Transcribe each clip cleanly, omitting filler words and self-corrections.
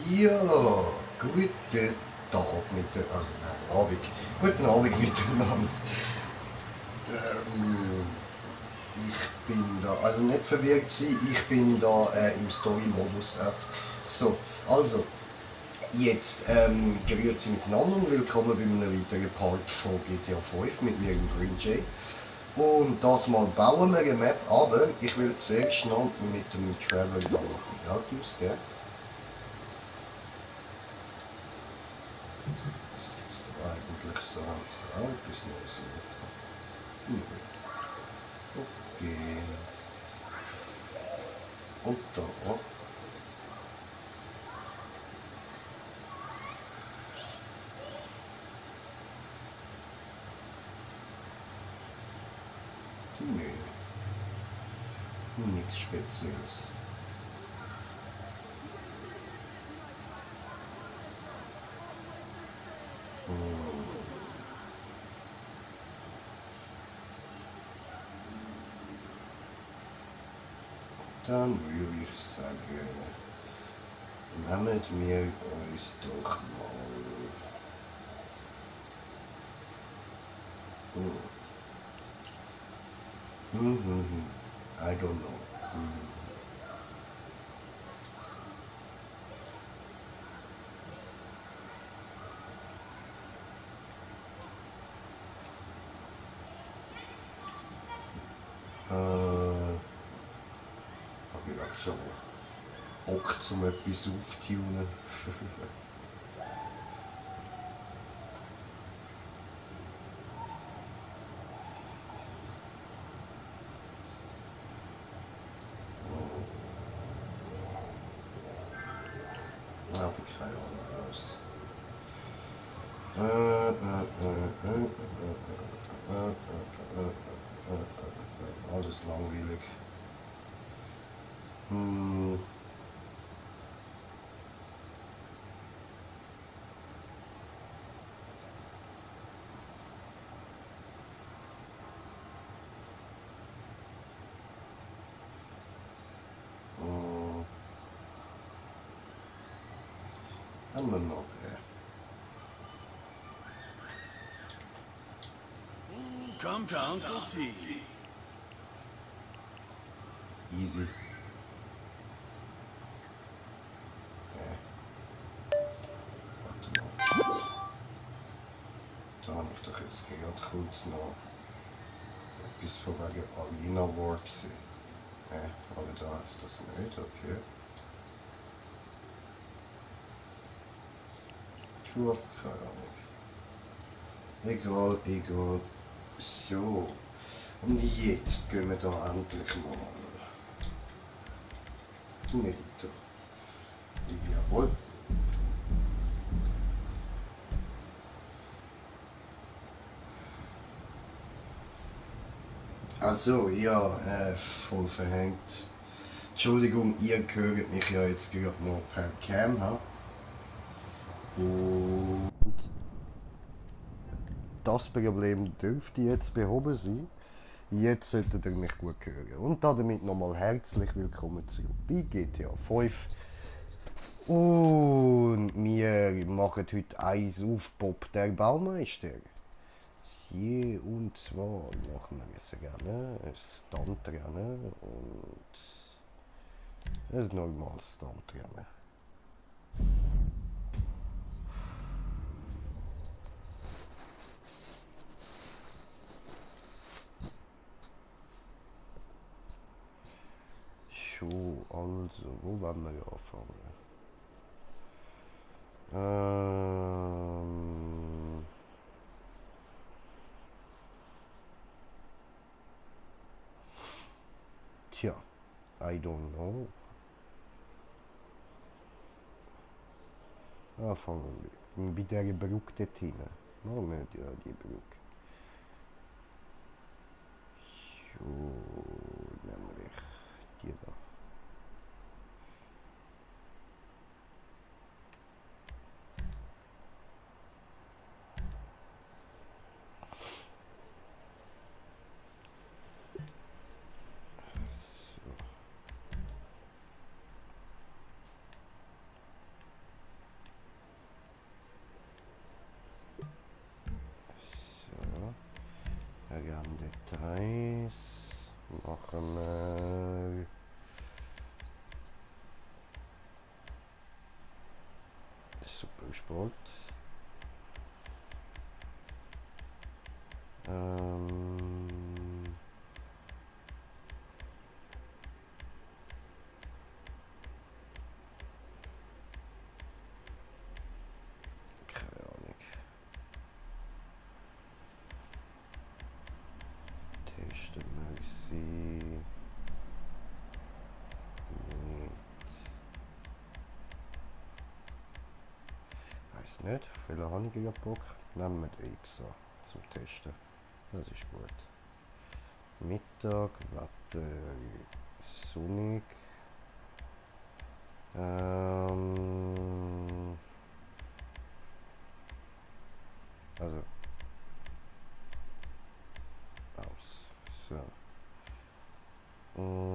Ja, guten Tag also nein, Abend. Guten Abend miteinander. Ähm, ich bin da, also nicht verwirrt sein, ich bin da im Story-Modus. So, also, jetzt, grüezi miteinander und willkommen bei einem weiteren Part von GTA 5 mit mir, im Green Jay. Und das mal bauen wir eine Map, aber ich will zuerst noch mit dem Travel da auf die Autos, gell? Was gibt's da eigentlich so als Autos noch so? Okay. Und da. Nee, nichts Spezielles. Hm, dann würde ich sagen, nehmen wir uns doch mal. Hm. I don't know. Habe ich auch so Bock zum etwas auftunen. Habe ich keine Ahnung was. Alles langweilig. Hm, hm, haben wir noch. Come to Uncle T. Easy. Warte mal. Da habe ich doch jetzt gerade kurz noch etwas von wegen Arena War gesehen. Aber da ist das nicht, okay. True, keine Ahnung. Egal, egal. So. Und jetzt gehen wir da endlich mal. Nicht weiter. Jawohl. Also, ja, voll verhängt. Entschuldigung, ihr hört mich ja jetzt gerade noch per Cam. Ha? Und das Problem dürfte jetzt behoben sein. Jetzt solltet ihr mich gut hören. Und damit nochmal herzlich willkommen zurück bei GTA 5. Und wir machen heute eins auf Bob der Baumeister. Und zwar machen wir ein Stuntrennen und ein normales Stuntrennen. Schon, also, wo wollen wir anfangen? Tja, I don't know. Anfangen wir bei der Brücke dort hinten. Machen wir ja die Brücke. So, nämlich die da. So. machen wir Super Sport. Keine Ahnung. Testen wir sie. Weiß nicht, viele habe ich ja Bock. Nehmen wir den X an zum Testen. Das ist gut. Mittag, Wetter, sonnig. Also aus. So. Und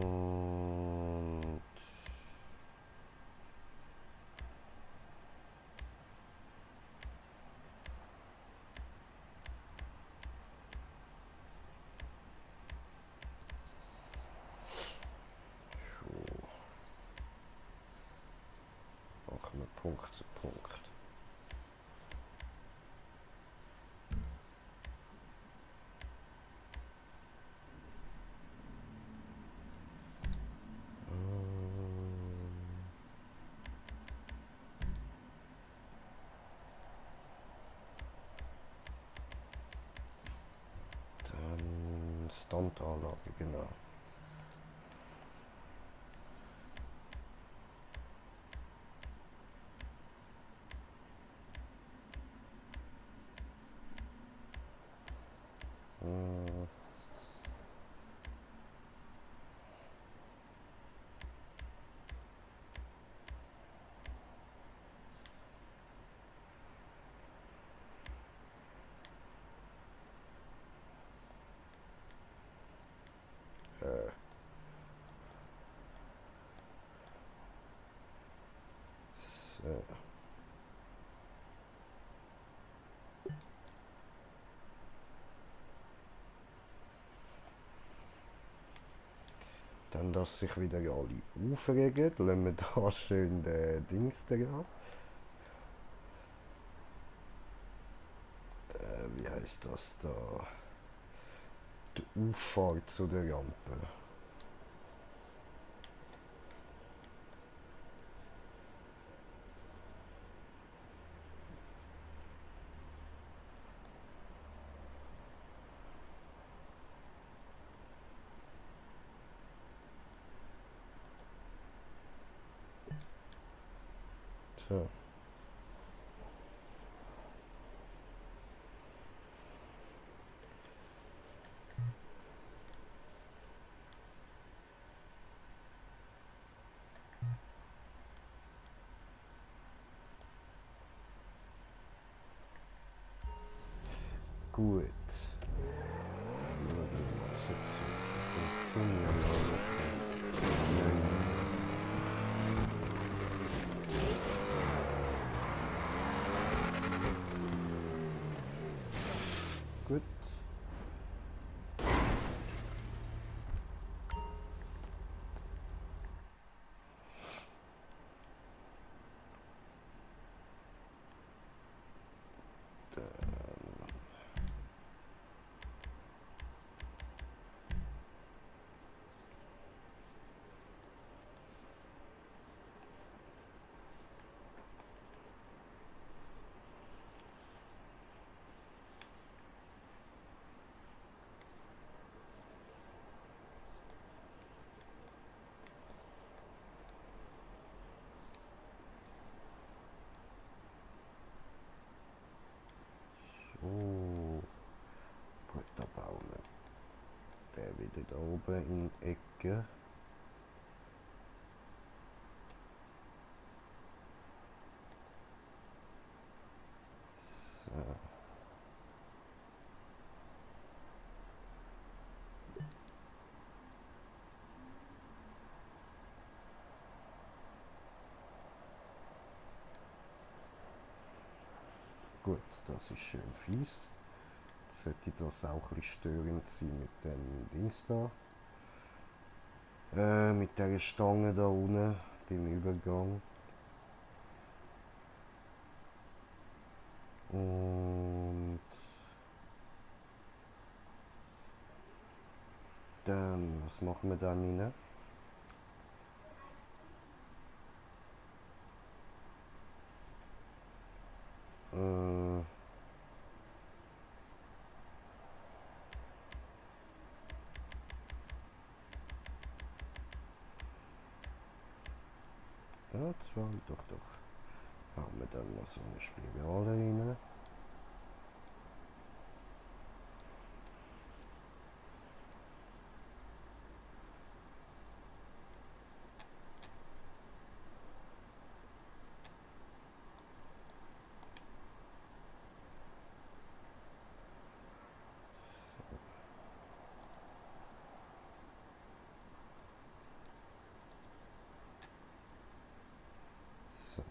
machen wir Punkt zu Punkt. Dann Standanlage, genau. So. Dann, dass sich wieder alle aufregen, lassen wir da schön den Dings dran. Wie heißt das da? Die Auffahrt zu der Rampe. So. Gut. Gut. So. Gut, da bauen wir der wieder da oben in die Ecke. So. Gut, das ist schön fies. Jetzt sollte das auch ein bisschen störend sein mit dem Dings da. Mit der Stange da unten beim Übergang. Und dann, was machen wir da rein? Ja, zwei, doch. Haben wir dann noch so eine Spirale rein. So.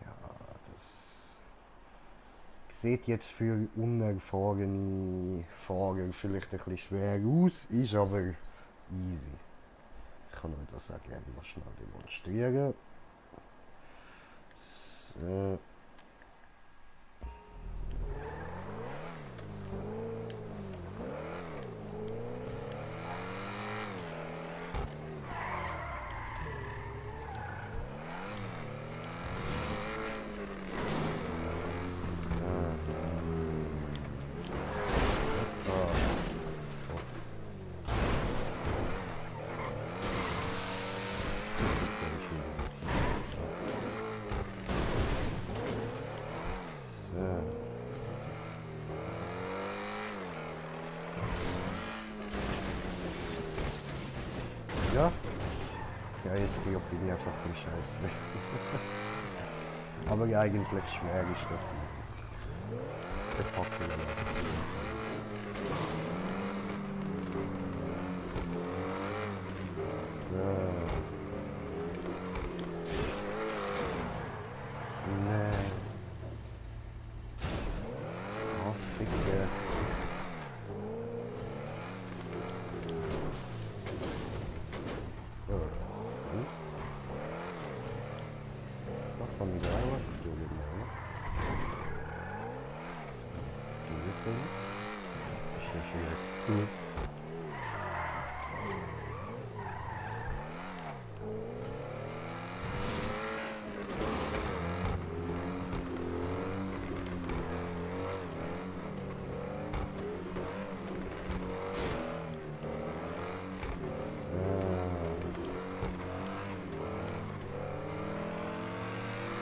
Ja, das sieht jetzt für unerfahrene Fahrer vielleicht ein bisschen schwer aus, ist aber easy. Ich kann euch das auch gerne mal schnell demonstrieren. So. Ja. Ja, jetzt bin ich einfach ein Scheiße. Aber eigentlich schwer ist das nicht. Verpacken wir so. Nee. Oh, ficke. Van die daar was ik door dit man. Doe dit ding. Dus je hier.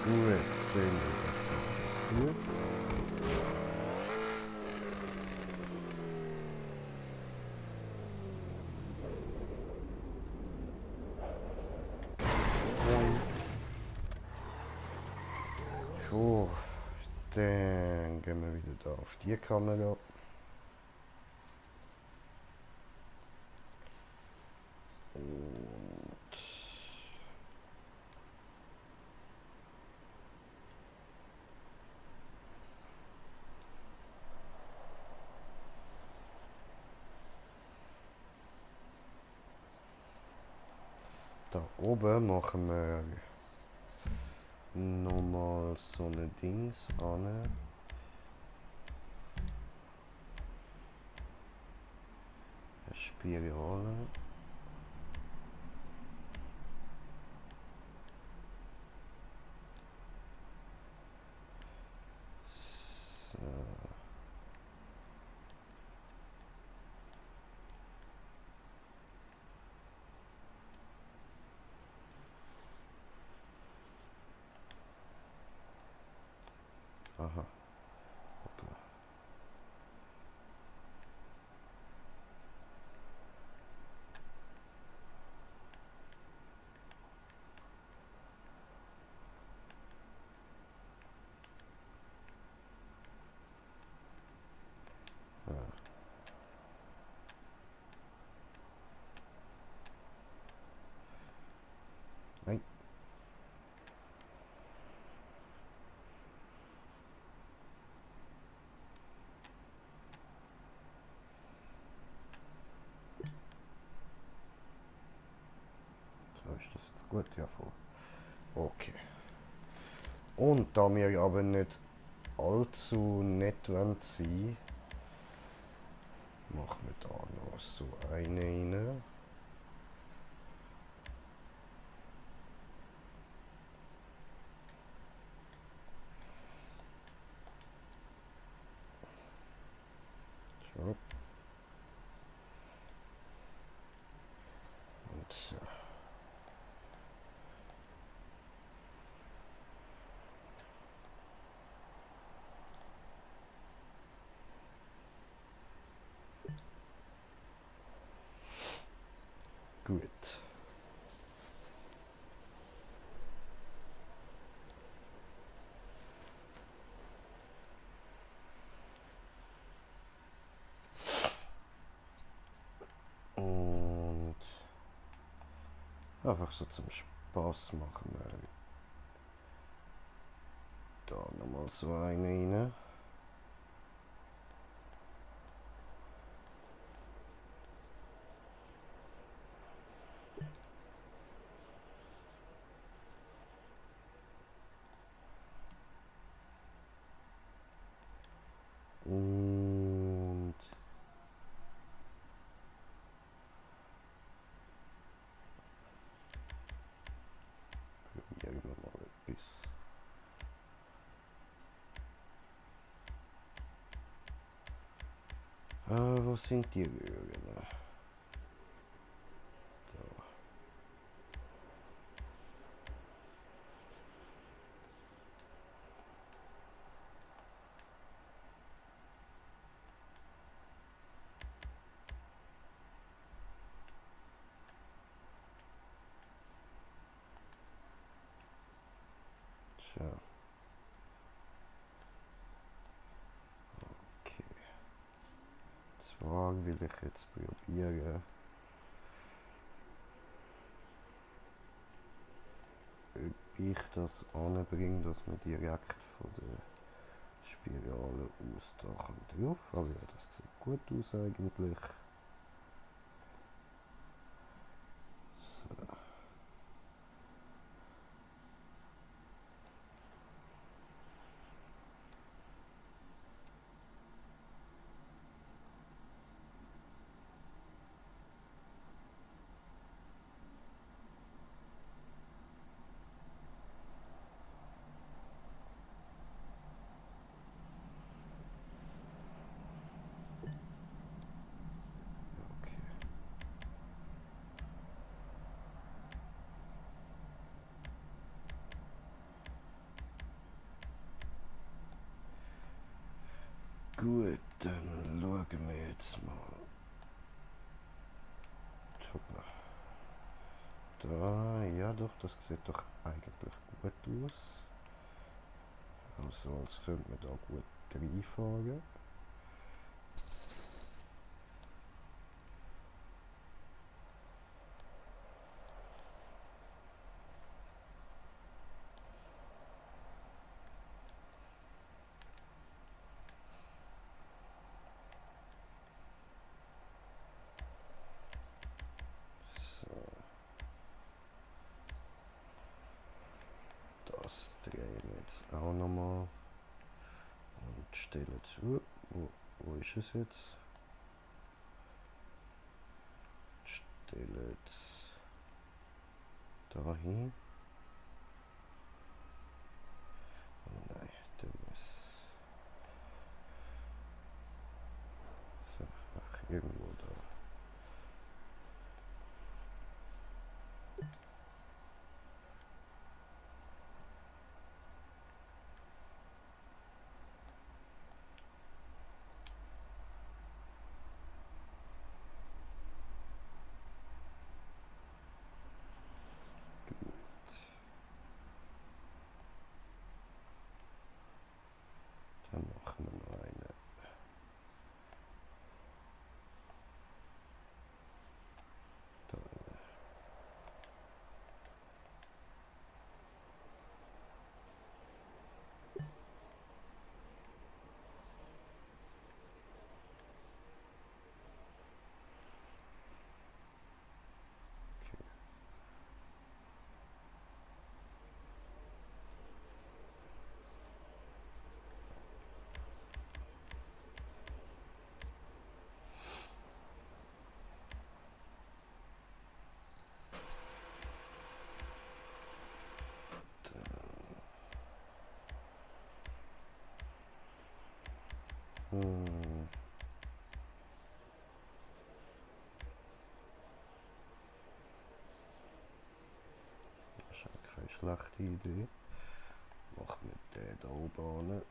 Gut, sehen wir das passiert. So, dann gehen wir wieder da auf die Kamera. Und da oben machen wir nochmal so eine Dings an. Eine Spirale. So. Aha. Hoppla. Gut, ja voll. Okay. Und da wir aber nicht allzu nett wollen sein, machen wir da noch so eine rein. So. Und so. Gut. Und einfach so zum Spaß machen wir da nochmal so eine rein. Und probieren wir mal etwas. Wo sind die Röhren? Da. Tja. Okay. Zwar will ich jetzt probieren, ob ich das anbringe, dass man direkt von der Spirale aus da drauf. Aber ja, das sieht gut aus eigentlich. So. Okay. Gut, dann schauen wir jetzt mal. Hoppla. Da, ja doch, das sieht doch eigentlich gut aus. Also als könnte man da gut reinfahren. So, das drehen wir jetzt auch nochmal und stellen zu. Wo ist es jetzt? Stellen es dahin. Oh nein, der muss so, ach, irgendwo da. schlechte Idee. Mach mit der da oben an.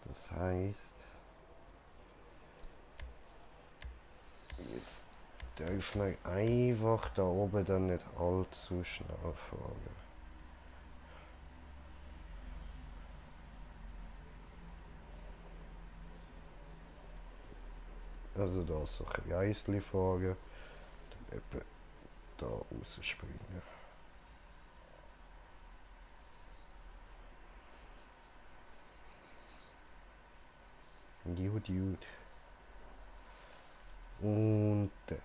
Das heißt, jetzt dürfen wir einfach da oben dann nicht allzu schnell fahren. Also da so ein Reisli fahren, dann etwa da rausspringen. Dude. Und dann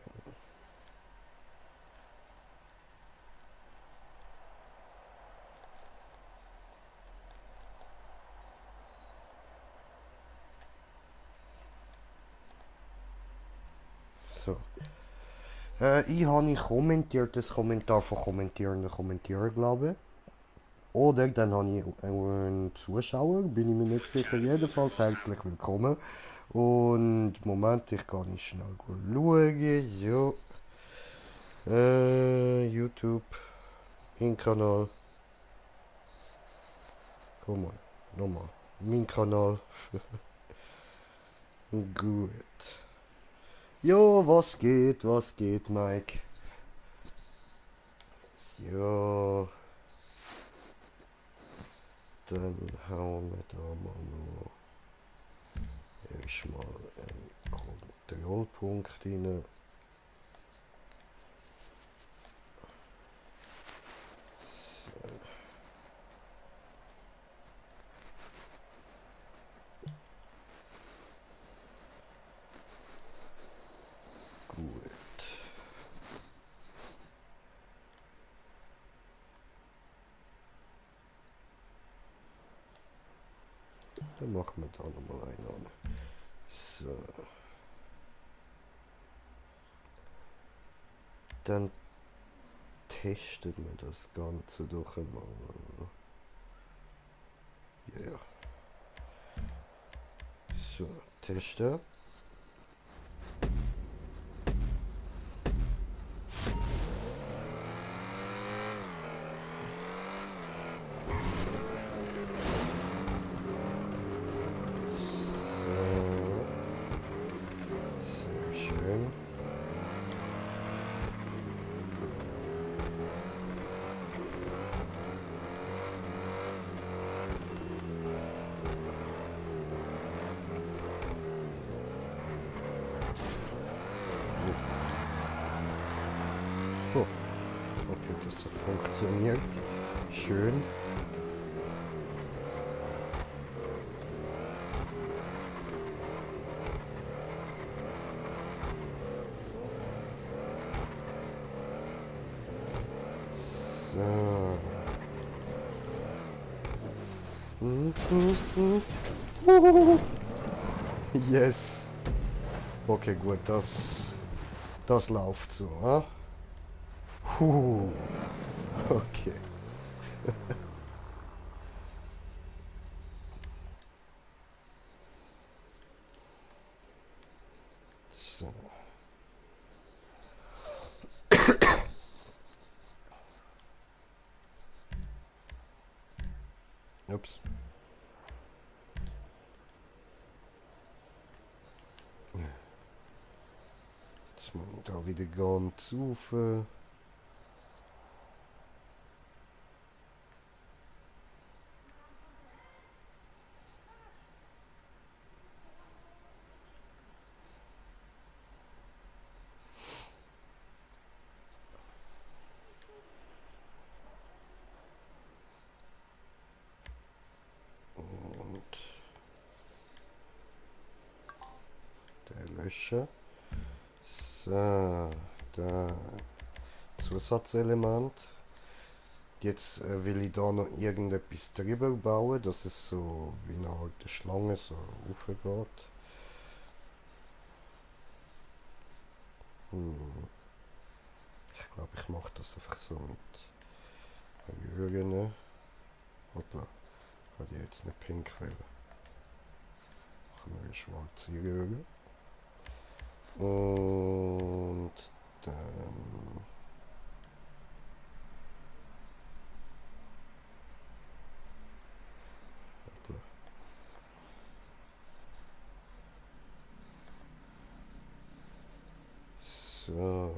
so. Ich habe kommentiert, das Kommentar von kommentierenden Kommentierer, glaube ich. Oder dann habe ich einen Zuschauer, bin ich mir nicht sicher. Jedenfalls herzlich willkommen. Und Moment, ich kann nicht schnell schauen. So. YouTube. Mein Kanal. Komm mal. Nochmal. Mein Kanal. Gut. Jo, was geht, Mike? So. Dann hauen wir da mal noch erstmal einen Kontrollpunkt rein. Gut. Dann machen wir da nochmal einen an. So. Dann testen wir das Ganze doch einmal. Ja. Yeah. So, testen. Oh, okay, das hat funktioniert. Schön. So. Yes. Okay, gut, das läuft so, ah? Okay. So. Ups. Jetzt mal da wieder ganz auf. Und der löschen. So, da. Jetzt Zusatzelement. Jetzt will ich da noch irgendetwas drüber bauen, dass es so wie eine alte Schlange so aufgeht. Ich glaube, ich mache das einfach so mit Rühren. Hoppla, habe ich jetzt nicht pink wählen. Machen wir eine schwarze Rühre. Und dann... Hoppla. So.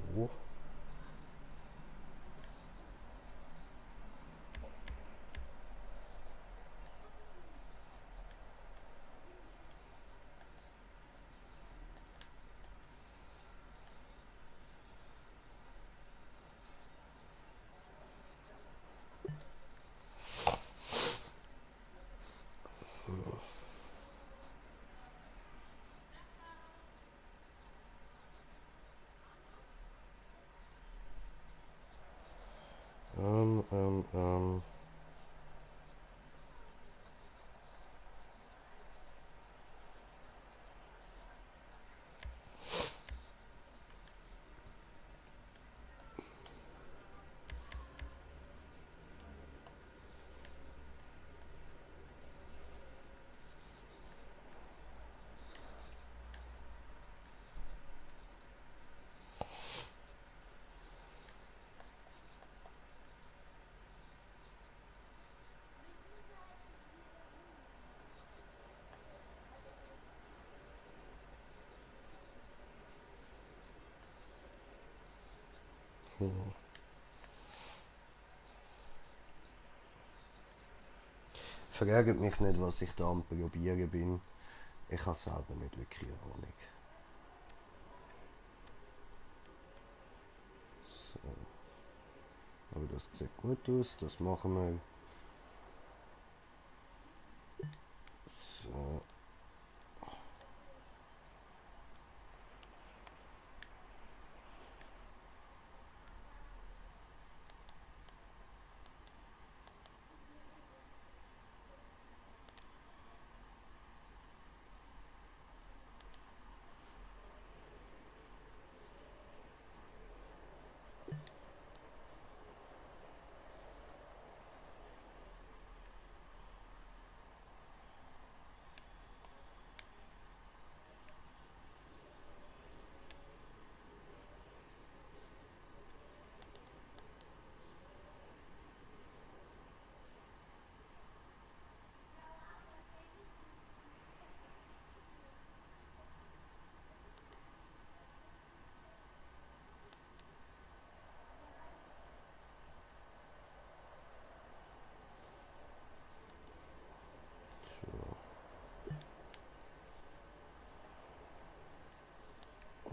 So. Ähm, ähm, ähm. Fragt mich nicht, was ich da am Probieren bin. Ich habe selber nicht wirklich Ahnung. So. Aber das sieht gut aus, das machen wir. So.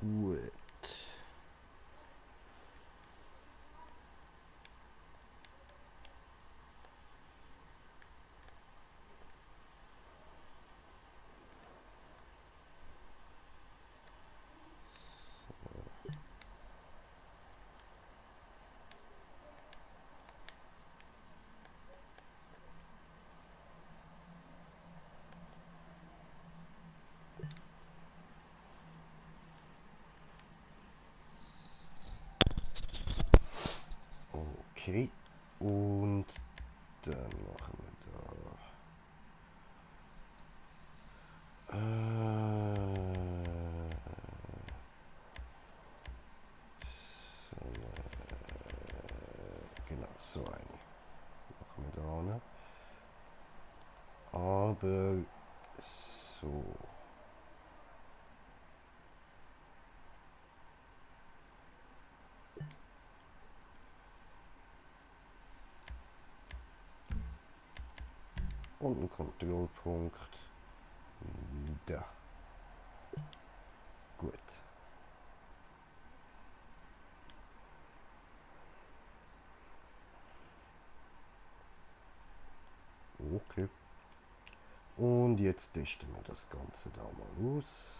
Gut. Okay. Und dann machen wir da. Genau, so eine. Machen wir da. Aber So. Und ein Kontrollpunkt. Da. Gut. Okay. Und jetzt testen wir das Ganze da mal aus.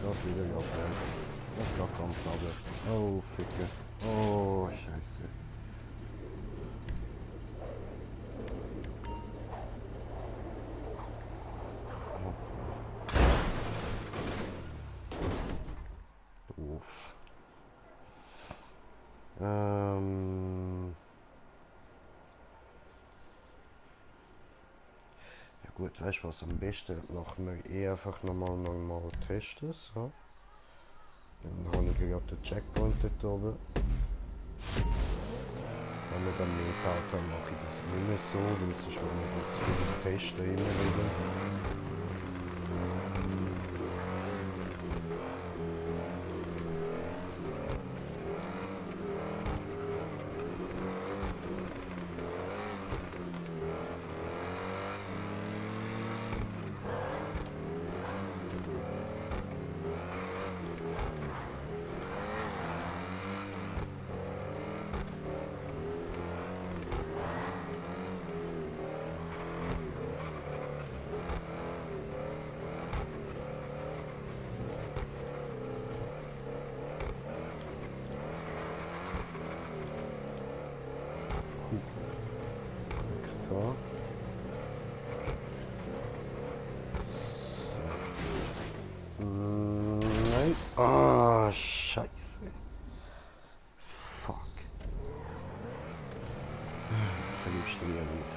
Das wieder abwärts. Das geht ganz runter. Oh, Ficke. Oh, Scheiße. Doof. Ja gut, weißt du was, am besten machen wir eh einfach nochmal normal testen. So. Dann habe ich gerade den Checkpoint dort oben. Wenn wir dann nicht baut, dann mache ich das nicht mehr so, weil sonst will ich jetzt wieder testen immer wieder. Nein. Ah, Scheiße. Fuck. Verliebst du wieder nicht.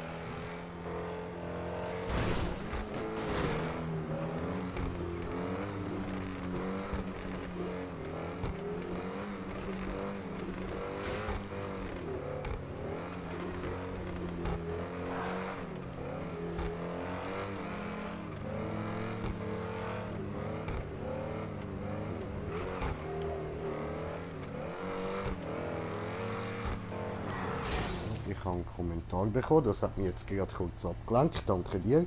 Ich habe einen Kommentar bekommen, das hat mich jetzt gerade kurz abgelenkt. Danke dir.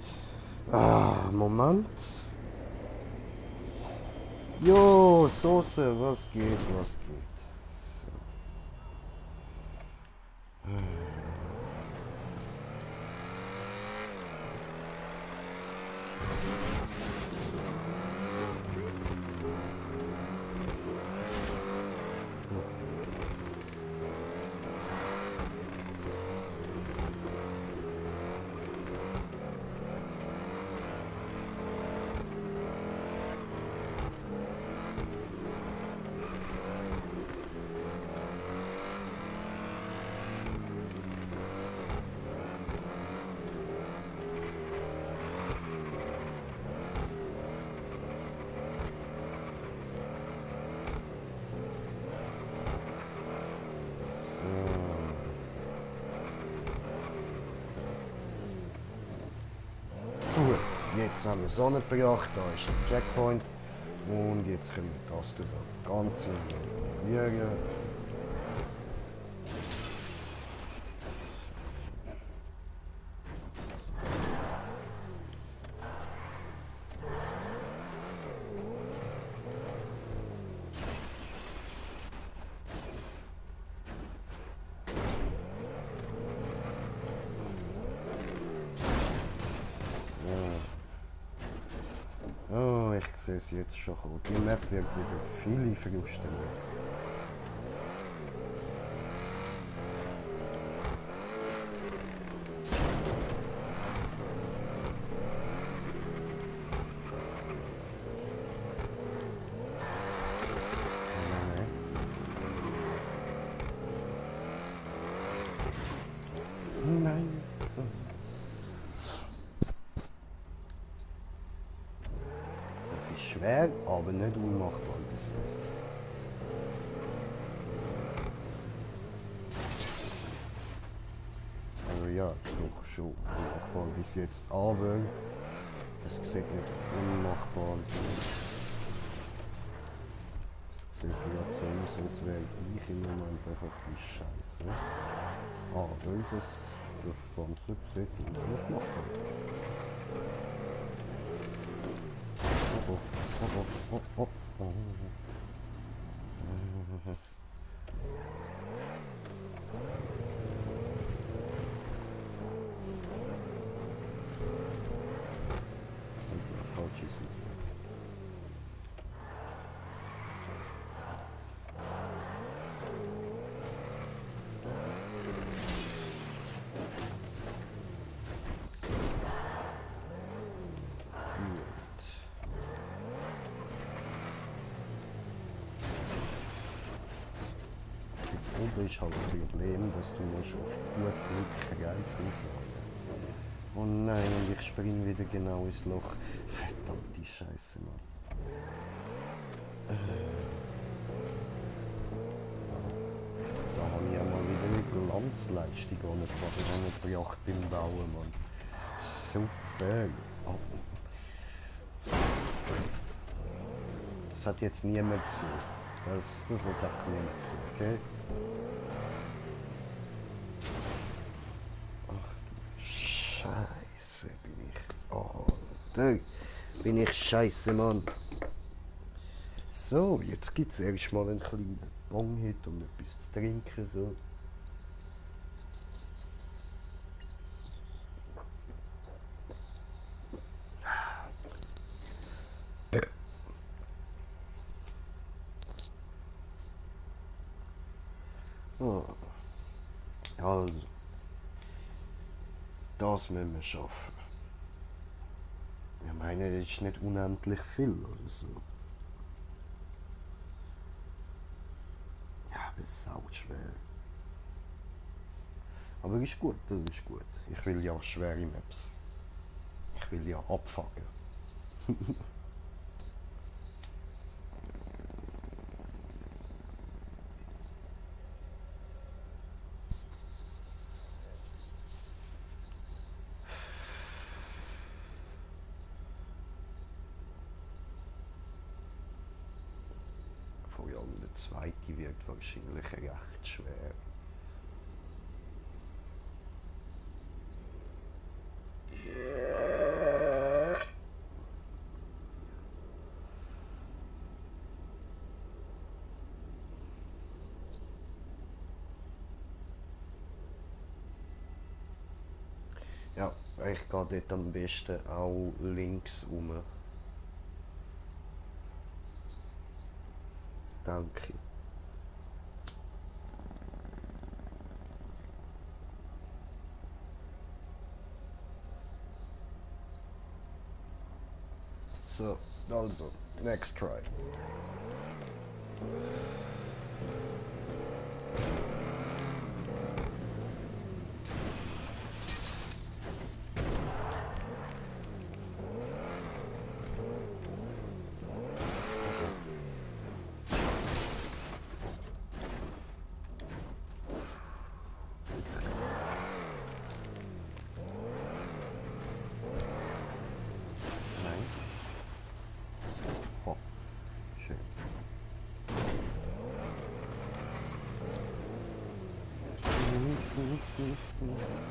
Ah, Moment. Jo, Soße, was geht, was geht. So. Gut, jetzt haben wir Sonne gebracht, da ist ein Checkpoint und jetzt können wir das da ganz ignorieren. ich sehe es jetzt schon kommen. Die Map wird wieder viele frustrieren. Nein. Das ist schwer, aber nicht unmachbar bis jetzt. Aber ja, doch schon unmachbar bis jetzt. Aber es sieht nicht unmachbar aus. Es sieht gerade so aus, als wäre ich im Moment einfach die Scheiße. Aber das Ganze sieht nicht machbar aus. Oh, oh, oh, oh, oh, oh. Falsche Seite. Oben ist halt das Problem, dass du musst auf gut Glück Kreisel fahren. Oh nein, und ich springe wieder genau ins Loch. Verdammte Scheiße, Mann. Da habe ich ja mal wieder eine Glanzleistung angebracht beim Bauen, Mann. Super. Oh. Das hat jetzt niemand gesehen. Das hat auch niemand gesehen, okay? Ach du Scheiße, bin ich. Oh, da bin ich scheiße, Mann. So, jetzt gibt es erstmal einen kleinen Bonhit und etwas zu trinken, so. Oh. Also, das müssen wir schaffen. Ich meine, das ist nicht unendlich viel oder so. Ja, aber es ist auch schwer. Aber ist gut, das ist gut. Ich will ja schwere Maps. Ich will ja abfangen. Vor allem der zweite wird wahrscheinlich recht schwer. Ja, ich gehe dort am besten auch links rum. Danke. So, also, next try.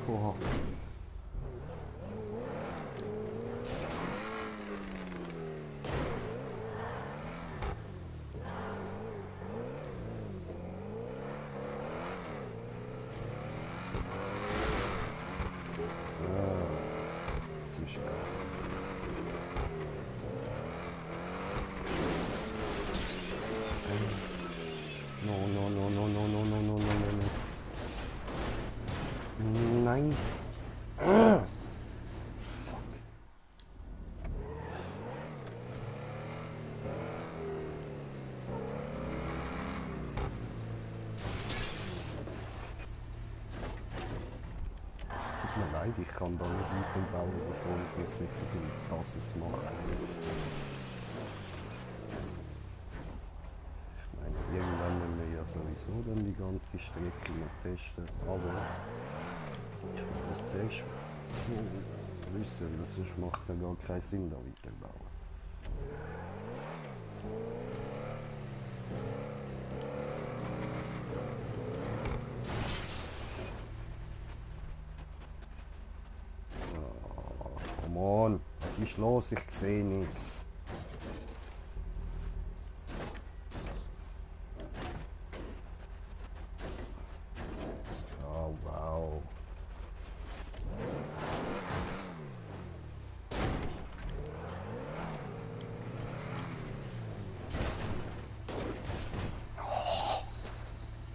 Boah. So. Das ist geil. Nein. Ah. Fuck. Es tut mir leid, ich kann da nicht weiterbauen, bevor ich mir sicher bin, dass es machbar ist. Ich meine, irgendwann müssen wir ja sowieso dann die ganze Strecke mal testen, aber ich will das zuerst wissen, weil sonst macht es ja gar keinen Sinn, da weiterbauen. Come on, was ist los? Ich sehe nichts. Oh wow.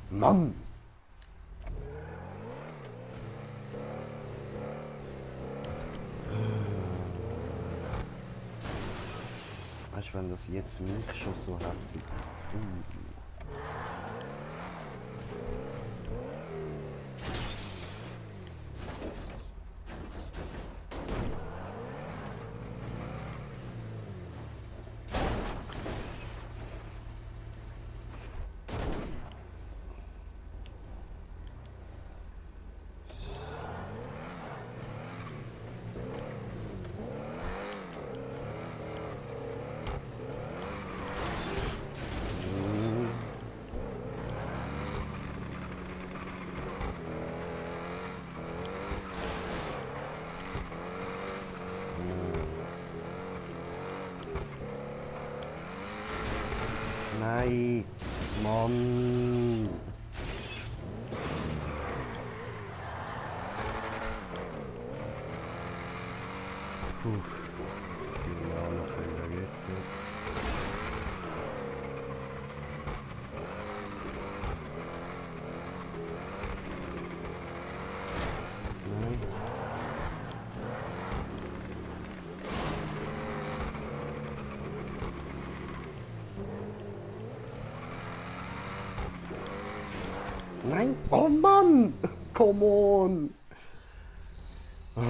Mann! Weißt du, wenn das jetzt mich schon so hässlich macht. Nein, Mann. Puh. Ja, noch in der Mitte. Nein. Nein, oh Mann! Come on! Ah.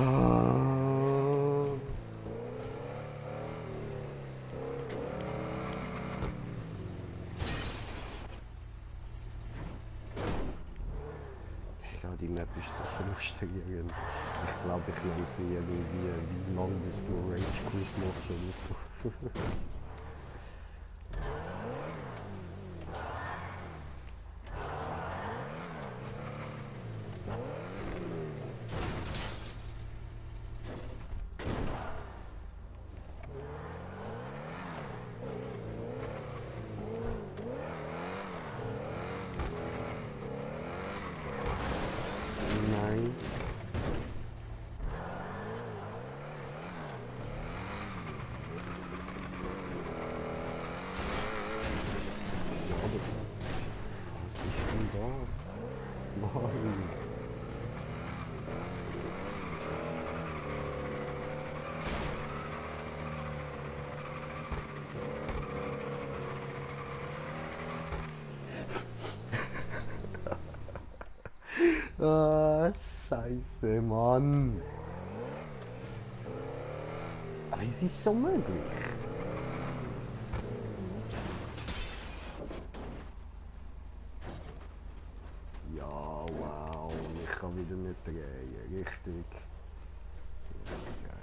Ja, die Map ist so frustrierend. Ich glaube, ich nenne sie irgendwie, wie lange bis du Rage Quit machst oder so. Nein. Ja, aber was ist denn das? Nein. Ah, Scheiße, Mann. Aber es ist schon möglich. Ja, wow. Und ich kann wieder nicht drehen. Richtig. Ja, geil.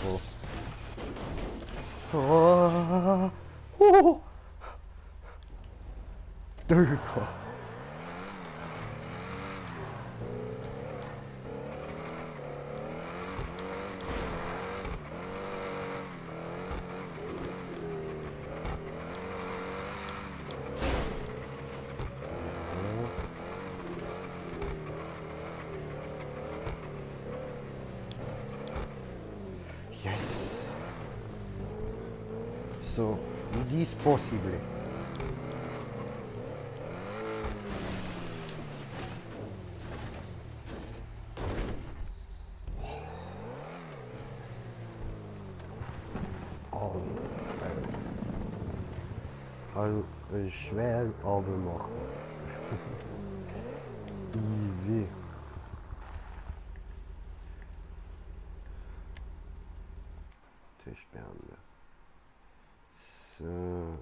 So. Oh. Oh. Drüber. So, it is possible. Also, schwer, aber machbar. Easy. Tisch beenden. So.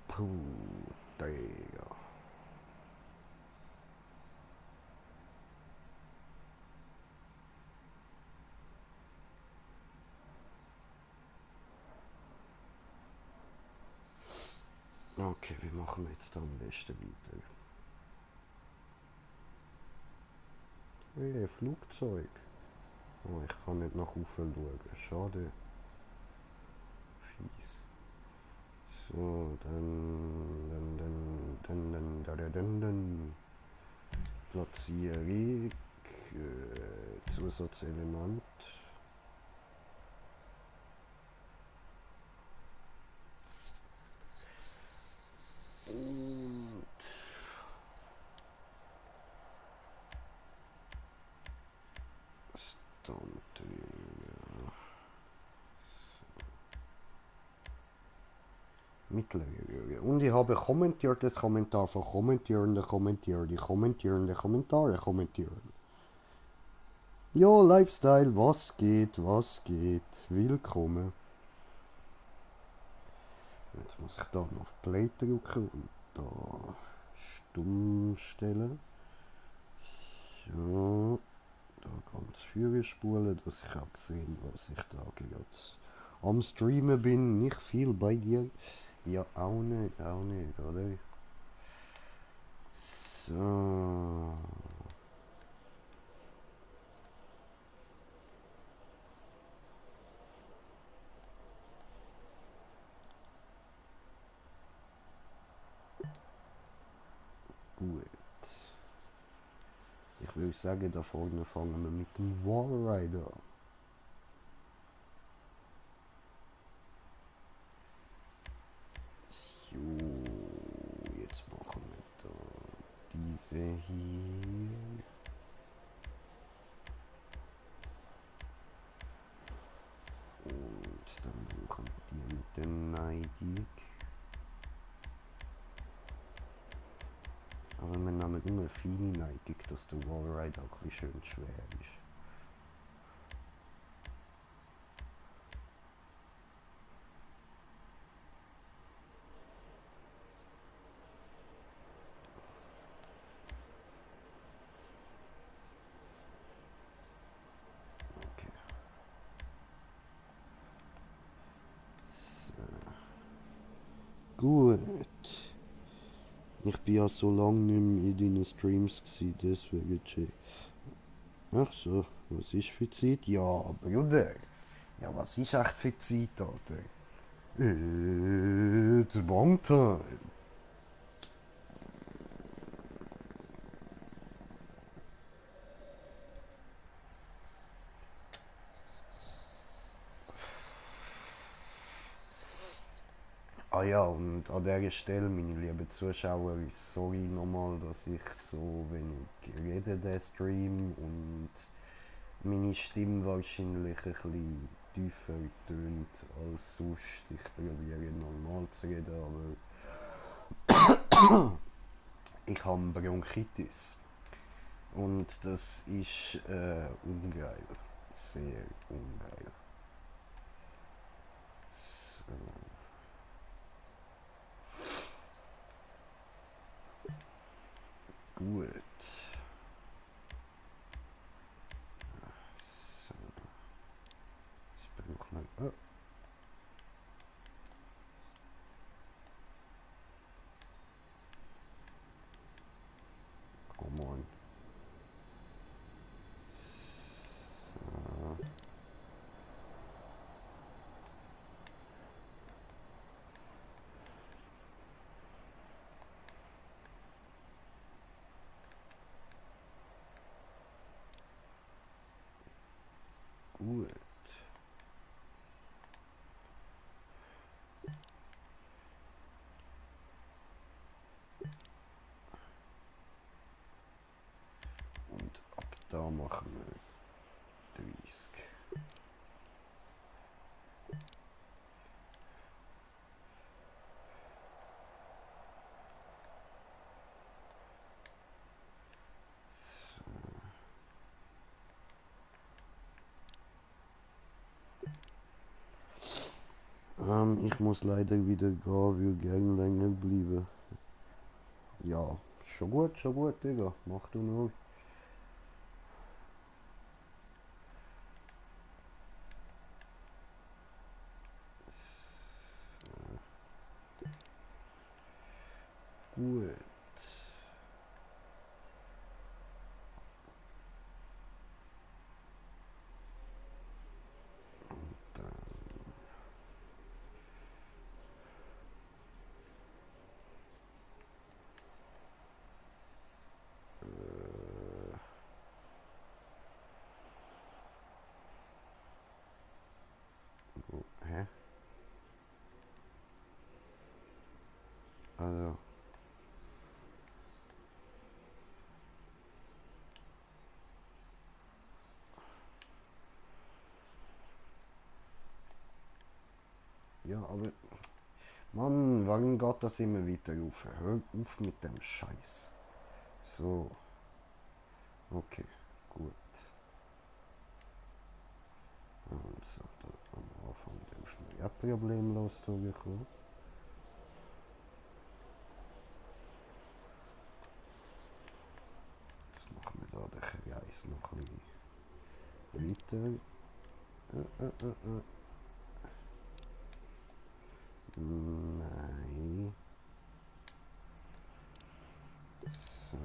Puh, Digga. Okay, wie machen wir jetzt am besten weiter? Hey, Flugzeug. Oh, ich kann nicht nach oben schauen. Schade. Fies. So, dann. Platzierung. Zusatzelement. Und Standträger. Mittlere Höhe. Und ich habe kommentiertes Kommentar von kommentierende Kommentierer, die kommentierende Kommentare kommentieren. Jo, Lifestyle, was geht, was geht? Willkommen. Jetzt muss ich da noch auf Play drücken und da stumm stellen. So, da ganz Führer spulen, dass ich auch gesehen, was ich da gerade am Streamen bin. Nicht viel bei dir. Ja, auch nicht, oder? So. Gut. Ich würde sagen, da vorne fangen wir mit dem Wallrider an. So, jetzt machen wir da diese hier. Und dann kommt die mit der Neigung. Aber wir nehmen nur eine feine Neigung, dass der Wallrider auch ein bisschen schön schwer ist. Okay. So. Gut. Ich bin ja so lange nicht mehr in deinen Streams gewesen, deswegen check. Ach so, was ist für Zeit? Ja, Bruder. Ja, was ist echt für Zeit, Alter? It's Bong Time. Ah ja, und an dieser Stelle, meine lieben Zuschauer, sorry nochmal, dass ich so wenig rede, der Stream, und meine Stimme wahrscheinlich ein bisschen tiefer tönt als sonst. Ich probiere normal zu reden, aber ich habe Bronchitis. Und das ist ungeil. Sehr ungeil. So. Gut. So. Ich brauche mal. Oh. Come on. So. Da machen wir 30. Ich muss leider wieder gehen, würde gerne länger bleiben. Ja, schon gut, Digga. Mach du nur. Gut. Hä? Also. Ja, aber. Mann, warum geht das immer weiter auf? Hör auf mit dem Scheiß. So. Okay, gut. Also, da am Anfang der ist mir ja problemlos durchgekommen. Jetzt machen wir da den Kreis noch ein bisschen weiter. Nein. So.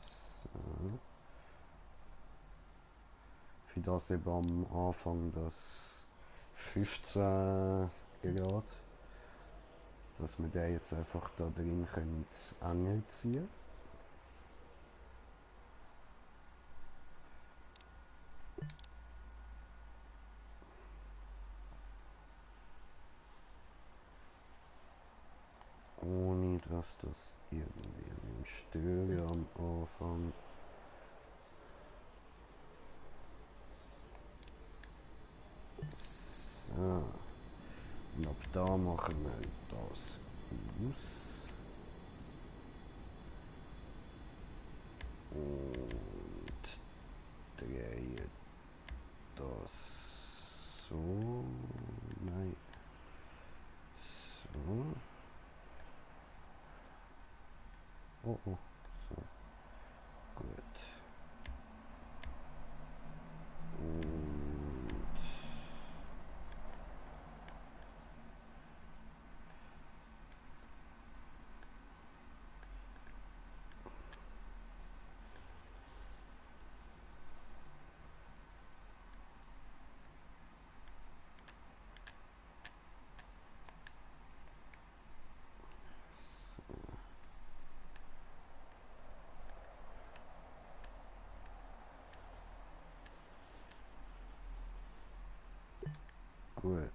So. Für das eben am Anfang das 15 Grad, dass wir den jetzt einfach da drin können enger ziehen. Ohne dass das irgendwie störe am Anfang. So. Und ab da machen wir das aus. Und drehen das so. Nein. So. Oh, oh. So. Gut. Und gut.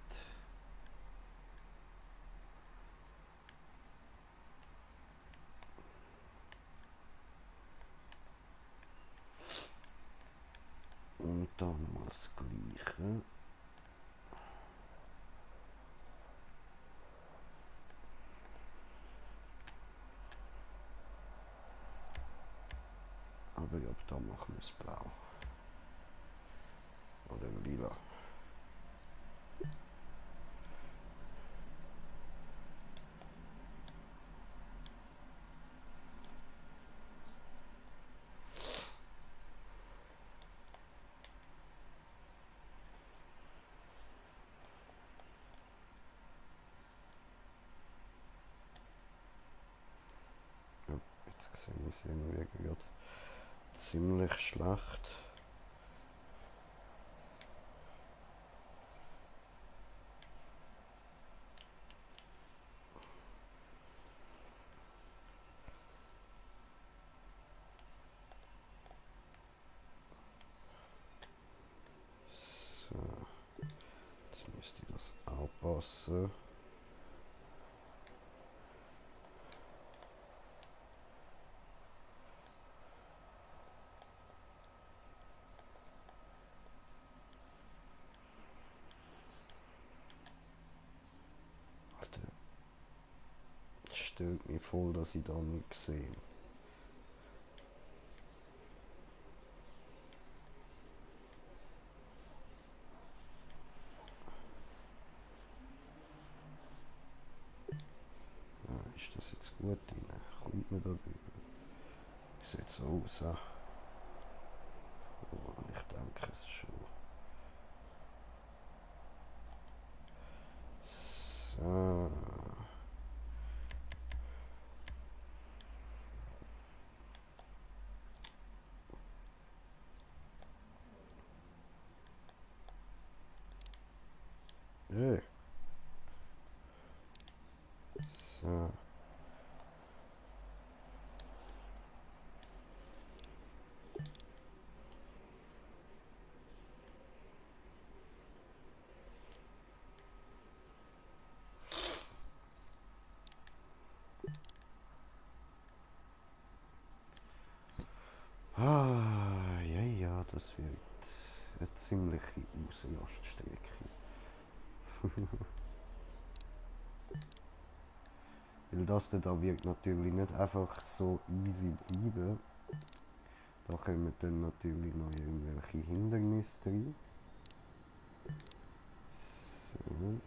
Und dann mal das Gleiche. Aber ab da machen wir es blau. Oder lila. Ja, jetzt sehe ich es irgendwie gerade ziemlich schlecht. So, jetzt müsste ich das anpassen. stört mich voll, dass ich da nichts sehe. Ah, ist das jetzt gut rein? Kommt man da drüber? Sieht so aus, ah. Oh, ich denke es schon. So. So. Ah, ja, ja, das wird eine ziemliche Auslaststrecke. Weil das da wird natürlich nicht einfach so easy bleiben. Da kommen dann natürlich noch irgendwelche Hindernisse rein. So.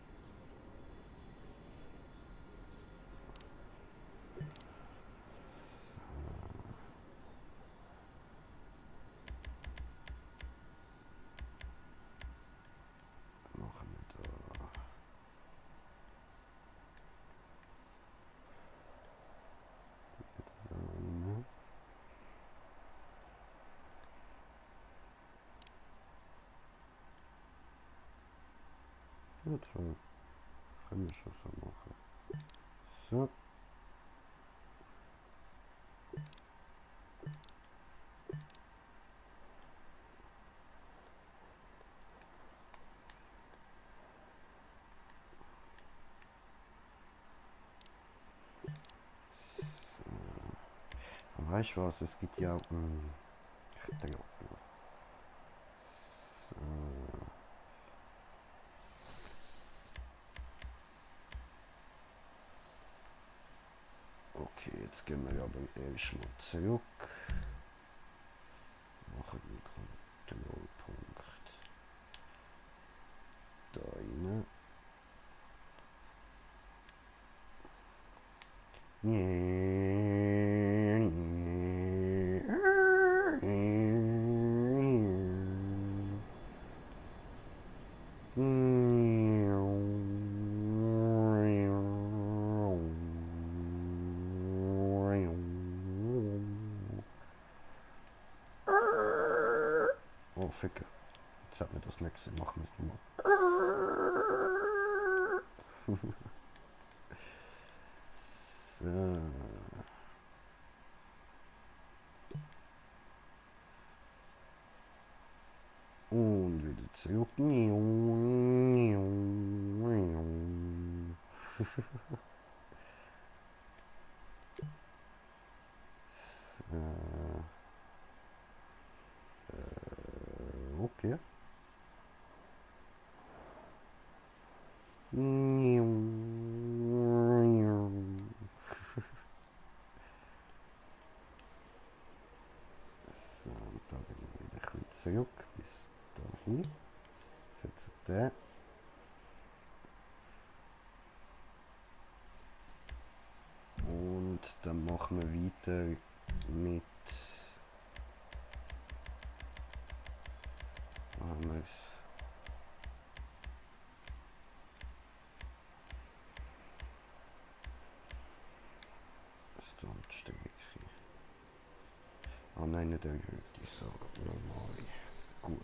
Machen wir da. Da rein. Ja, das können wir schon so machen. So. Weißt du was, es gibt ja auch ich denke, so. Okay, jetzt gehen wir aber erstmal zurück. Machen wir Kontrollpunkt da rein. Oh, Ficke. Jetzt hat mir das nächste. Machen wir es nochmal. So. Und wieder zurück. Okay. So, da gehen wir wieder ein bisschen zurück bis dahin. Setzen den. Und dann machen wir weiter mit. Haben wir Standstrecke. Ah nein, nicht erhöht, ich sage normal. Gut.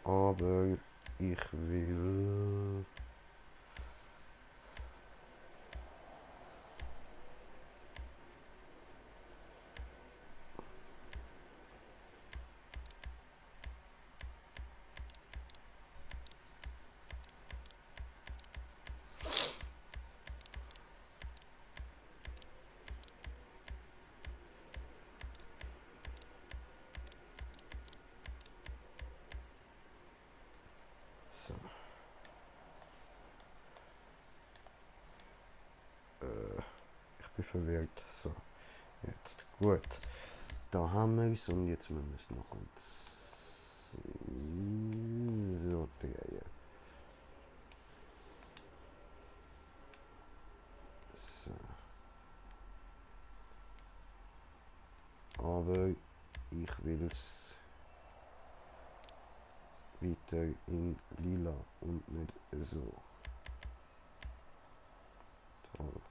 Aber ich will. So. bin verwirrt. So, jetzt. Gut. Da haben wir es und jetzt müssen wir es noch so drehen. So. Aber ich will es weiter in lila und nicht so. Toll.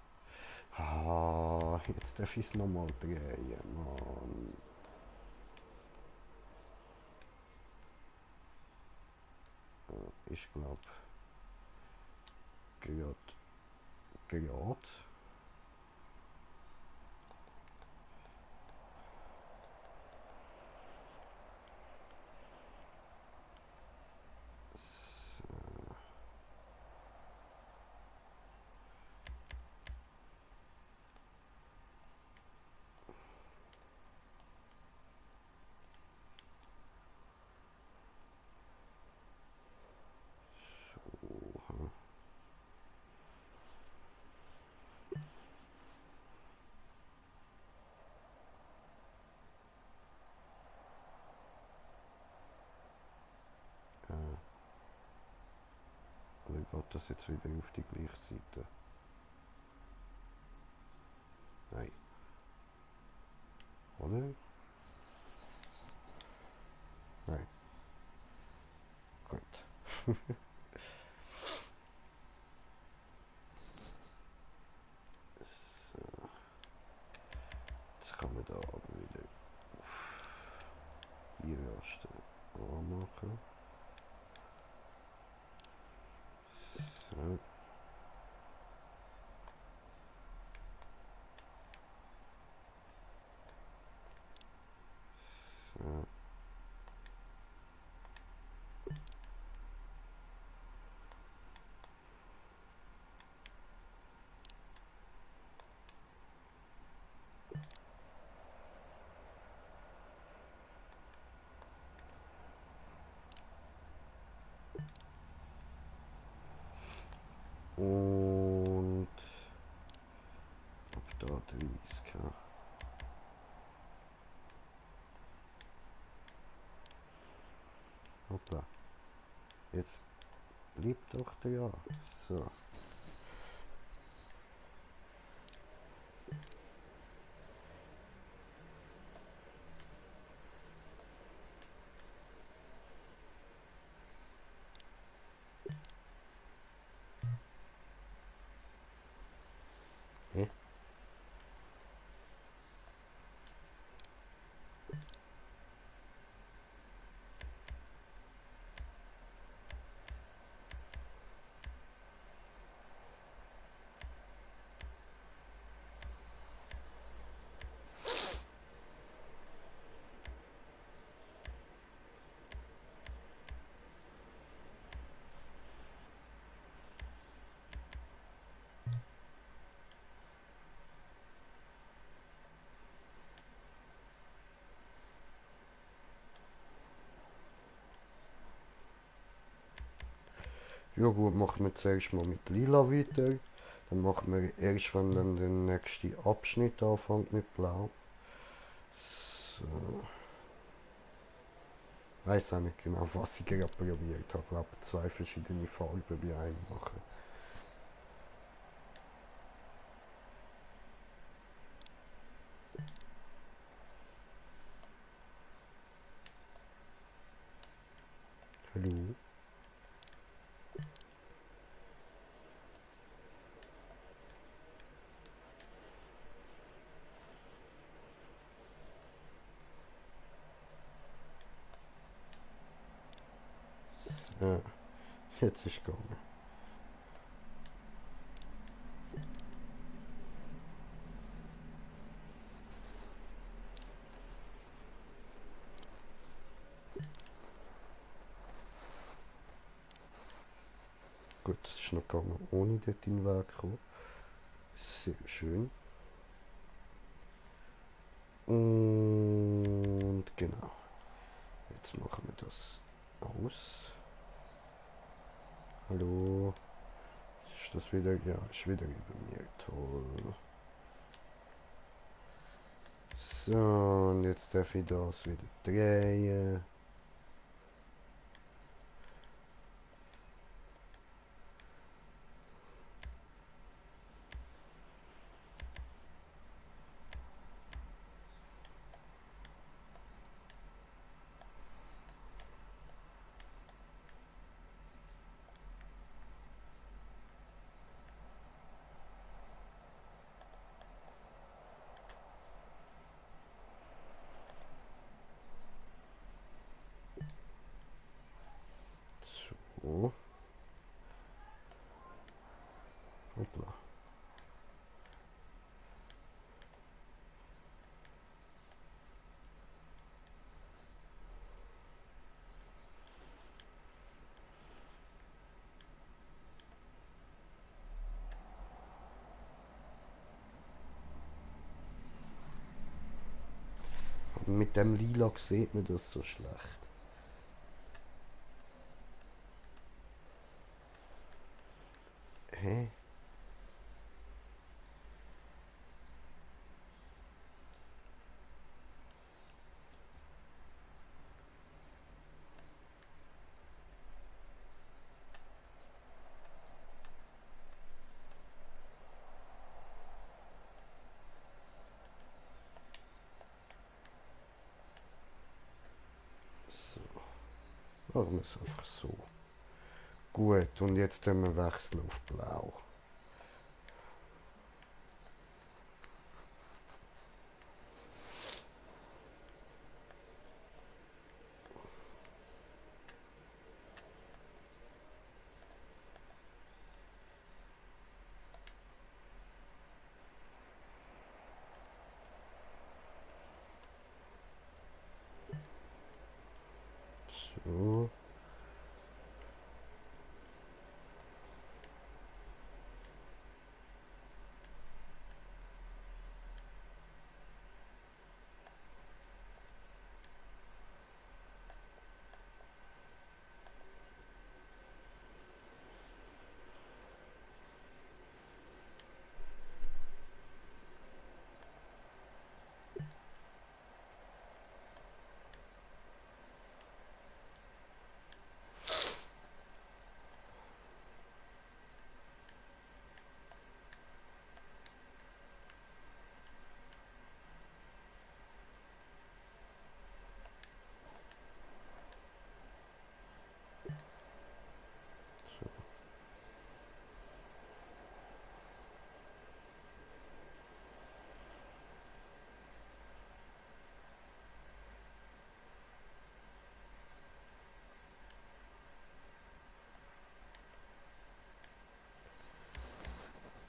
Ah, jetzt darf ich es nochmal drehen, Mann. Ich glaube, gerade. So. Oder geht das jetzt wieder auf die gleiche Seite? Nein. Oder? Nein. Gut. So. Jetzt kann man da aber wieder hier erst anmachen. So. So. Und ab da 30. Hoppla. Jetzt bleibt doch der. So. Hä? Ja gut, machen wir zuerst mal mit lila weiter. Dann machen wir erst, wenn dann der nächste Abschnitt anfängt mit blau. So. Weiß auch nicht genau, was ich gerade probiert habe. Ich glaube, zwei verschiedene Farben bei einem machen. Hallo? So. Jetzt ist gegangen. Gut, das ist noch gegangen, ohne dort in den Weg zu kommen. Sehr schön. Und genau. Jetzt machen wir das aus. Hallo? Ist das wieder? Ja, ist wieder über mir. Toll. So, und jetzt darf ich das wieder drehen. So. Hoppla. Mit dem Lilac sieht man das so schlecht. Hä? So. Machen wir es einfach so. Gut, und jetzt können wir wechseln auf Blau. So.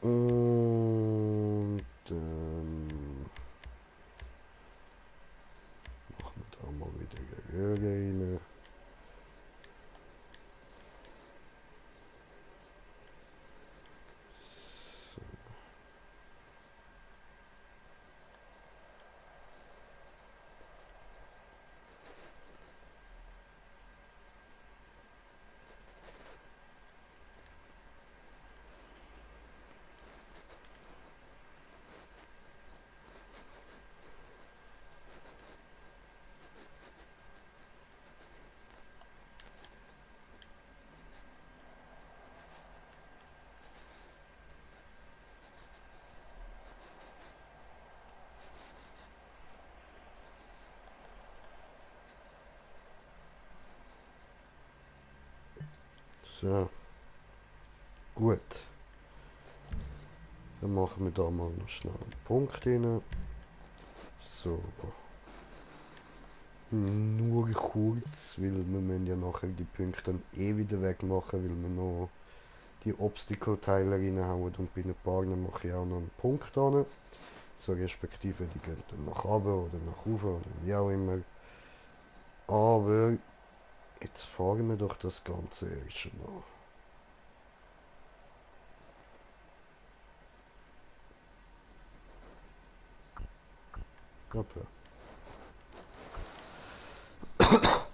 Und machen wir da mal wieder Röhre rein. So. So. Gut. Dann machen wir da mal noch schnell einen Punkt rein. So. Nur kurz, weil wir müssen ja nachher die Punkte dann eh wieder wegmachen, weil wir noch die Obstacle-Teile reinhauen und bei ein paar mache ich auch noch einen Punkt an. So respektive die gehen dann nach oben oder nach oben oder wie auch immer. Aber jetzt fahren wir doch das Ganze erst mal. Hoppla. Gut.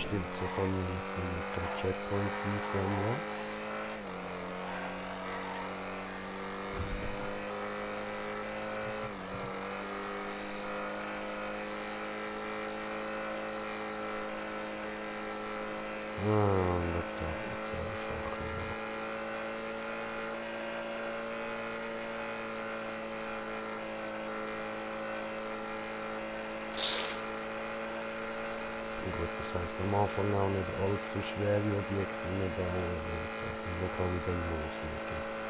stimmt, so kann ich mit dem Checkpoints einsammeln. Ah, und da geht's einfach. Gut, das heisst am Anfang auch nicht allzu schwere Objekte mehr bauen. Und wo kann ich dann loslegen?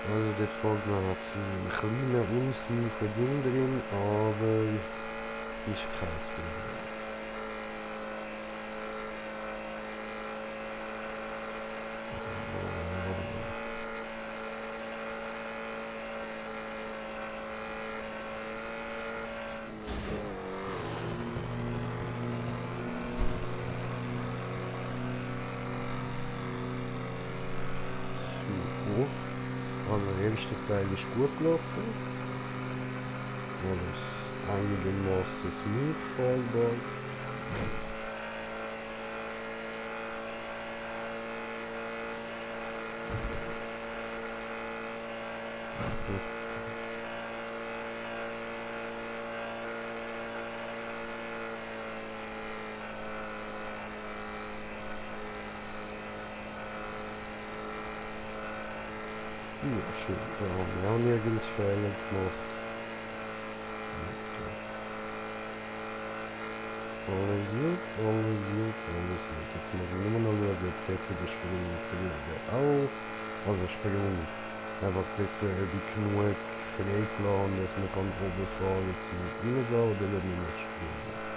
Also dort vorne hat es einen kleinen unsicheren Ding drin, aber ist kein Problem. So. Also der erste Teil ist gut gelaufen. Alles einigermaßen smooth fahrbar. Ja, schön. Da haben wir auch nirgends Fehler gemacht. Alles gut, alles gut, alles gut. Jetzt muss ich nur noch schauen, ob dort der Sprung auch. Also Sprung. Einfach dort wie genug freigelassen, dass man kann oben fahren zum reingehen oder nicht mehr springen.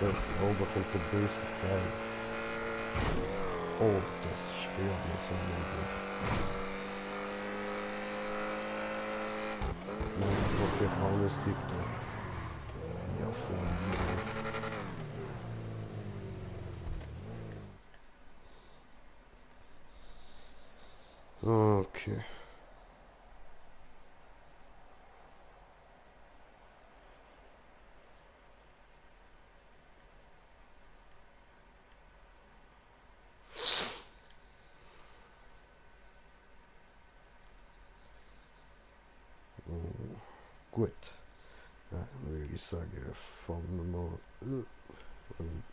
So, jetzt oben kommt der böse Teil. Oh, das stört mich so nämlich. Nein, okay, alles tipptopp. Ja, voll easy. Okay. Gut. Ja, dann würde ich sagen, fangen wir mal an. Dann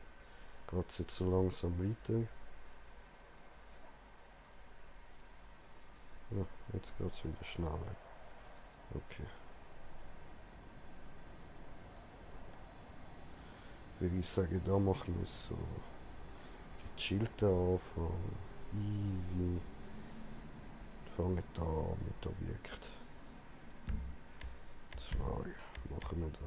geht es jetzt so langsam weiter. Ja, jetzt geht es wieder schneller. Okay. Würde ich sagen, da machen wir es so gechillter Anfang. Easy. Fangen da an mit Objekt. 2 machen wir da.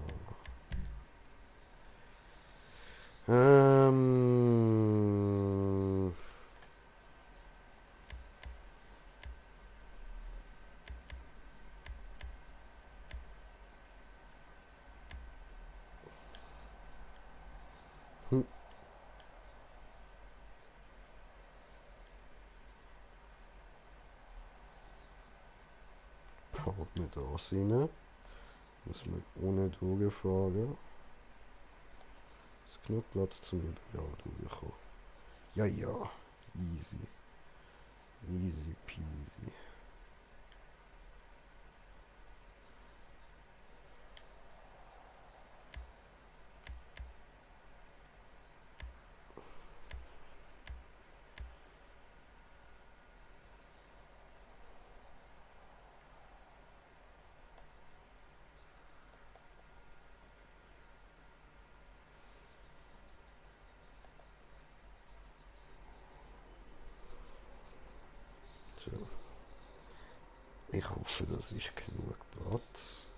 Hm. Haut nicht das rein. Muss man ohne durchfahren. Ist genug Platz zum überall durchkommen. Ja, ja. Easy. Easy peasy. So. Ich hoffe, das ist genug Platz.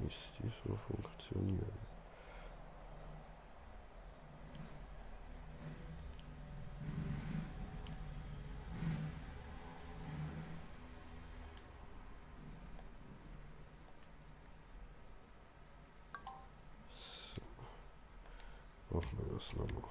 müsste so funktionieren. So, machen wir das nochmal.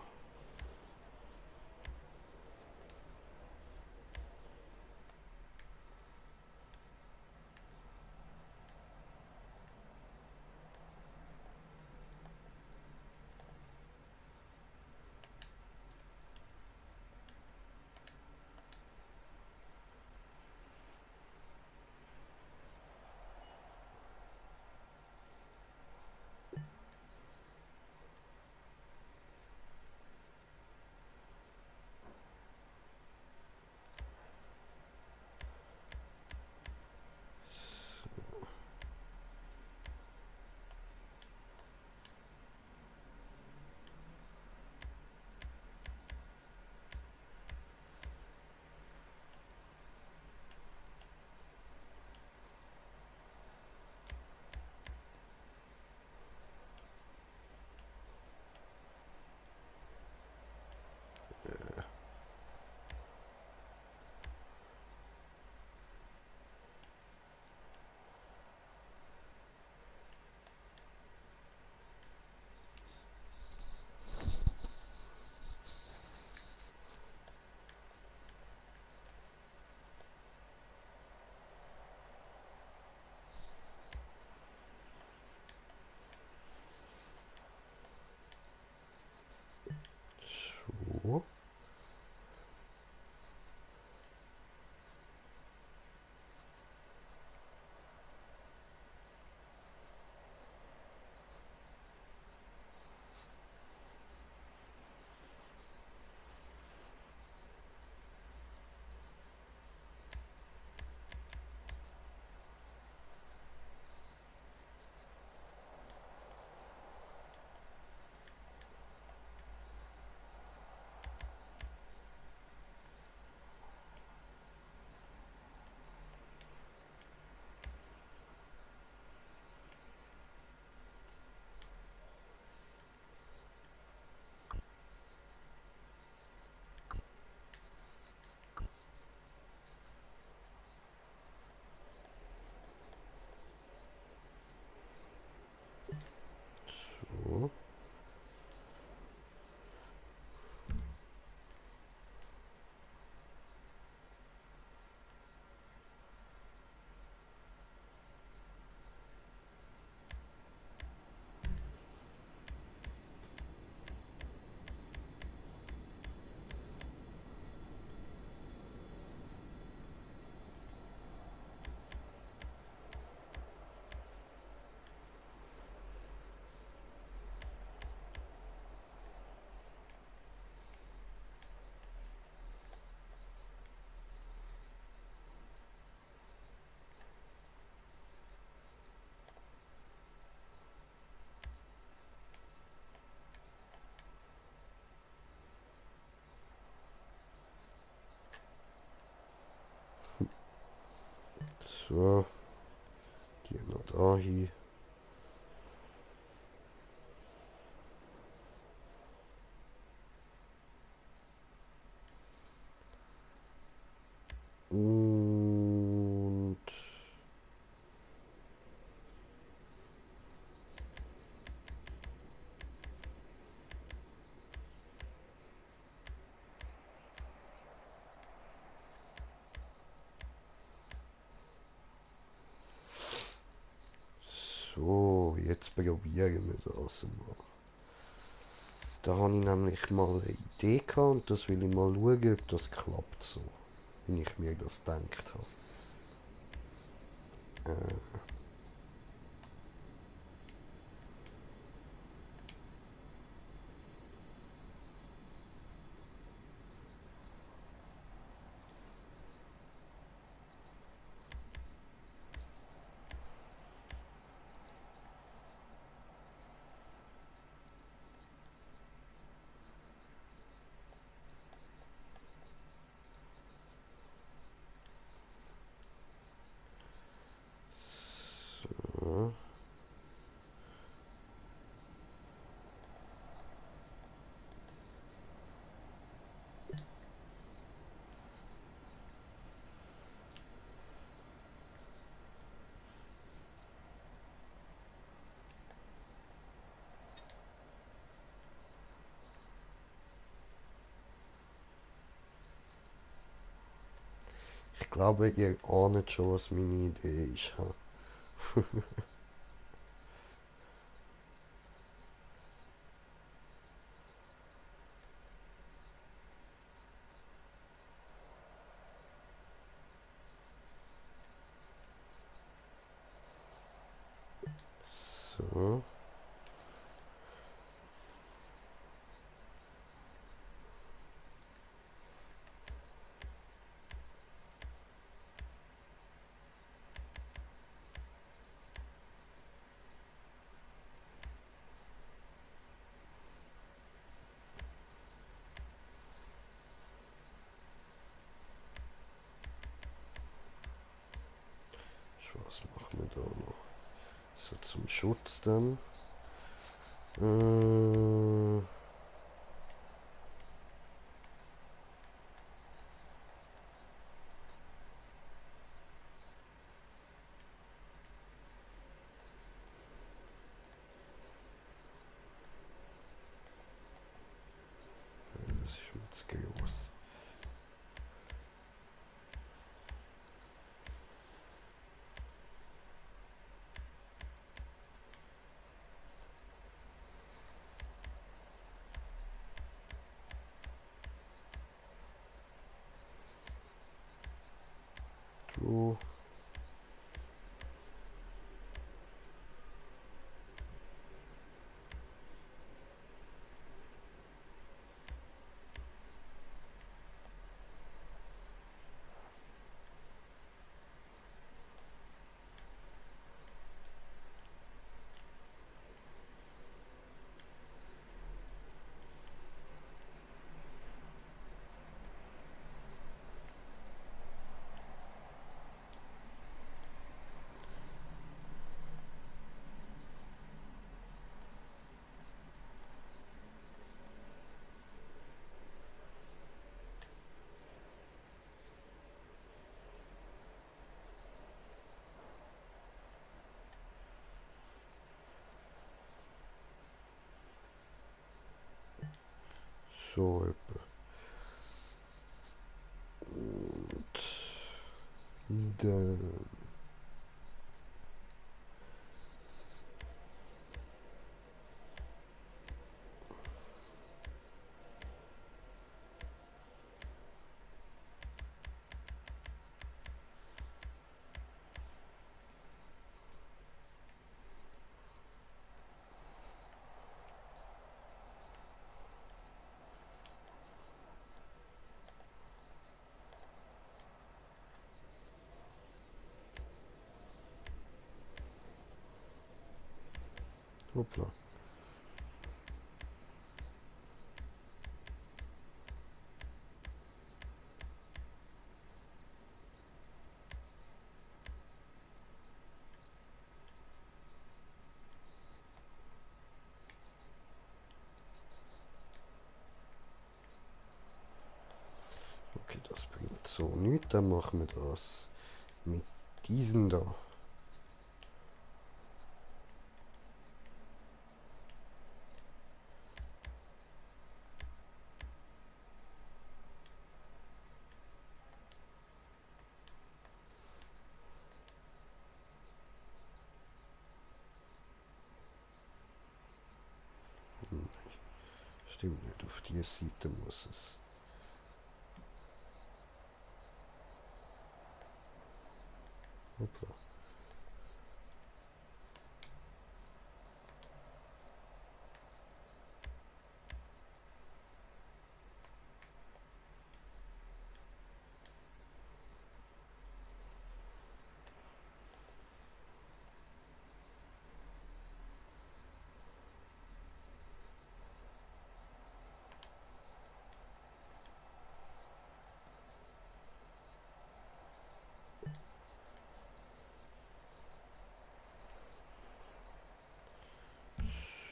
So. So. So. Die noch da hier. Und so, jetzt probieren wir das mal. Da habe ich nämlich mal eine Idee gehabt und das will ich mal schauen, ob das klappt so, wie ich mir das gedacht habe. Ich glaube, ihr ahnt schon, was meine Idee ist. Ha? So. Was machen wir da noch? So zum Schutz dann. Das ist mir zu groß. So. So etwa. Und dann. Hoppla. Okay, das bringt so nichts. Dann machen wir das mit diesen da. Nein, stimmt nicht. Auf die Seite muss es. Hoppla.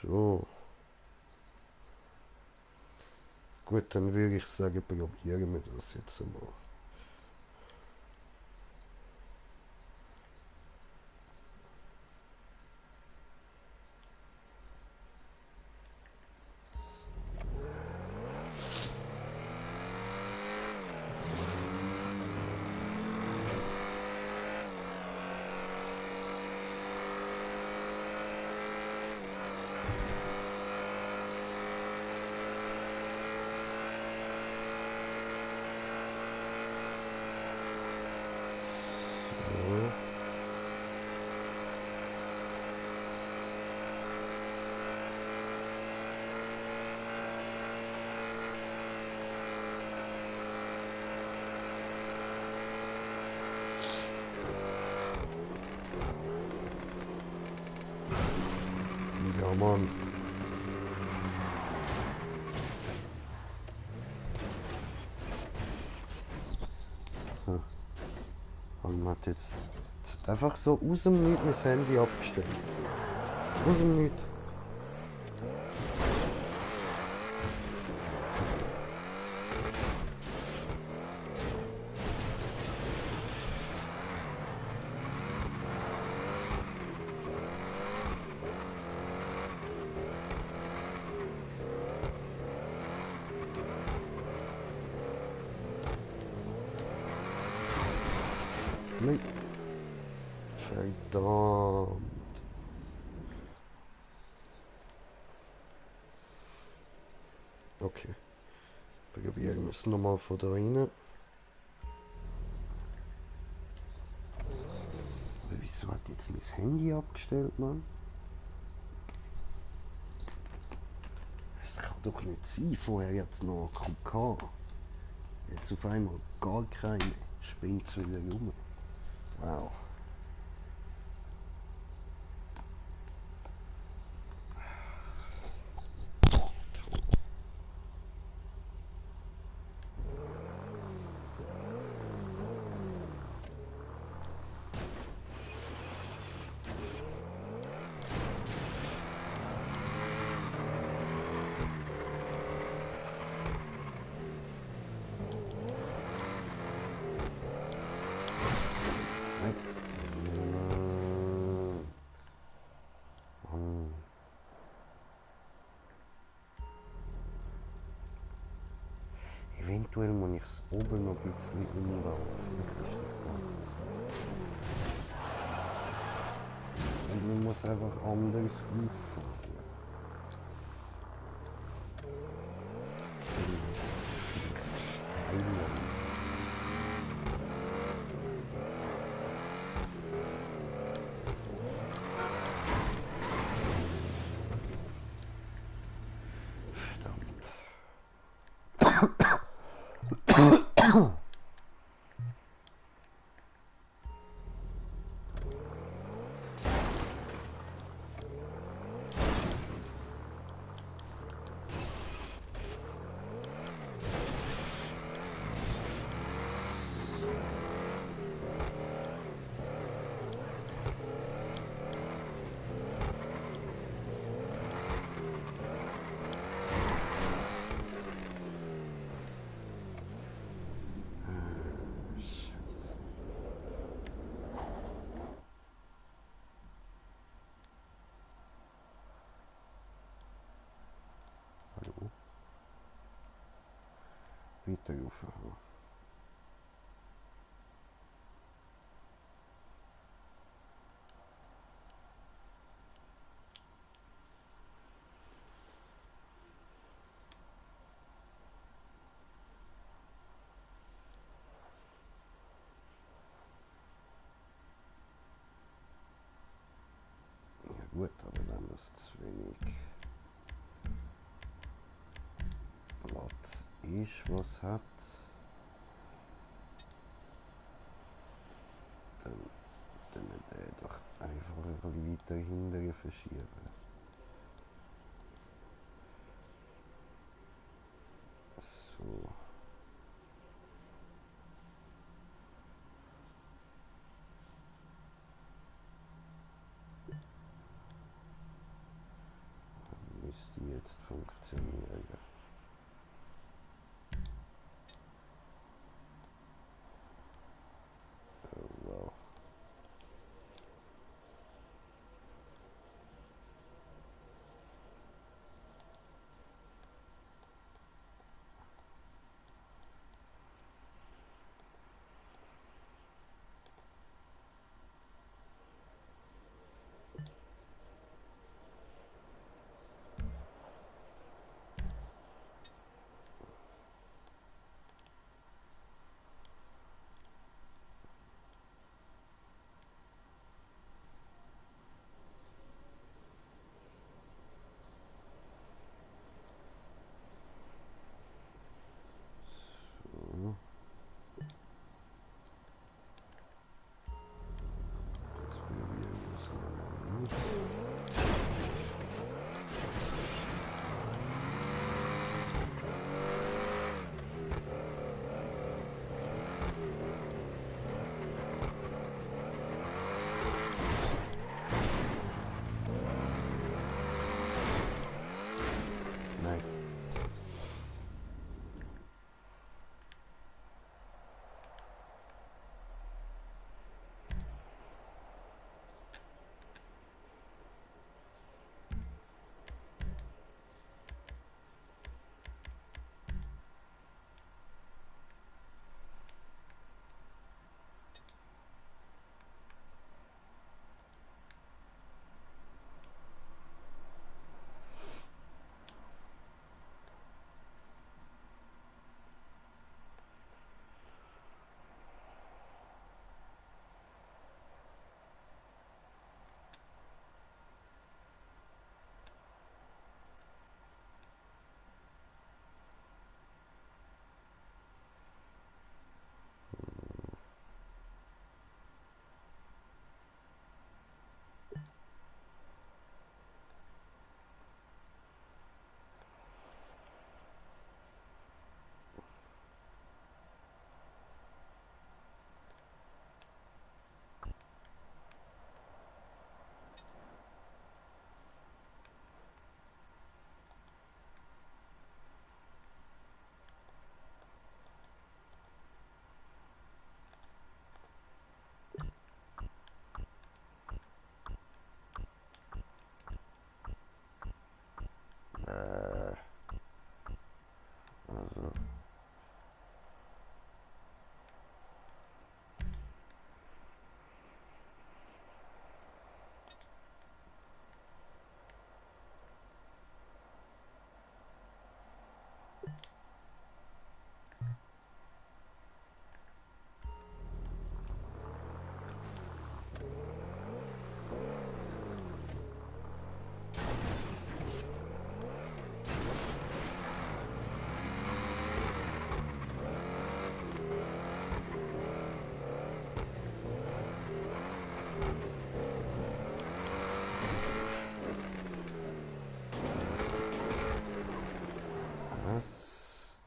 So. Gut, dann würde ich sagen, probieren wir das jetzt einmal. Man hat jetzt einfach so aus dem Nichts mein Handy abgestellt. Aus dem Nichts. Nein. Verdammt. Okay. Probieren wir es nochmal von da rein. Aber wieso hat jetzt mein Handy abgestellt, Mann? Das kann doch nicht sein. Vorher jetzt noch QK. Jetzt auf einmal gar keine. Spinnt's wieder rum. Wow. Eventuell muss ich es oben noch ein bisschen umbauen. Vielleicht ist das anders. Und man muss einfach anders auffahren. Scheiße. Hallo? Weiter aufhören. Ja gut, aber wenn das zu wenig Platz ist, was hat, dann können wir den doch einfach ein bisschen weiter hinterher verschieben. So. Müsste jetzt funktionieren. Oh, wow. Nein. Also. Das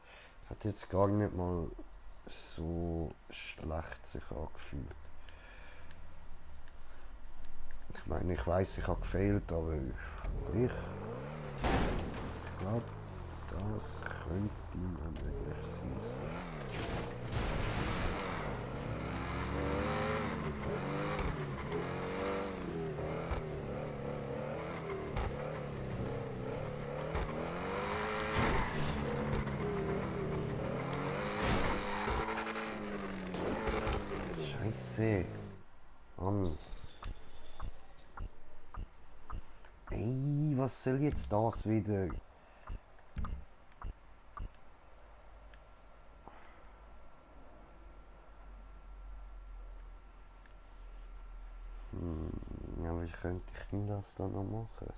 hat jetzt gar nicht mal so schlecht sich angefühlt. Ich meine, ich weiß, ich habe gefehlt, aber ich glaube, das könnte noch möglich sein. Scheiße. Mann. Ey, was soll jetzt das wieder? Ja, wie könnte ich denn das dann noch machen?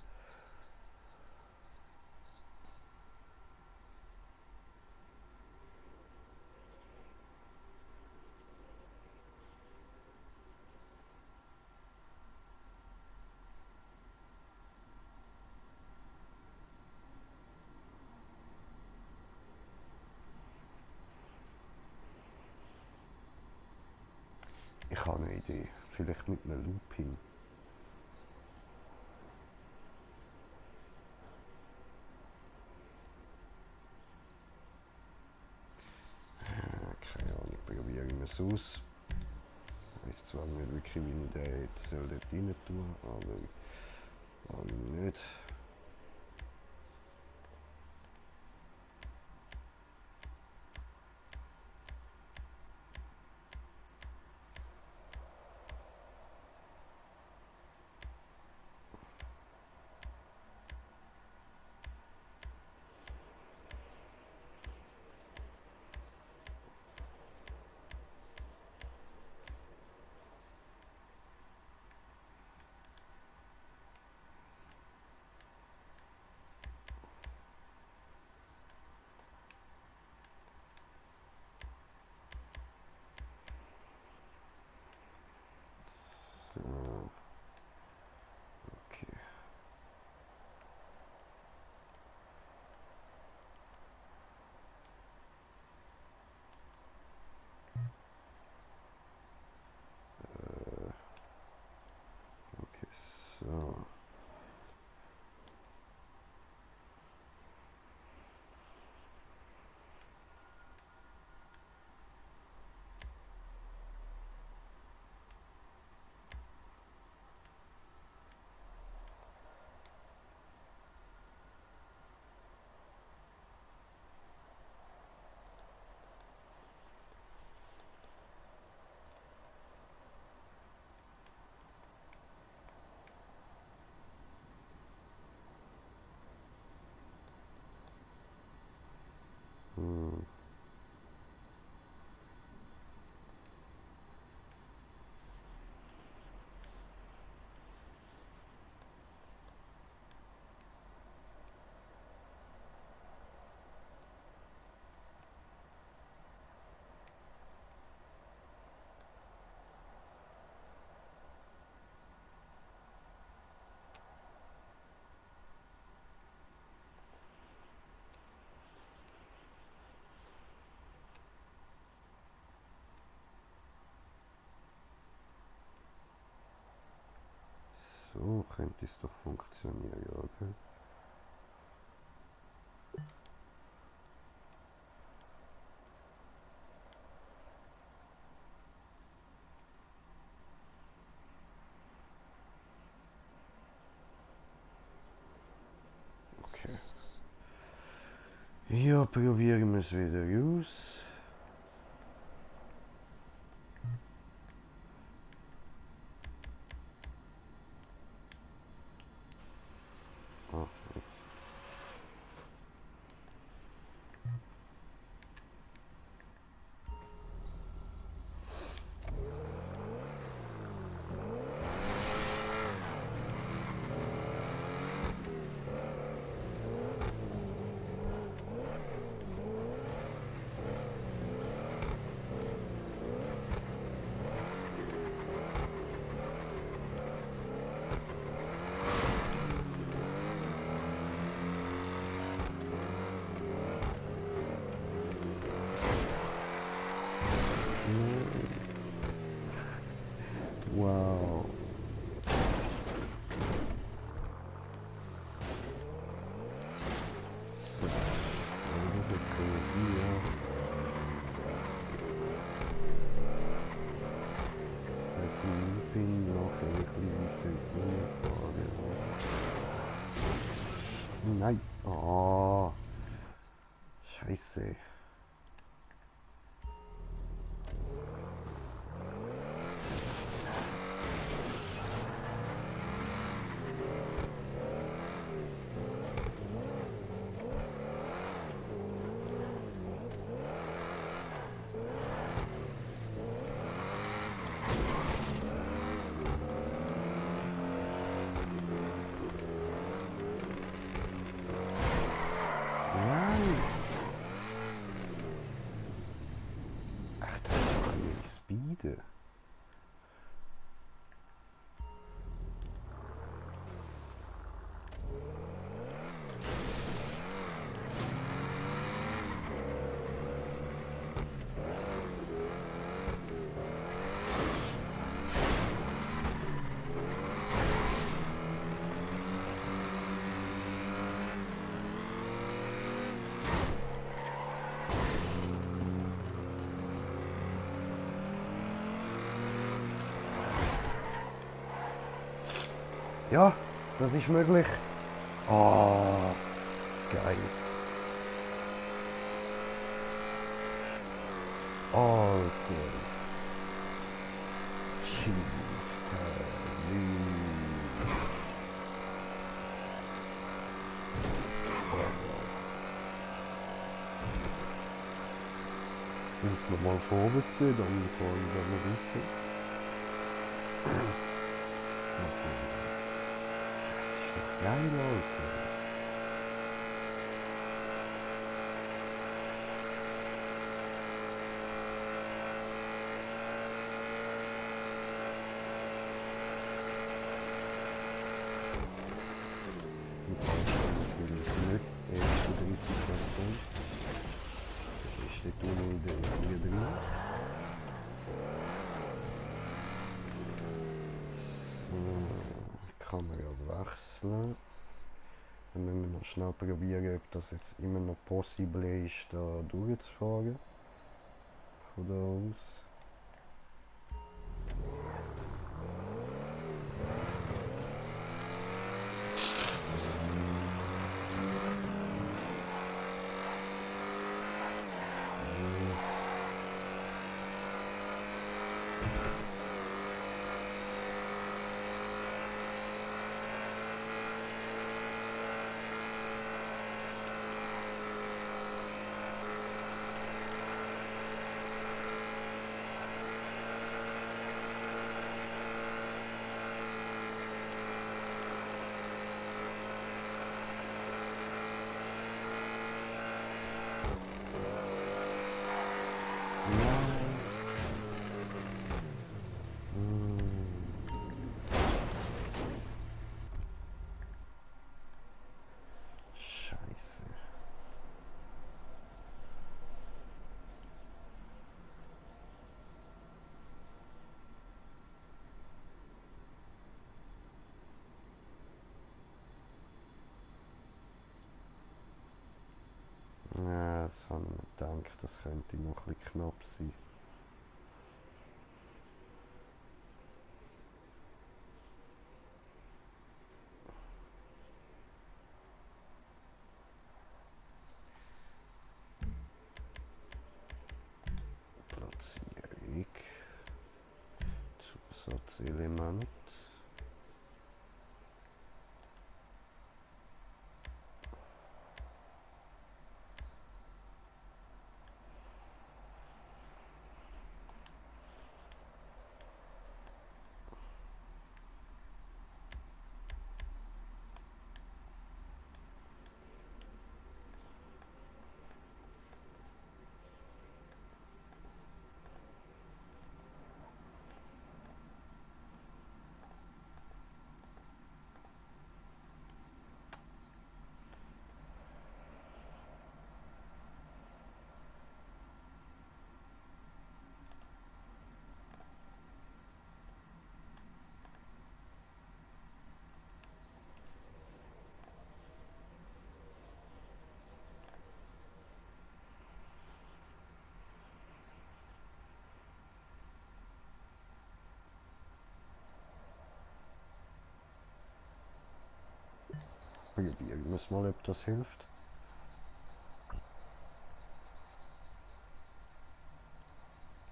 Ich habe eine Idee. Vielleicht mit einem Looping. Keine Ahnung, probieren wir es aus. Ich weiß zwar nicht wirklich, wie ich den jetzt dort rein tun, aber warum nicht? So könnte es doch funktionieren, oder? Okay. Ja, probieren wir es wieder aus. Ah, jetzt. Wow. So, soll das jetzt sein, ja? Das heisst, im Looping nachher ein bisschen weiter rumfahren. Nein! Ah, Scheiße. Nein! Ach, da ist doch nicht Speeden. Ja, das ist möglich. Ah, geil. Alter. Cheese. Jetzt nochmal vorwärts, dann fahren wir mal runter. Das ist doch geil, Alter. Die Baustelle natürlich nicht. Erste, dritte Checkpoint. Das ist dort unten in der Ecke drin. So, Kamera wechseln. Dann müssen wir noch schnell probieren, ob das jetzt immer noch possible ist, da durchzufahren. Von da aus. Scheiße. Das habe ich mir gedacht, das könnte noch ein bisschen knapp sein. Platzierung. Zusatzelement. Probieren wir es mal, ob das hilft.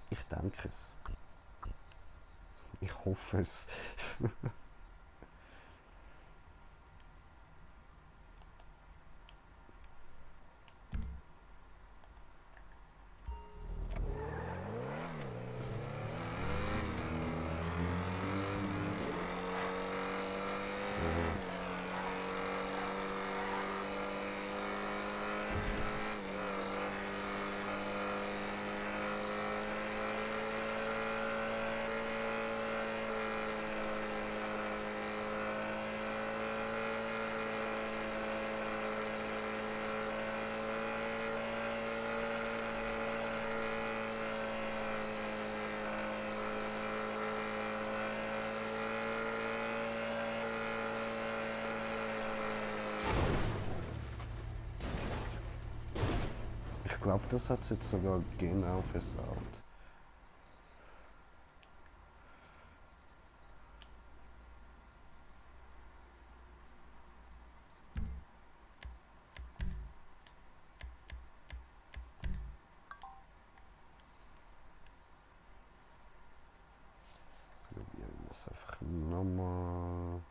Ich denke es. Ich hoffe es. Ich glaube, das hat es jetzt sogar genau versaut. Probieren wir es einfach nochmal.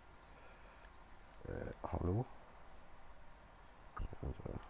Hallo? Also,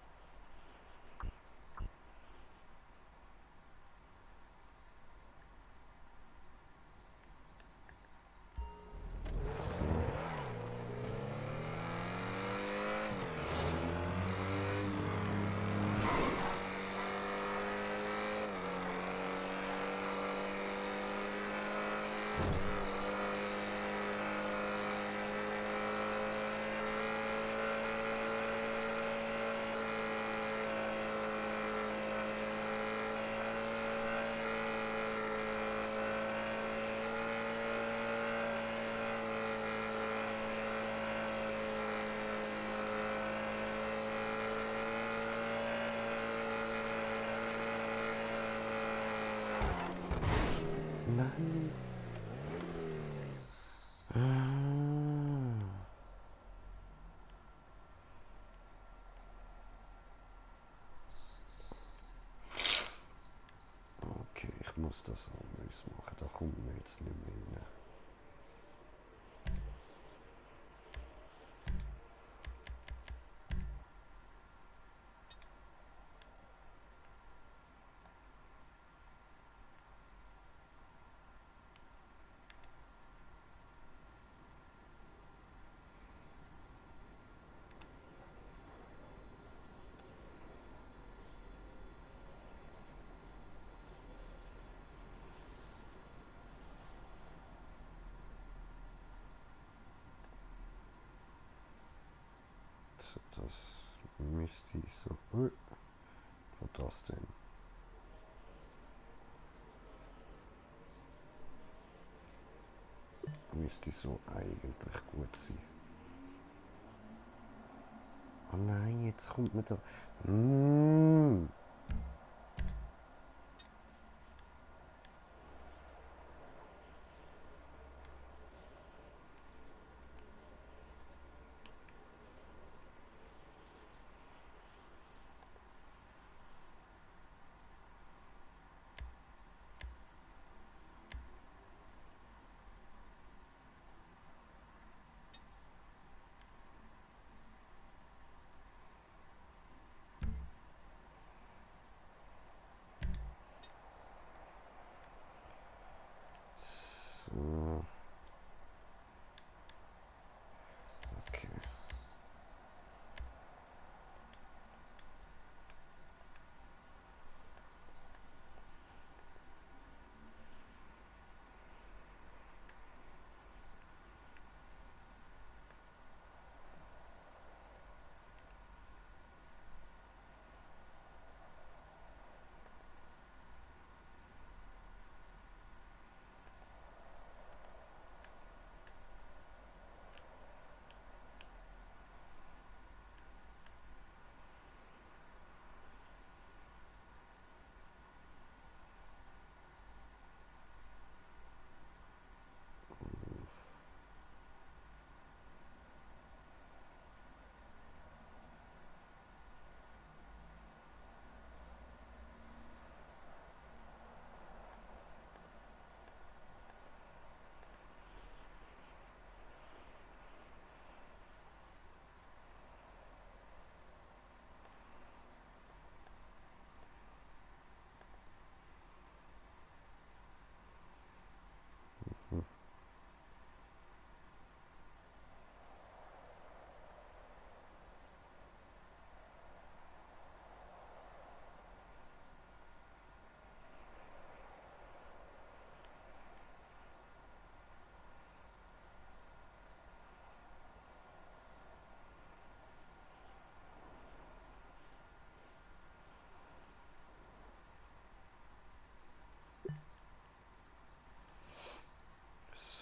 nein. Okay, ich muss das anders machen, da kommt mir jetzt nicht mehr rein. So, das müsste ich so. Was das denn? Müsste so eigentlich gut sein. Oh nein, jetzt kommt mir da.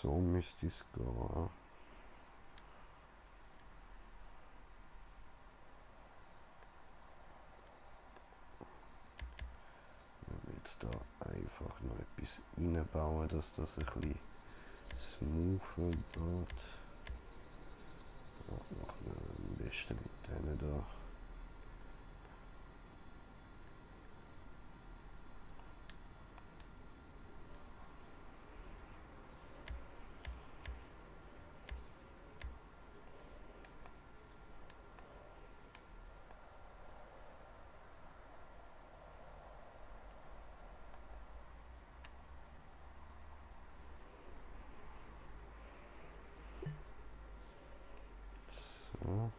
So müsste es gehen. Jetzt da einfach noch etwas reinbauen, dass das ein bisschen smoother geht. Ja, machen wir am besten mit denen da. So.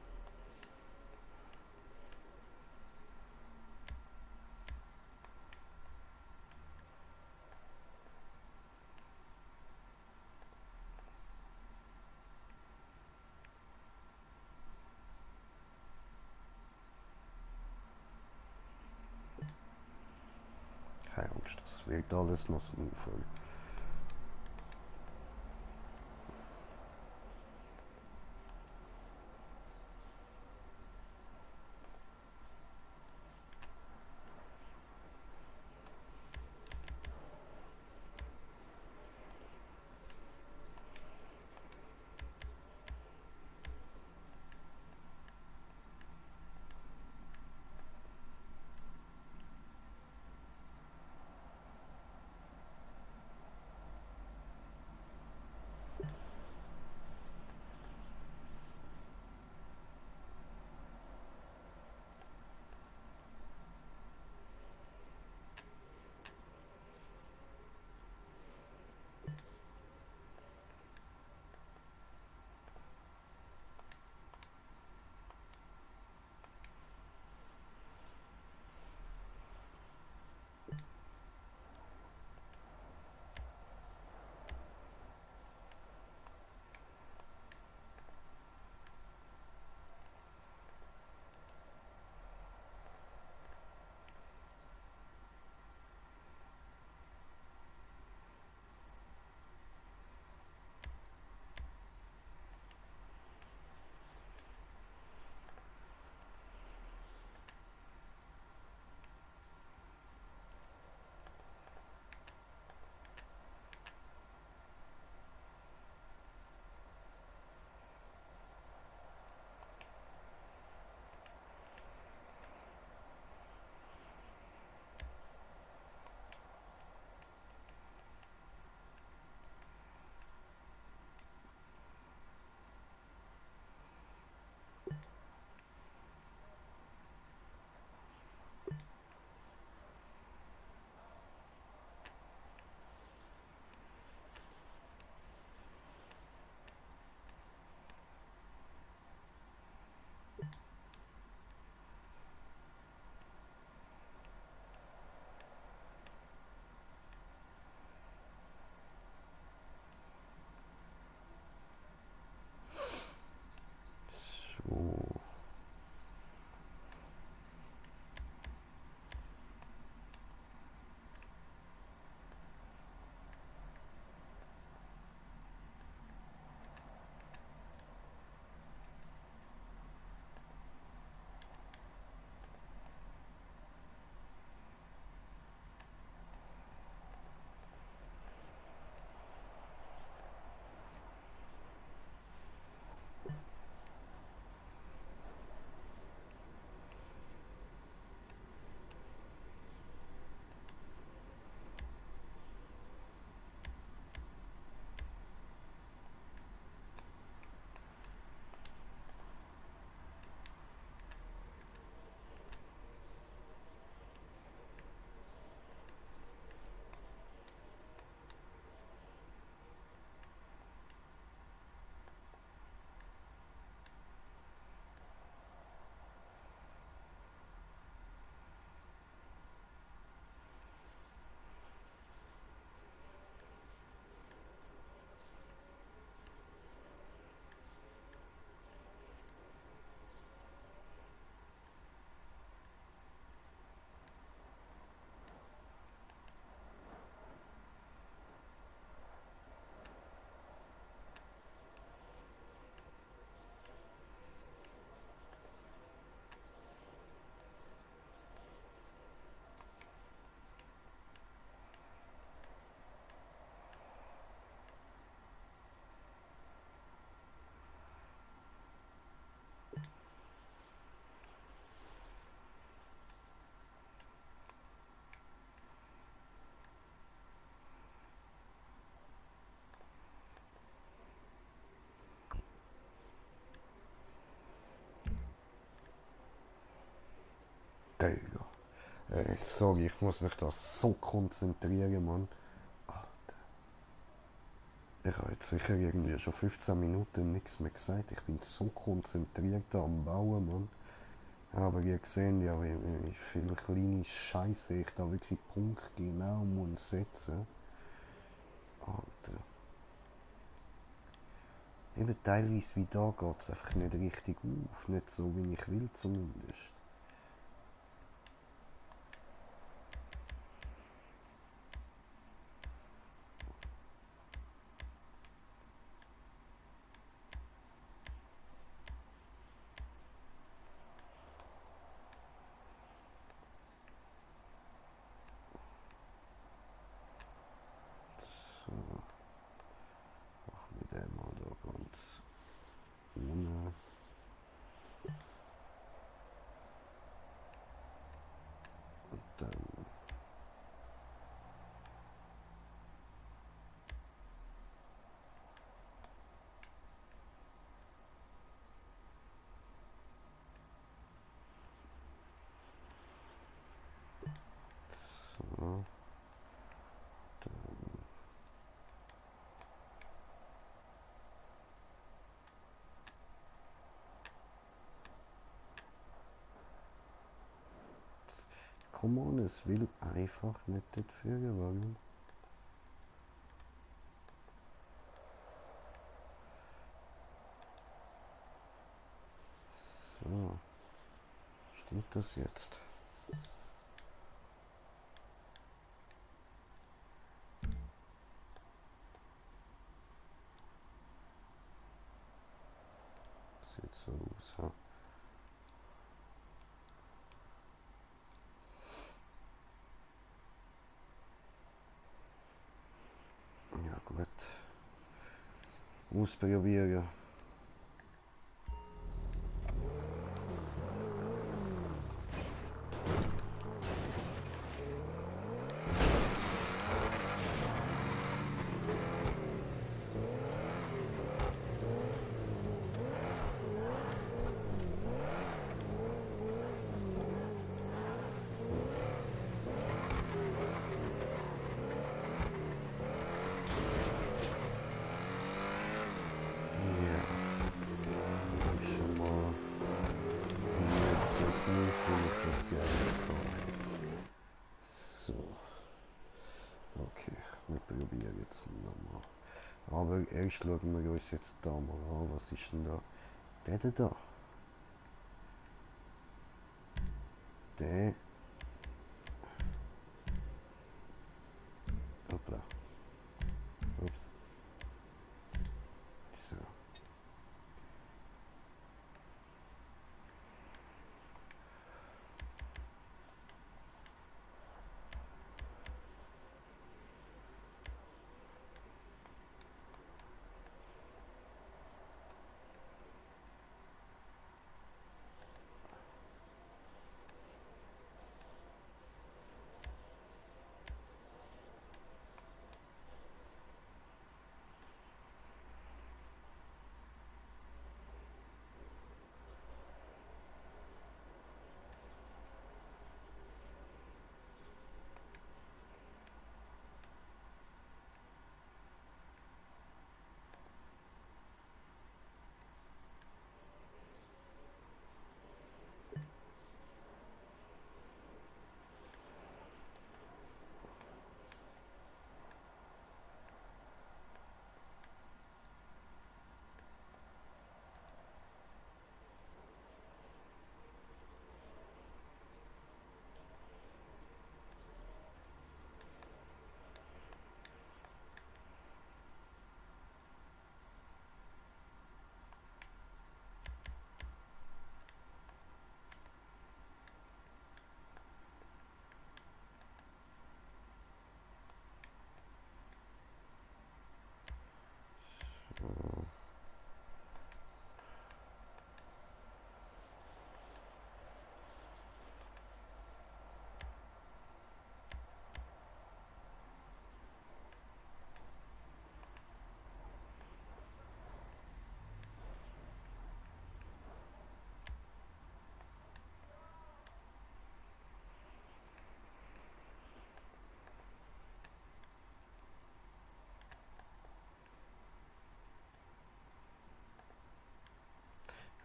Keine Angst, das wird alles noch smoother. Sorry, ich muss mich da so konzentrieren, Mann. Ich habe jetzt sicher irgendwie schon 15 Minuten nichts mehr gesagt. Ich bin so konzentriert da am Bauen, Mann. Aber ihr seht ja, wie viele kleine Scheiße ich da wirklich punktgenau muss setzen. Alter. Eben teilweise wie da geht es einfach nicht richtig auf. Nicht so, wie ich will zumindest. So, machen wir den mal da ganz ohne. Und dann so. Dann komm on, es will einfach nicht dort führen, warum? So, stimmt das jetzt? Sieht so aus, ha? Ja gut. Ausprobieren. Ja, ich schon mal nicht so smooth, wie ich das gerne hätte. So, okay, wir probieren jetzt nochmal. Aber erst schauen wir uns jetzt da mal an, was ist denn da? Der da? Der. Hoppla. Ups. So.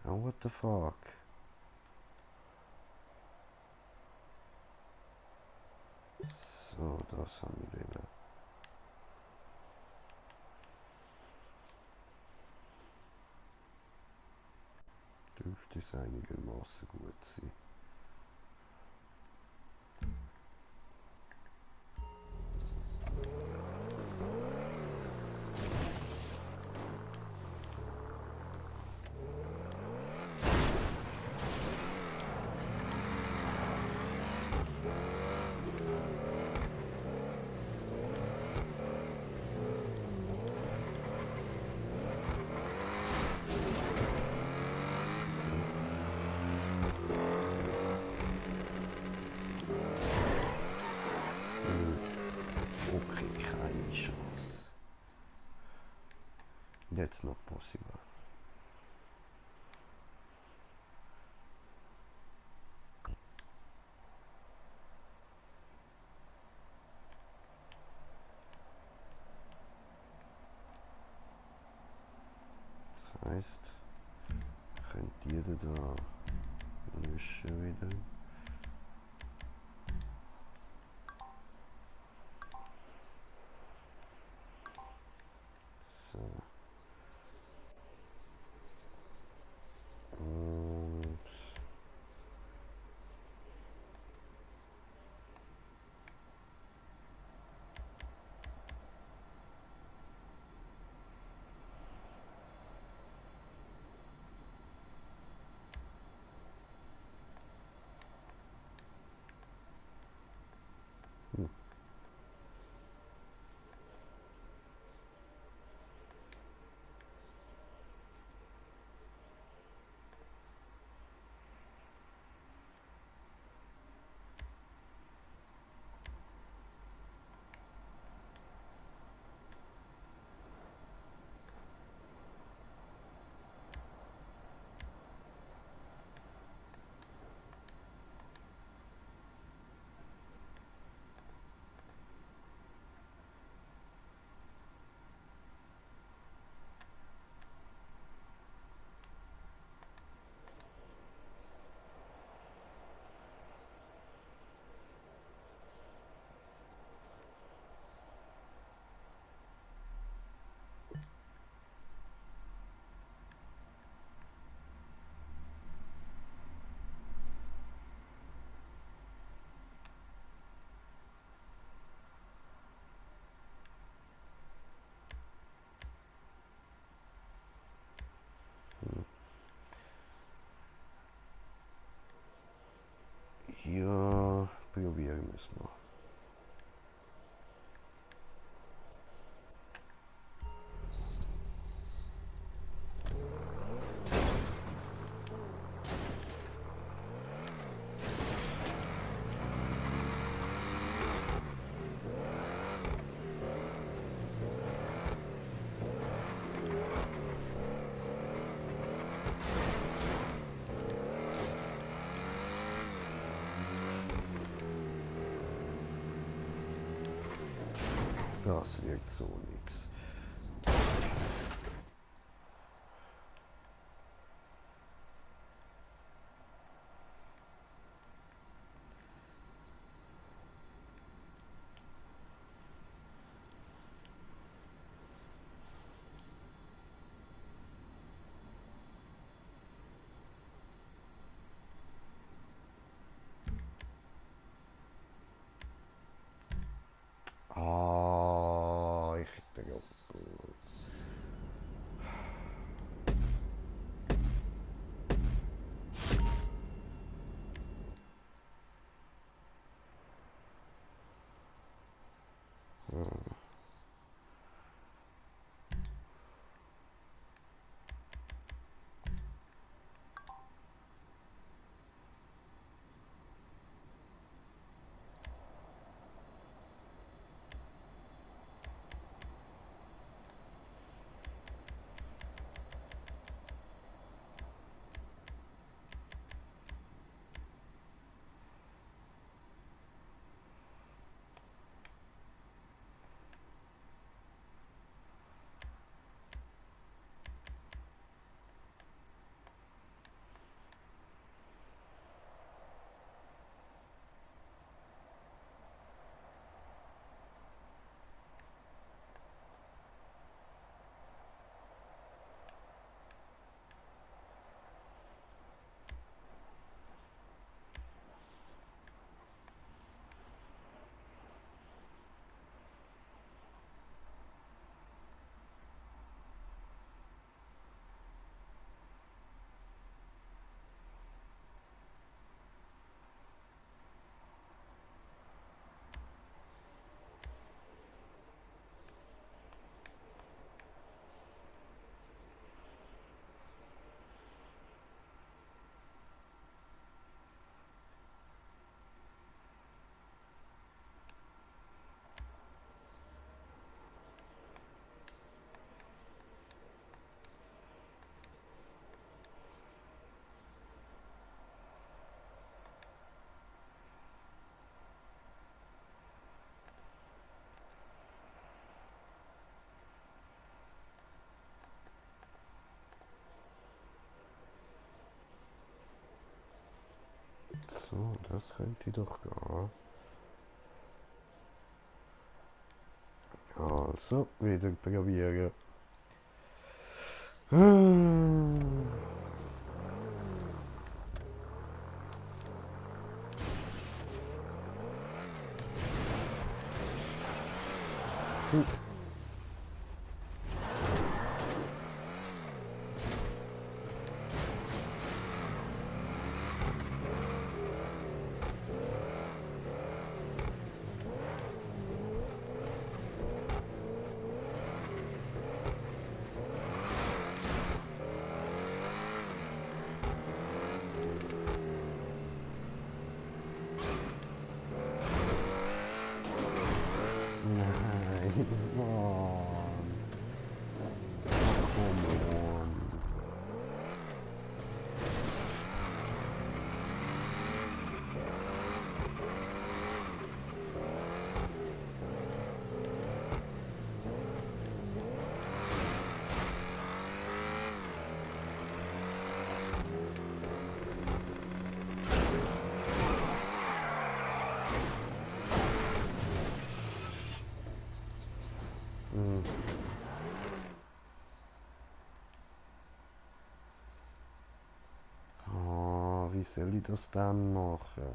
Oh, what the fuck? So, das habe ich wollen. Dürfte es einigermaßen gut sein. Okay, keine Chance. That's not possible. Das heißt, könnt ihr da löschen wieder. So. Und ja, probieren wir es mal. Das wird so nix. Ah, ich das könnte doch gehen. Also, wieder probieren. Nein, Mann. Come on. Hm. Wie soll ich das dann machen?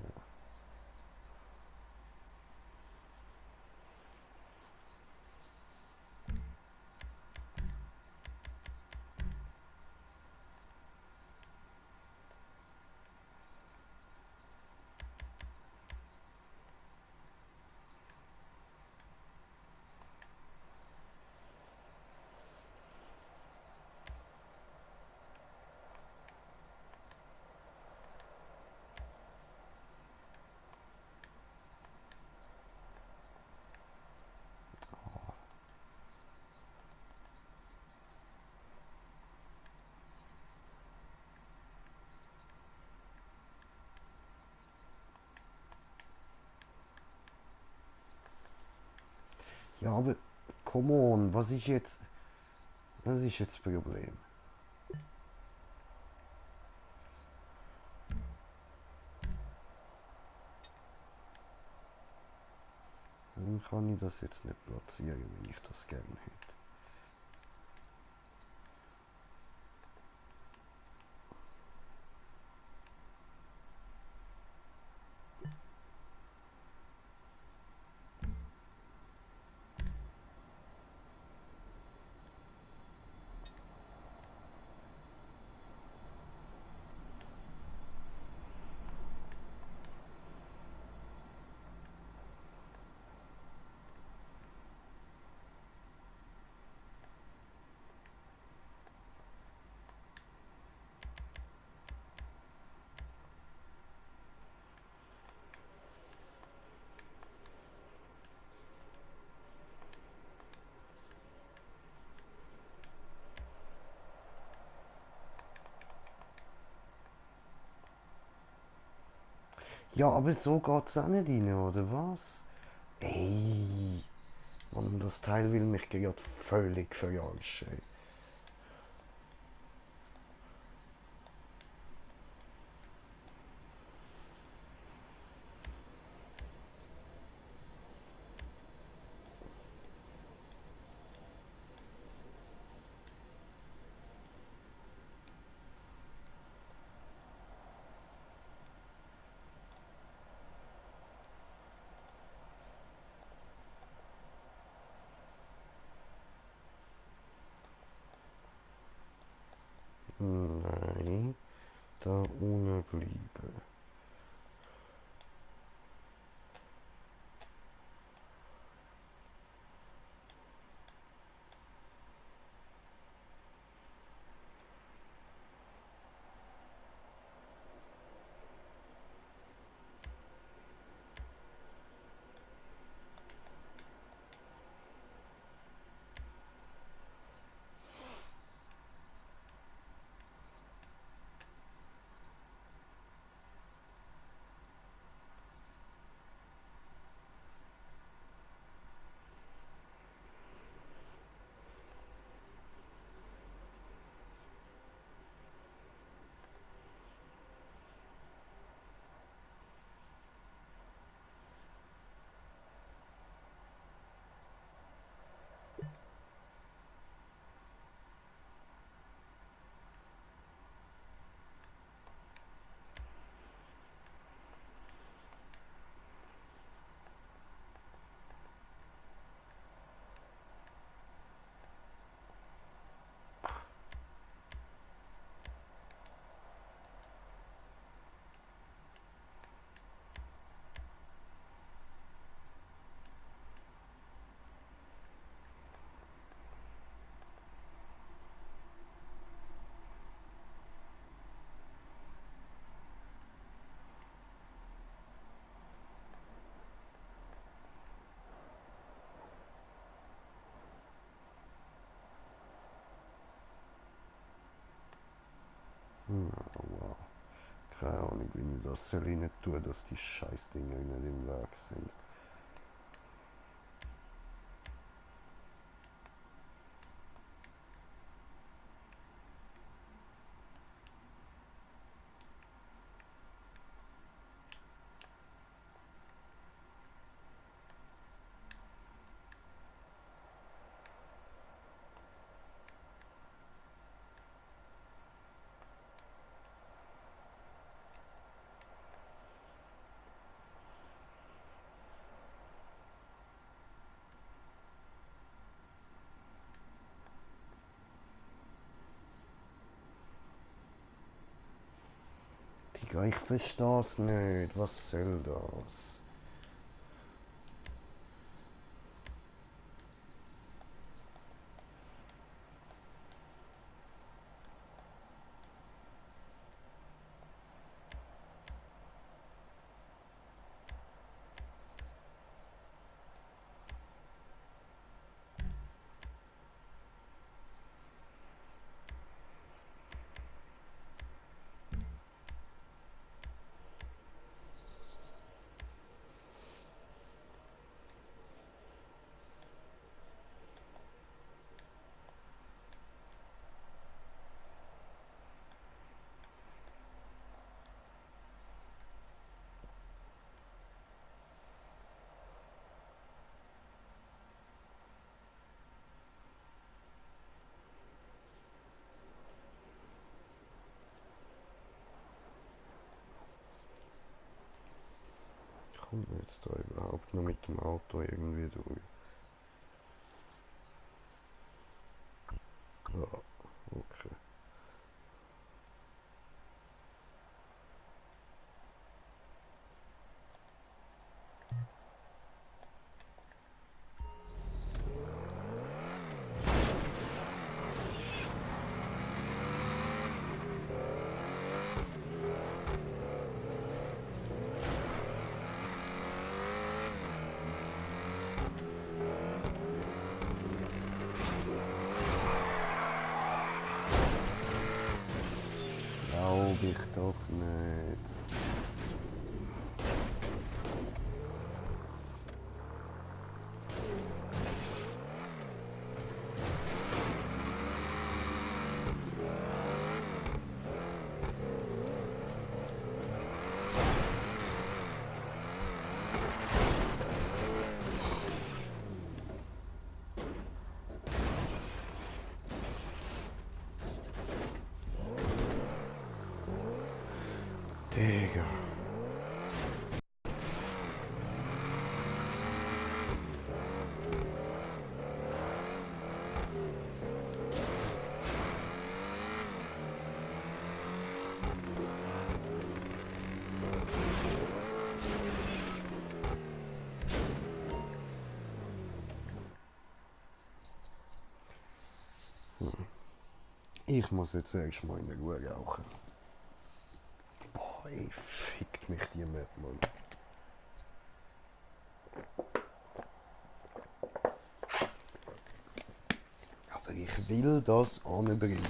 Ja, aber come on, was ist jetzt das Problem? Warum kann ich das jetzt nicht platzieren, wenn ich das gerne hätte? Ja, aber so geht's auch nicht rein, oder was? Ey, Mann, das Teil will mich gerade völlig verarschen. Nein, da unten bleiben. Keine Ahnung, wie ich das rein tue, dass die Scheißdinger nicht im Weg sind. Digga, ich versteh's nicht. Was soll das? Kommt man jetzt da überhaupt noch mit dem Auto irgendwie durch? Ja, okay. Glaub ich doch nicht. Digga. Ich muss jetzt erst mal in Ruhe rauchen. Boah, ey, fickt mich die Map, Mann. Aber ich will das anbringen.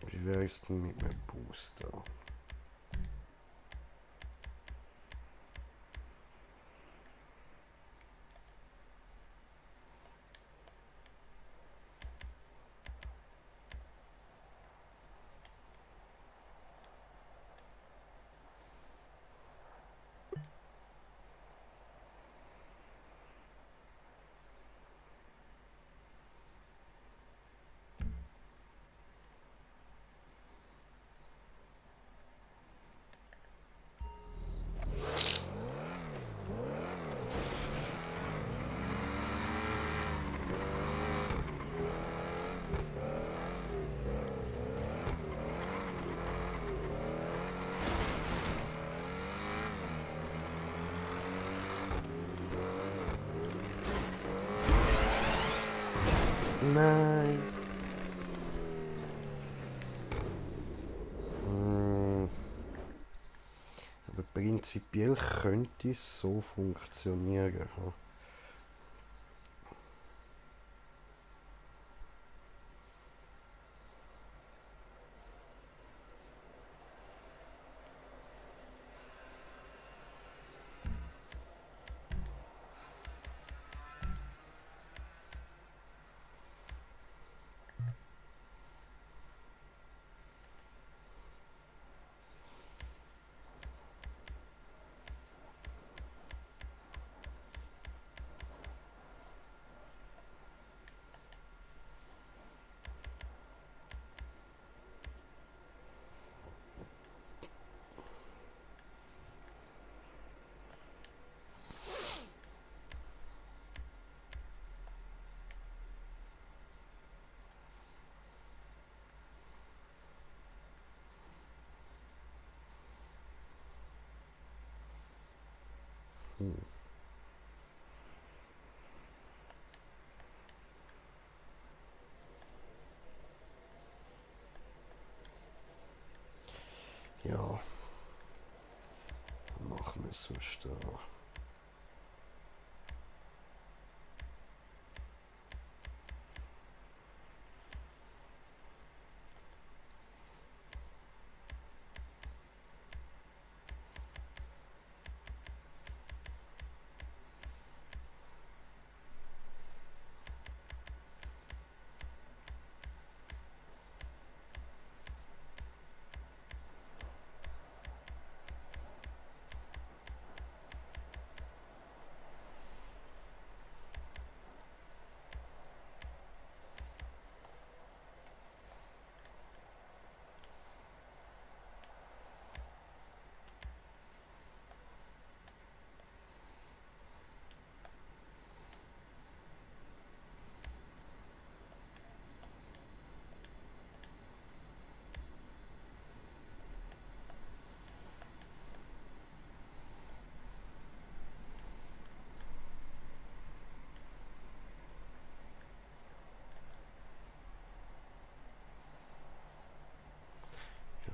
Wie wär's denn mit meinem Booster? Nein. Hm. Aber prinzipiell könnte es so funktionieren. Ja. Hm. Ja, dann machen wir es sonst da.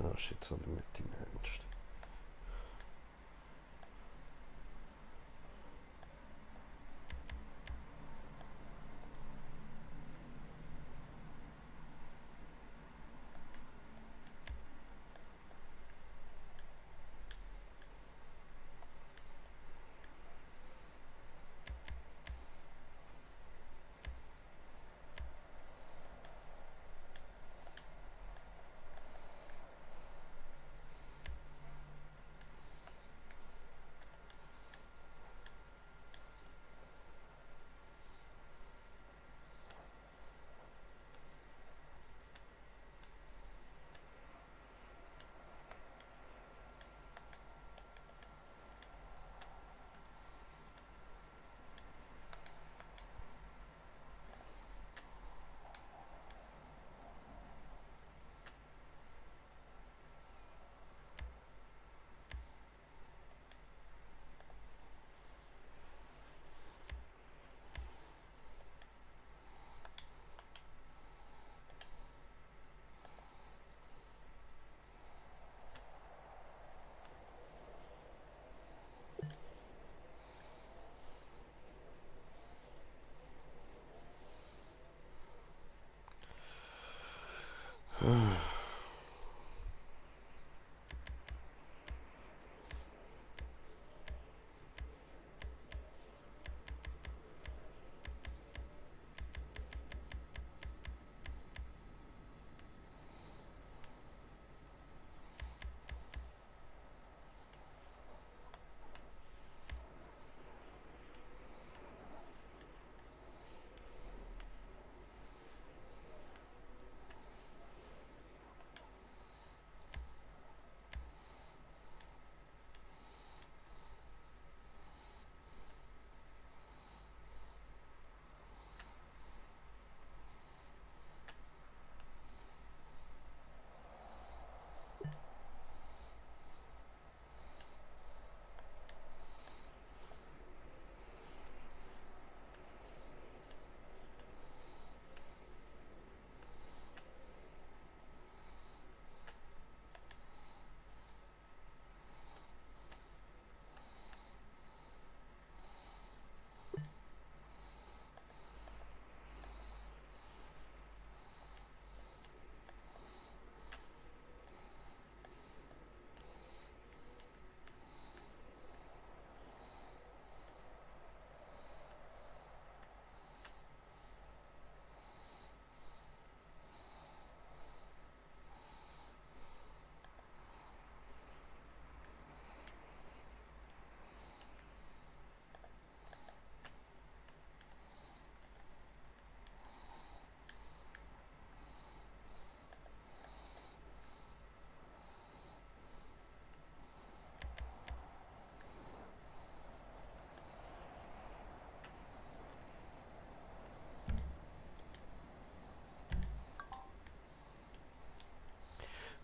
Ja, ist jetzt aber nicht im Ernst.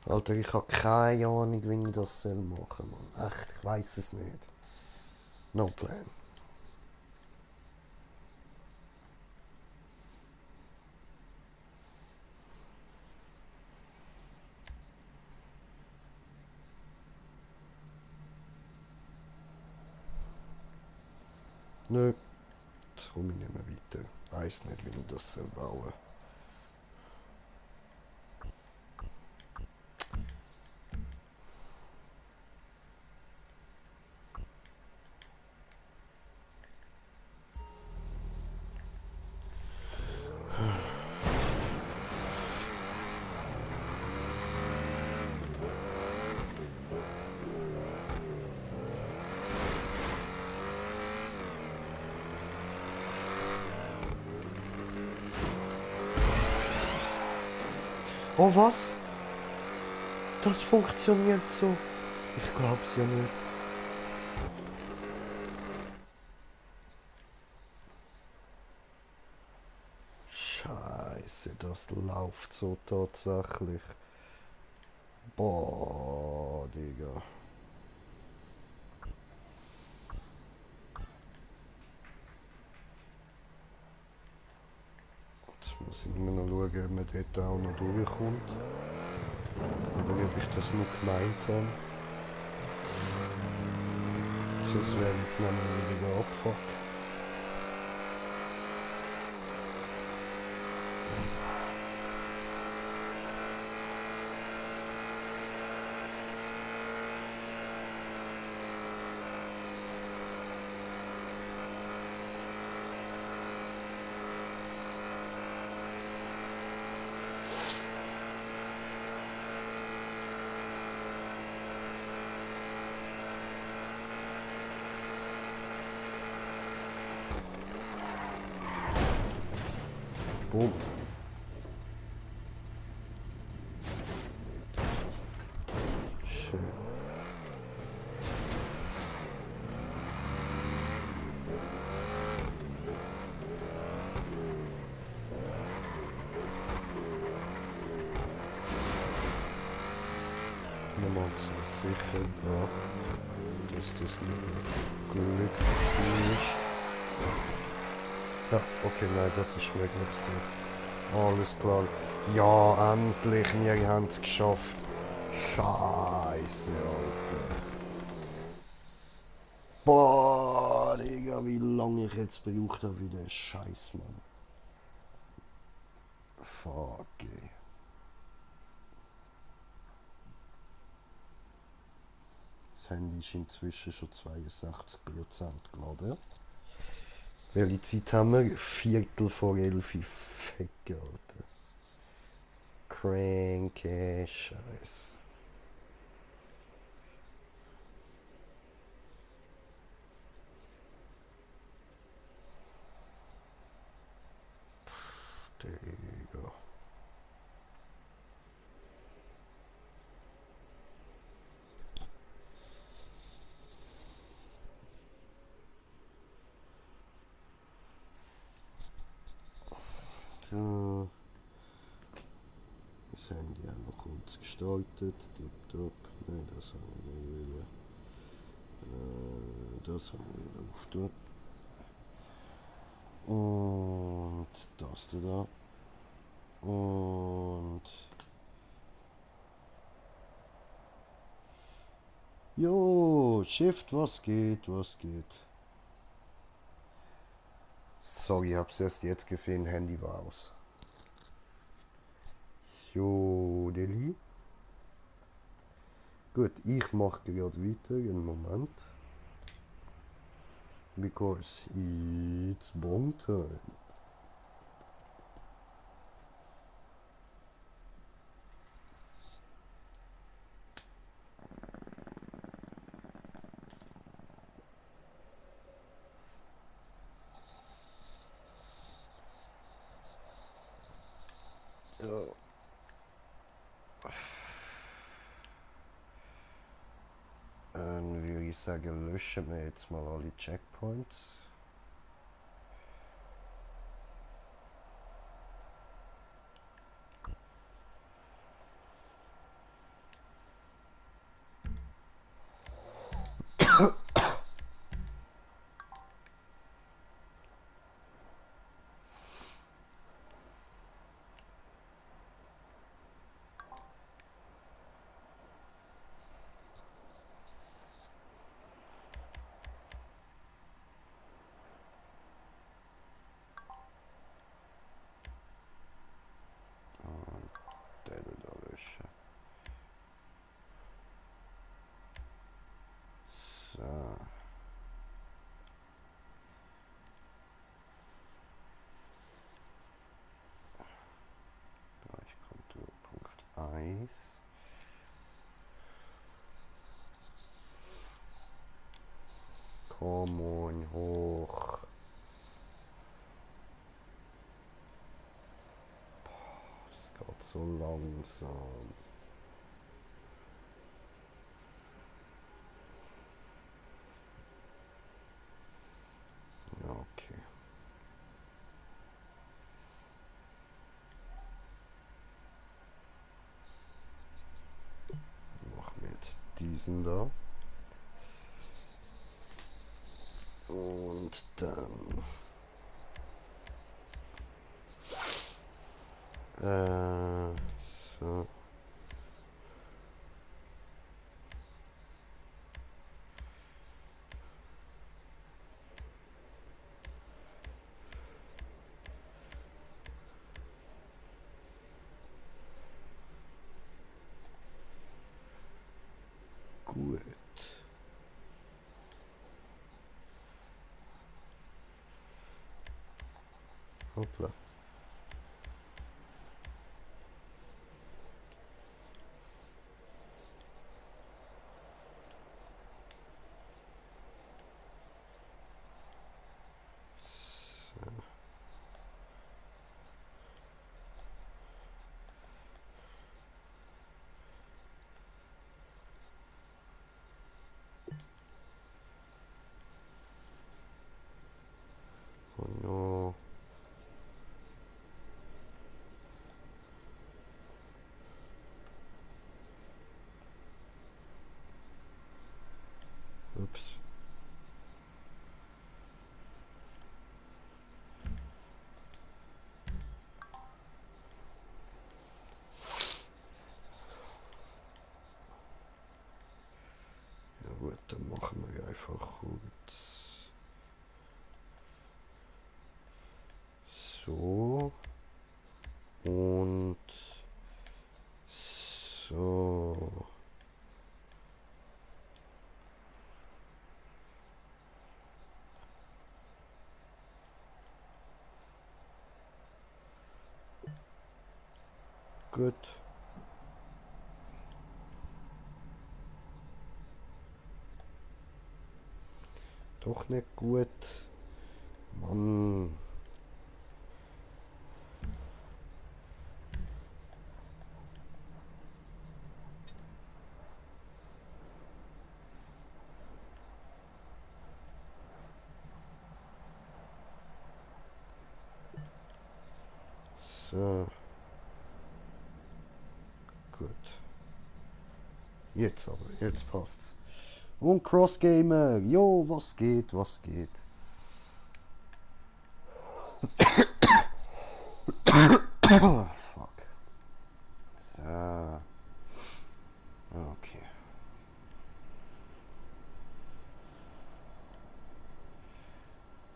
Alter, ich habe keine Ahnung, wie ich das machen soll, Mann. Echt, ich weiß es nicht. No plan. Nö, jetzt komme ich nicht mehr weiter. Weiß nicht, wie ich das bauen soll. Oh was? Das funktioniert so. Ich glaub's ja nicht. Scheiße, das läuft so tatsächlich. Boah, Digga. Jetzt muss ich nur noch schauen, ob man dort auch noch durchkommt. Oder ob ich das nur gemeint habe. Das wäre jetzt nämlich wieder der Abfuck. Boom. Schön. Nochmal so sicher, ja, dass das nicht Glück ist. Ja, okay, nein, das ist möglich so. Alles klar. Ja, endlich, wir haben es geschafft. Scheiße, Alter. Boah, Digga, wie lange ich jetzt gebraucht habe für den Scheiß, Mann. Fuck, ey. Das Handy ist inzwischen schon 62% geladen. Welche Zeit haben wir? Viertel vor 11. Fecke, Alter. Cranky Scheiß. Digga. So. Das Handy auch noch kurz gestaltet. Tipptopp. Nein, das habe ich nicht wollen. Das habe ich wieder auftun. Und das da. Und... Jo, Shift, was geht, was geht? Sorry, hab's erst jetzt gesehen, Handy war aus. Jo, Deli. Gut, ich mache gerade weiter, einen Moment. Because it's bomb time. Ja. Dann würde ich sagen, löschen wir jetzt mal alle Checkpoints. Come on, hoch. Boah, das geht so langsam. Ja, okay. Machen wir jetzt diesen da. Und dann so. Gut. Hoppla. Oh no. Ups. Ja gut, dann machen wir einfach kurz so und so. Gut. Doch nicht gut. Mann. So. Gut. Jetzt aber, jetzt passt's. Und Crossgamer, jo, was geht, was geht? Fuck. So. Okay.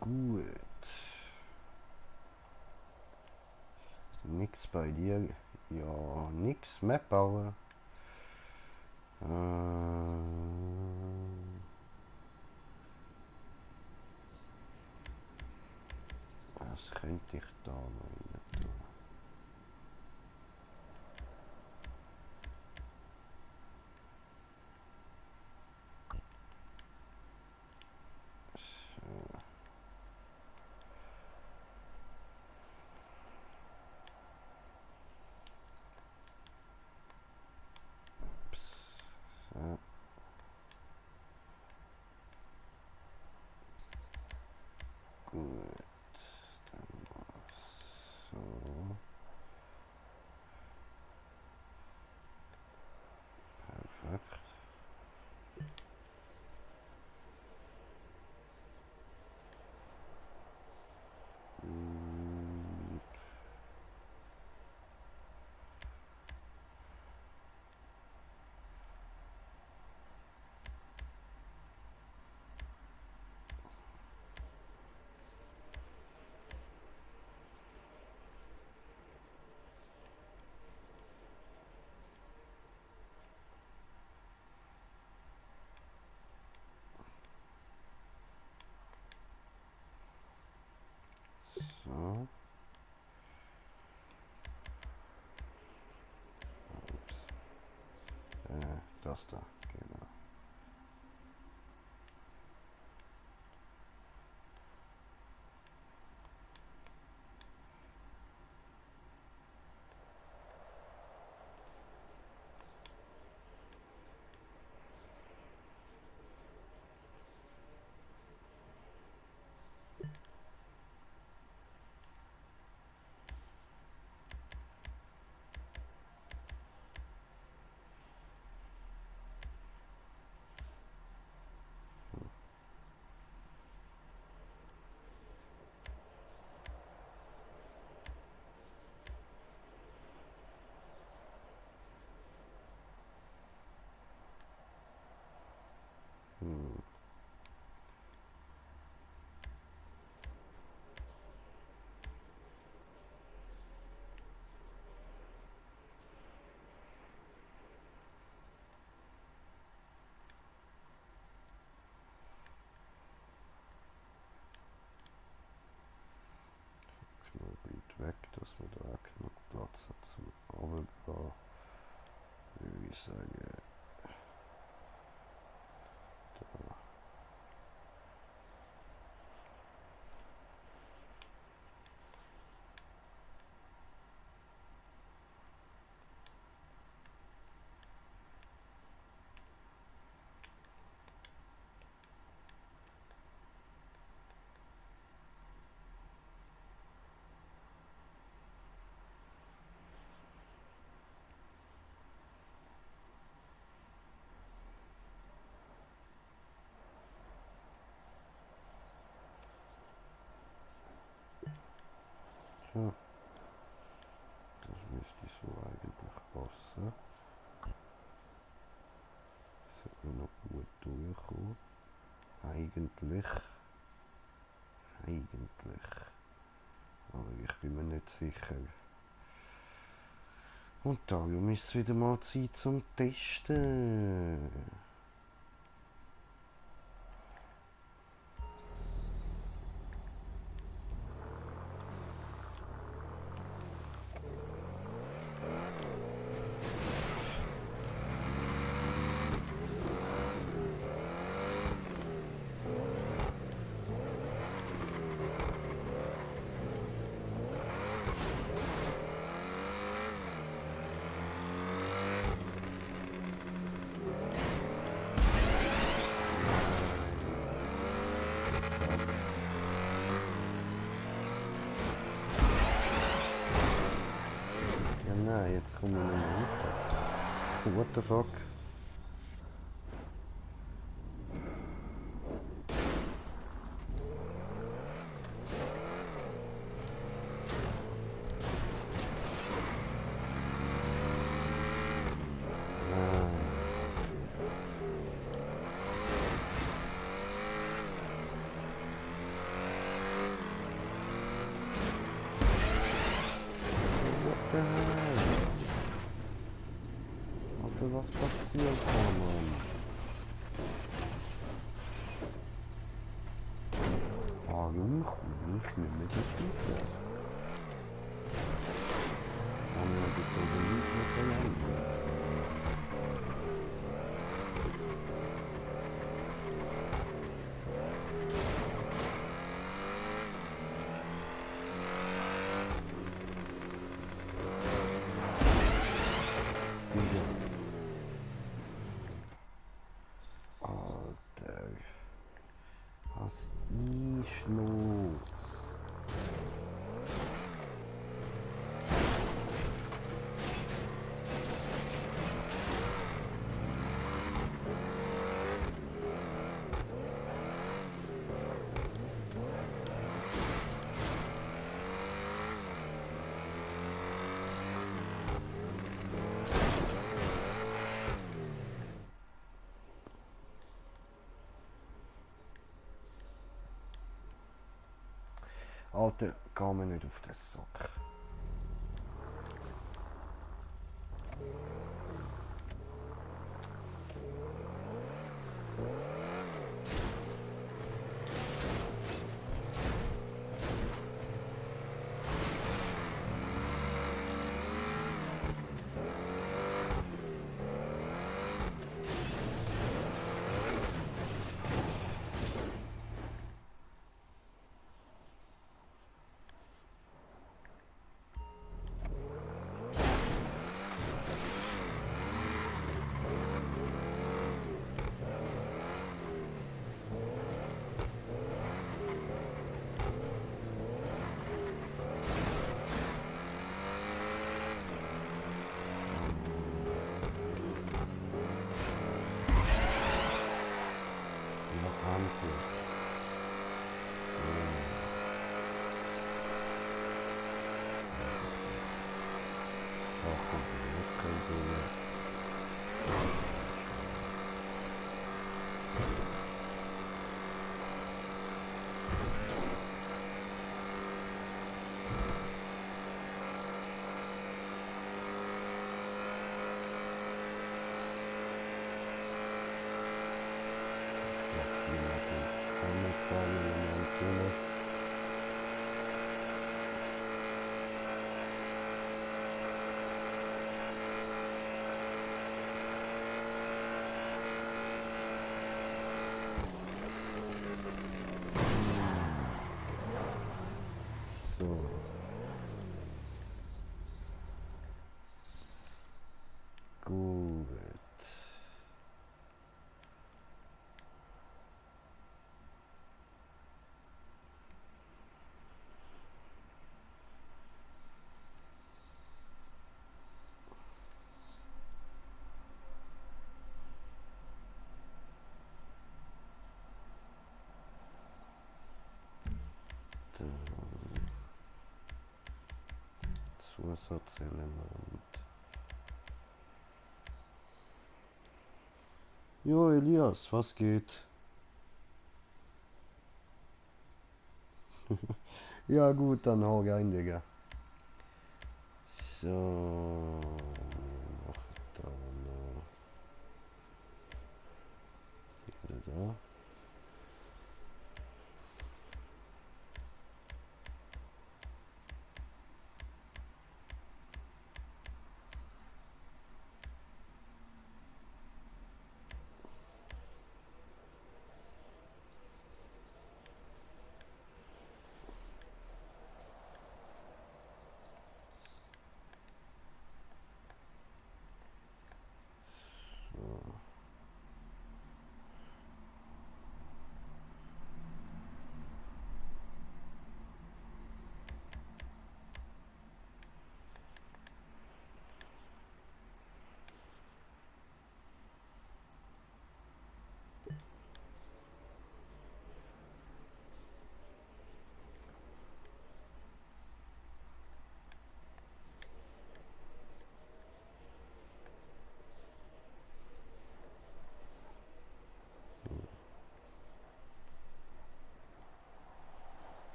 Gut. Nix bei dir. Ja, nix. Map bauen. Was könnte ich da noch rein tun? So. Gut. Dann so. Perfekt. So. Das da, genau. sagen. Da. So, das müsste so eigentlich passen. Sollte man noch gut durchkommen. Eigentlich. Aber ich bin mir nicht sicher. Und darum ist es wieder mal Zeit zum Testen. Ja nein, jetzt komme ich nicht mehr rauf. What the fuck? Alter, was passiert da, Mann? Warum komme ich nicht mehr raus? Das haben wir jetzt aber nicht mehr verlangt. Alter, was ist los? Alter, geh mir nicht auf den Sack. Zusatzelement. Jo, Elias, was geht? Ja gut, dann hau rein, Digga. So, wir machen da noch die da.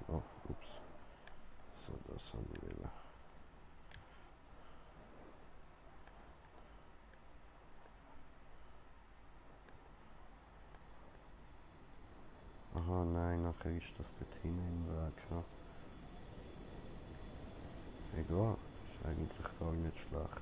Oh, ups. So, das haben wir. Aha, nein, nachher ist das dort hinten im Weg. Ja. Egal, ist eigentlich gar nicht schlecht.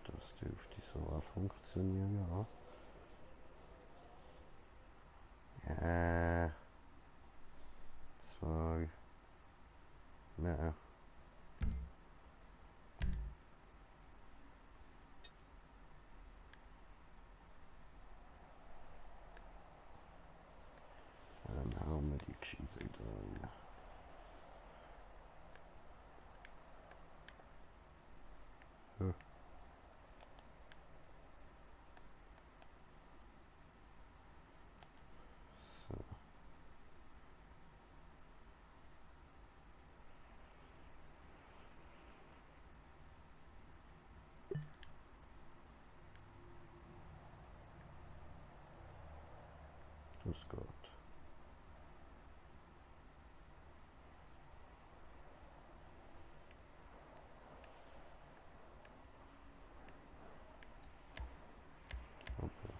Das dürfte so auch funktionieren, ja. Ja, zwei, mehr. Dann hauen wir die Geschichte wieder rein. Ja. So, das geht. Okay.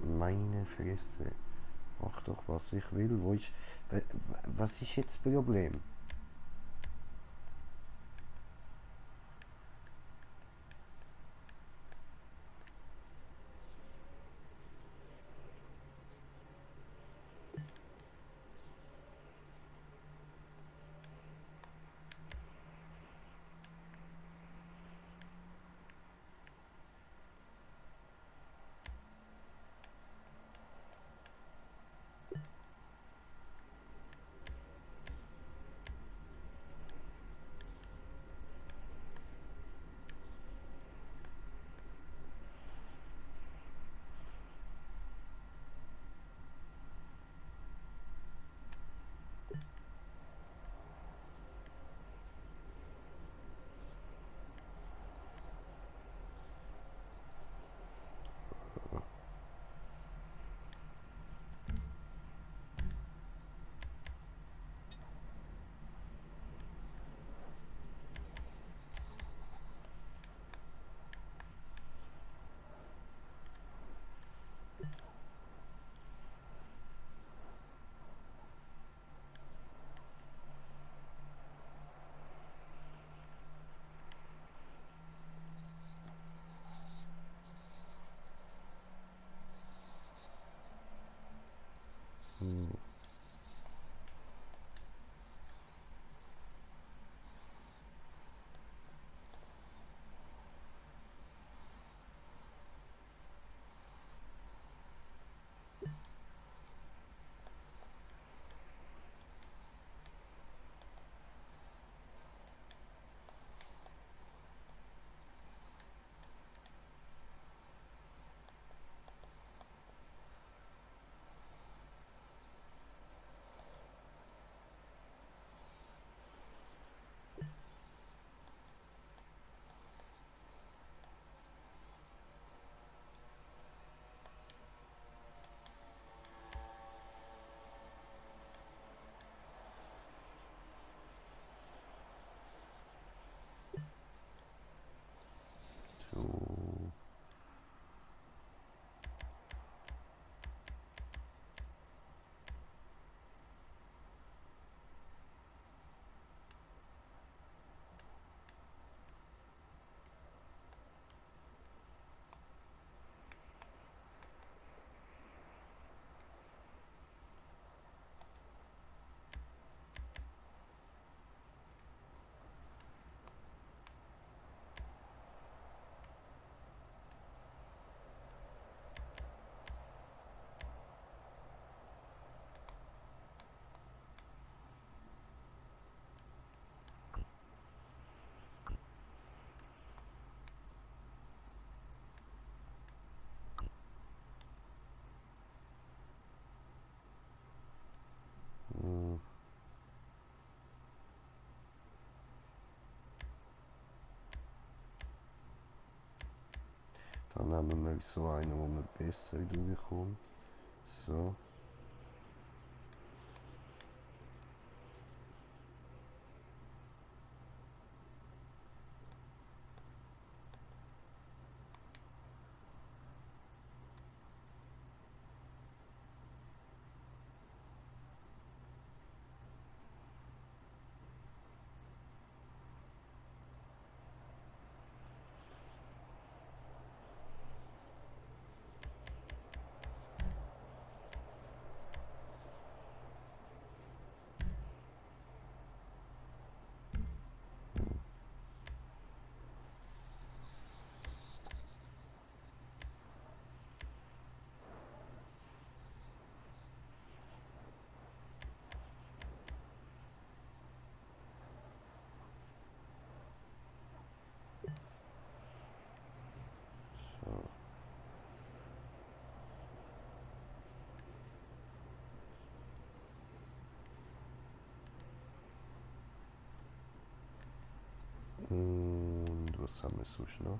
Meine Fresse. Mach doch was ich will. Was ist jetzt das Problem? Hm. So. Hm. Dann nehmen wir so einen, wo man besser durchkommt. So. So. Und was haben wir sonst noch?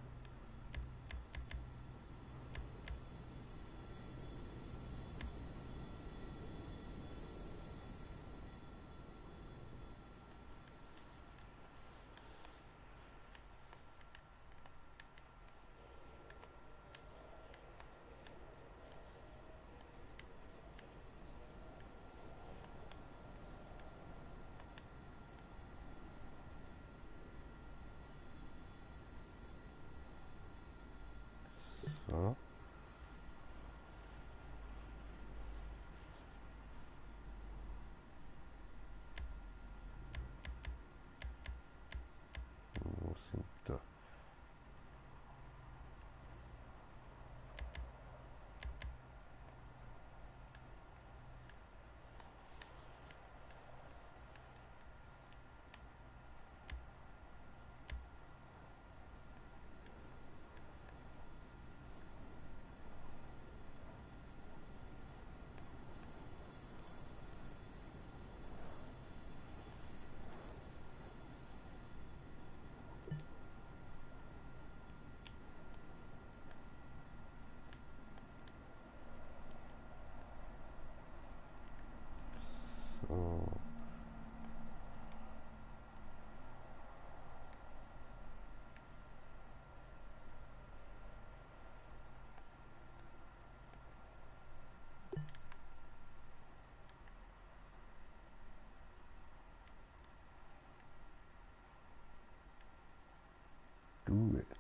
Gut.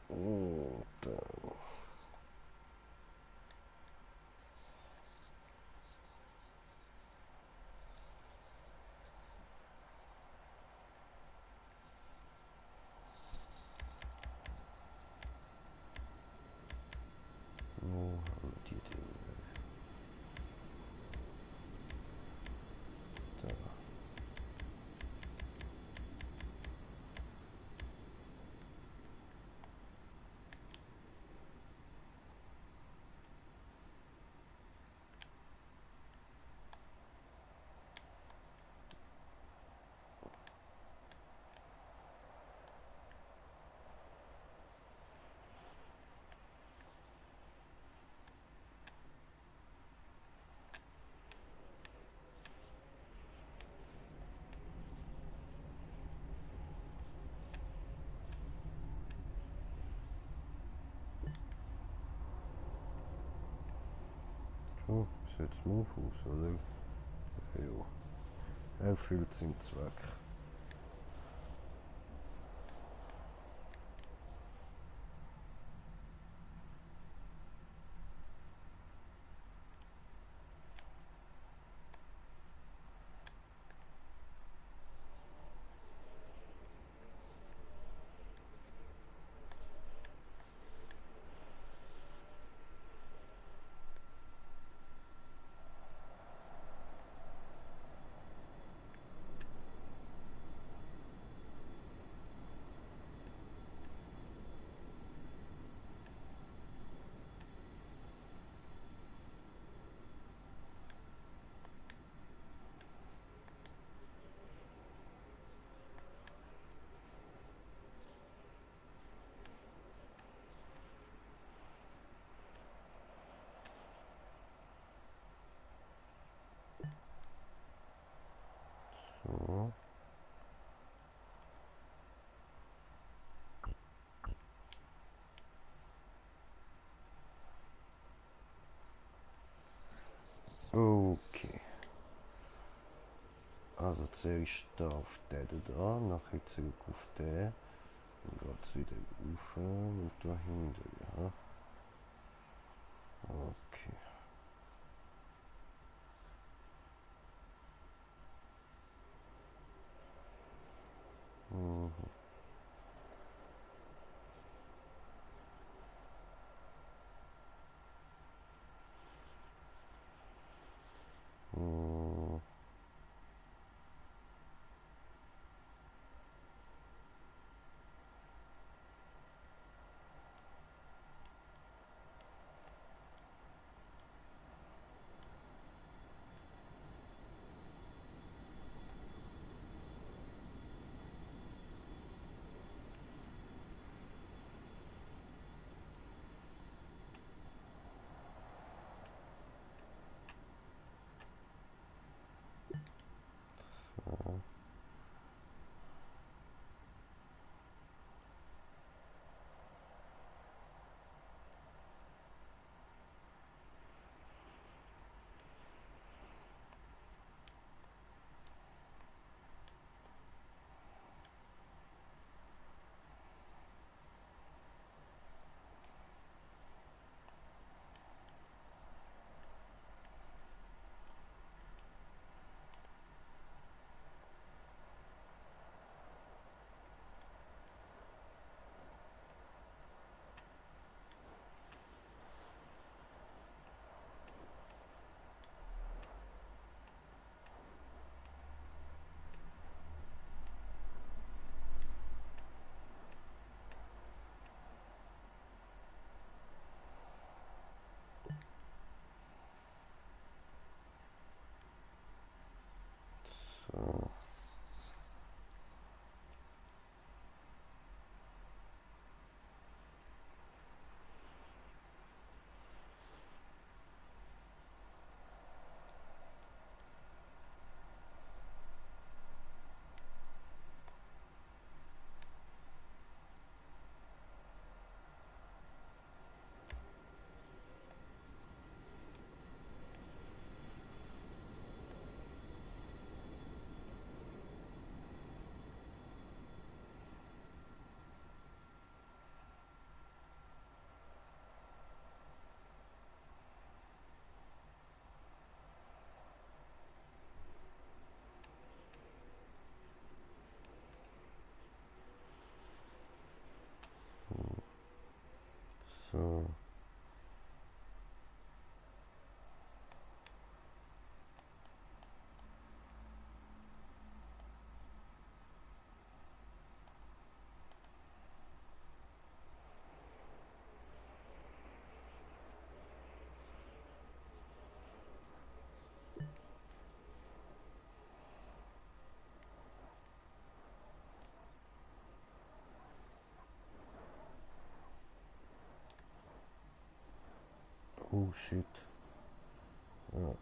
Und dann... Wo haben wir die Dinge? Da. So, setzt Move aus, oder? Ja. Er erfüllt seinen Zweck. So. Okay. Also zuerst da auf den da, nachher zurück auf den. Dann geht es wieder rauf und da hinten, ja. Okay. Mhm. Mhm. So. Oh shit. Ja,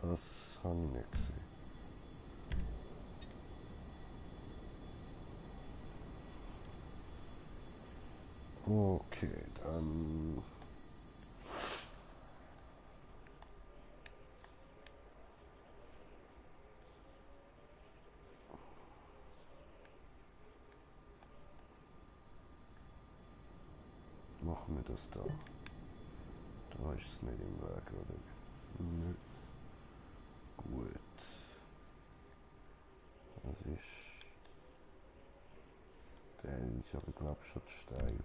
das habe ich nicht gesehen. Okay, dann... machen wir das da. Da ist es nicht im Weg, oder? Nö. Gut. Das ist... Der ist aber, glaube ich, schon zu steil.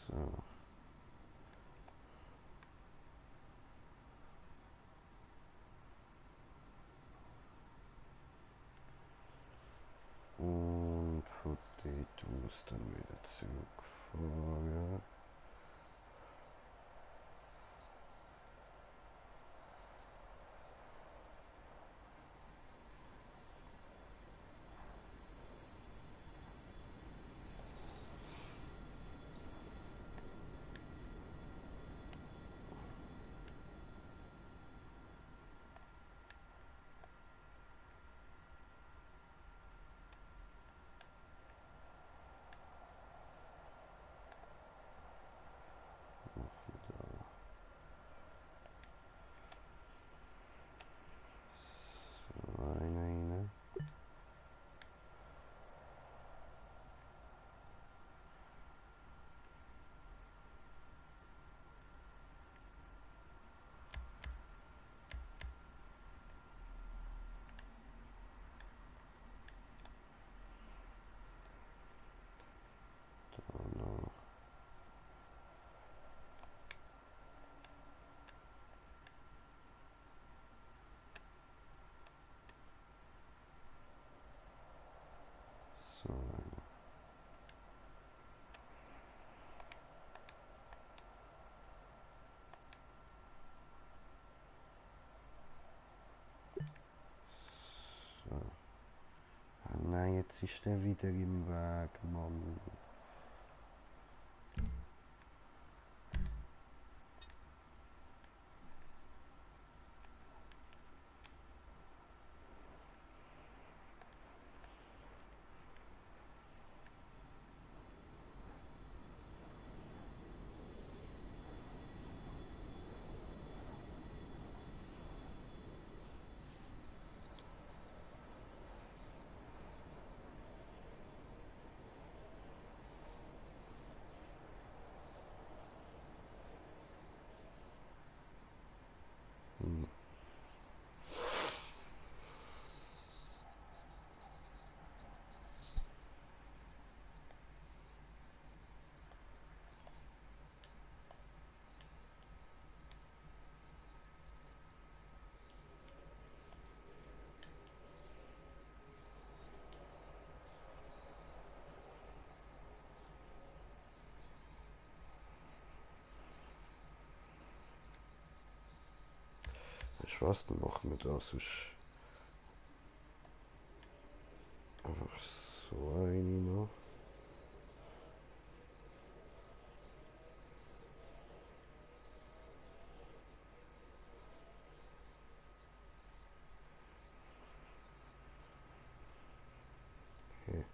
So. Und von dort aus dann wieder zurückfahren. So, einer rein. Da noch. So, einer. So. Ah, nein, jetzt ist der wieder im Weg, Mann. Hm. Ich weiß, dann machen wir das sonst einfach so eine noch. Okay.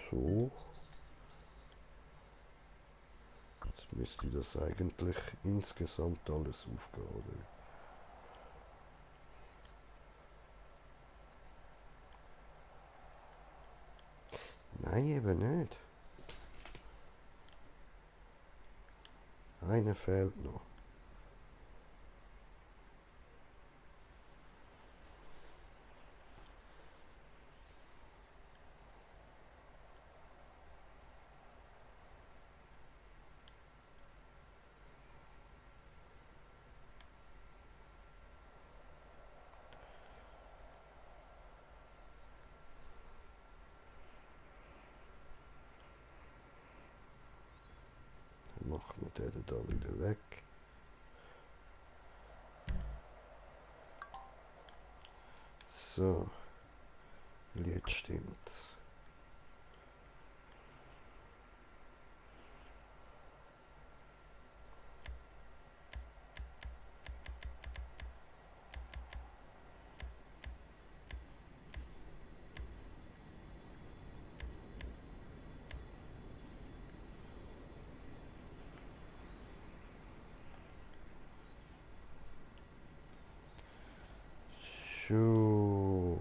So. Jetzt müsste das eigentlich insgesamt alles aufgehen, oder? Nein, eben nicht. Einer fehlt noch. Dann machen wir den da wieder weg. So, jetzt stimmt's. So.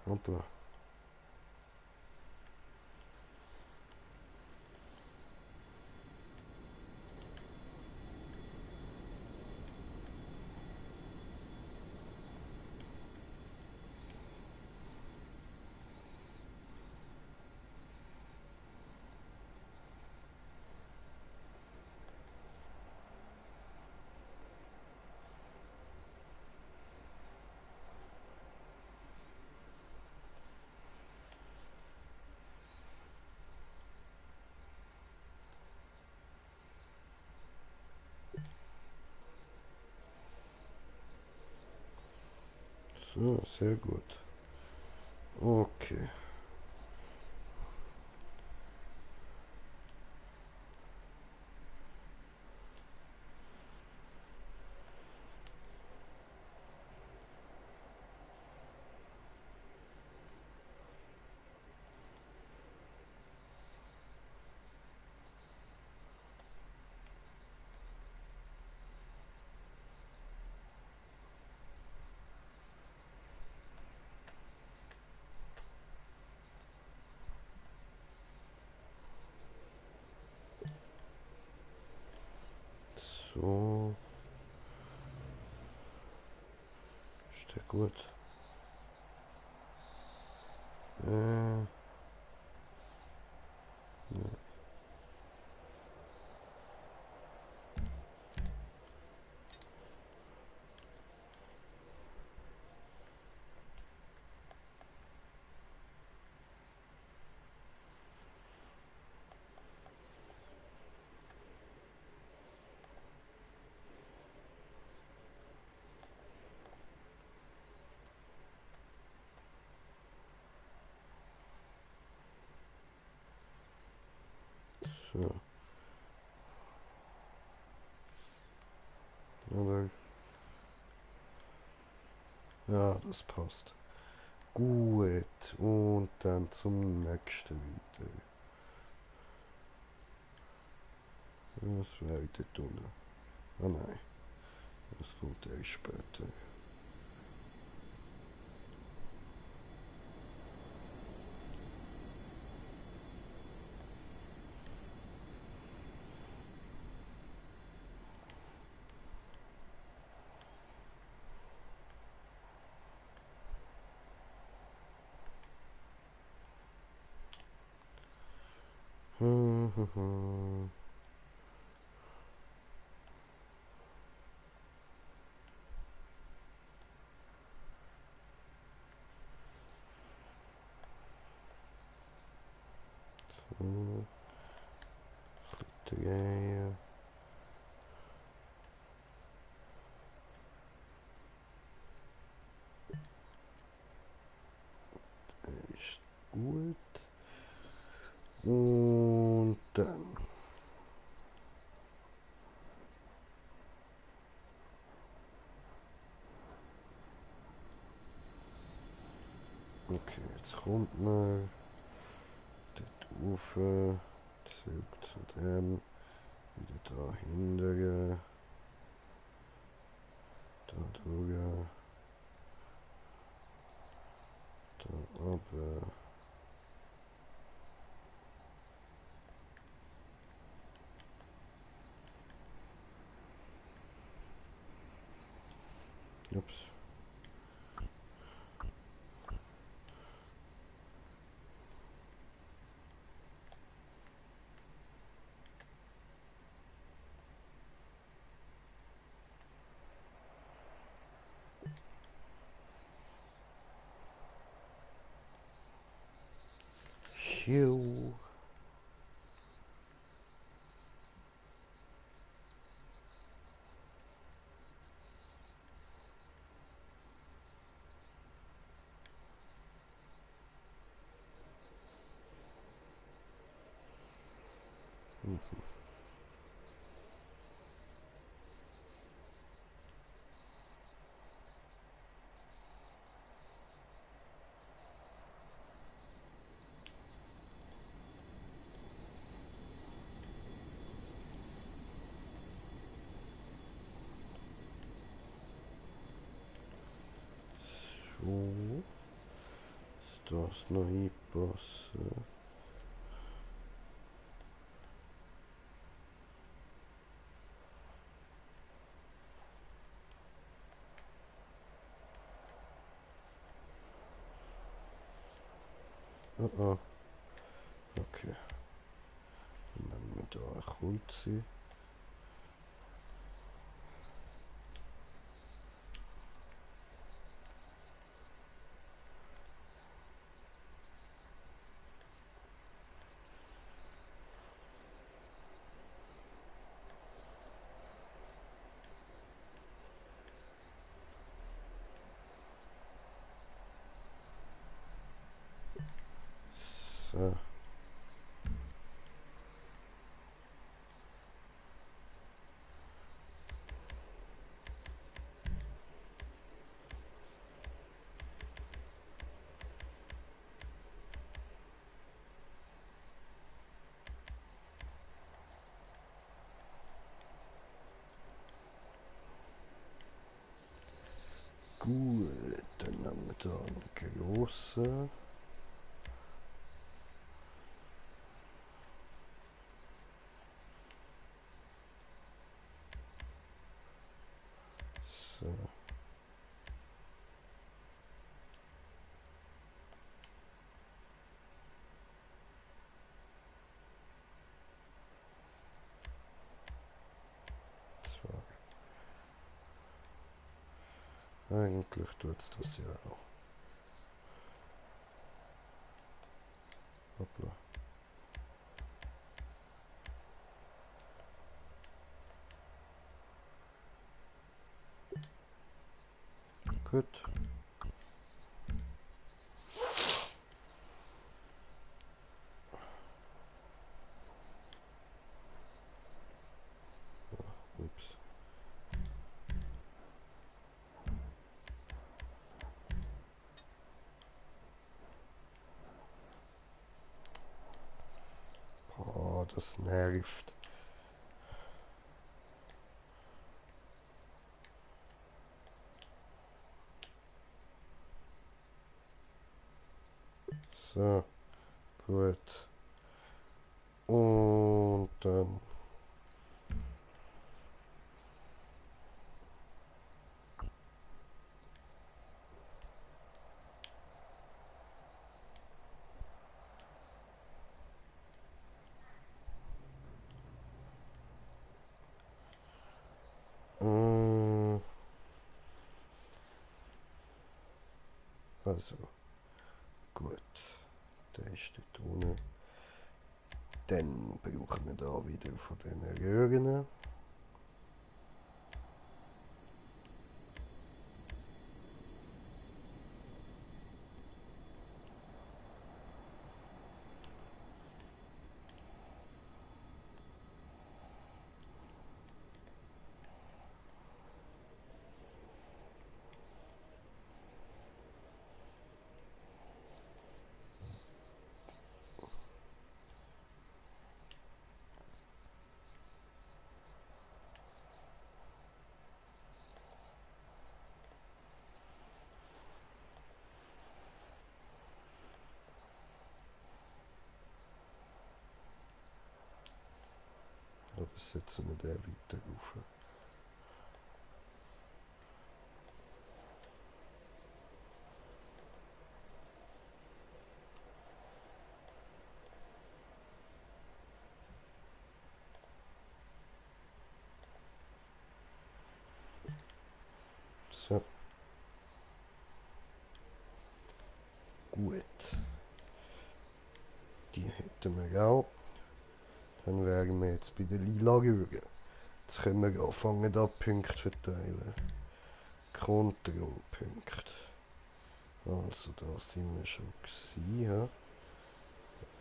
Hoppla. So, sehr gut. Okay. So. Ist der gut? Äh. So. Aber. Ja, das passt. Gut. Und dann zum nächsten weiter. Was wäre dort unten? Ah nein. Das kommt erst später. So. Drehen. Ist gut. Und dann. Okay, jetzt kommt man dort rauf, zurück zu dem, wieder da hinten, da durch, da runter. Ups. Shiu. So. Ist das noch einpassen? Oh oh. Okay. Dann nehmen wir da eine kurze. So. Gut, dann nehmen wir da einen grossen. So. Eigentlich tut es das ja auch. Hoppla. Gut. Ups. Oh, das nervt. So, gut. Und dann. Also, gut. Der ist dort unten. Dann brauchen wir da wieder von diesen Röhren. Setzen wir den weiter rauf. So. Gut. Die hätten wir auch. Dann wären wir jetzt bei den lila Rühren. Jetzt können wir anfangen, da Punkte verteilen. Kontrollpunkte. Also da sind wir schon gewesen, ja.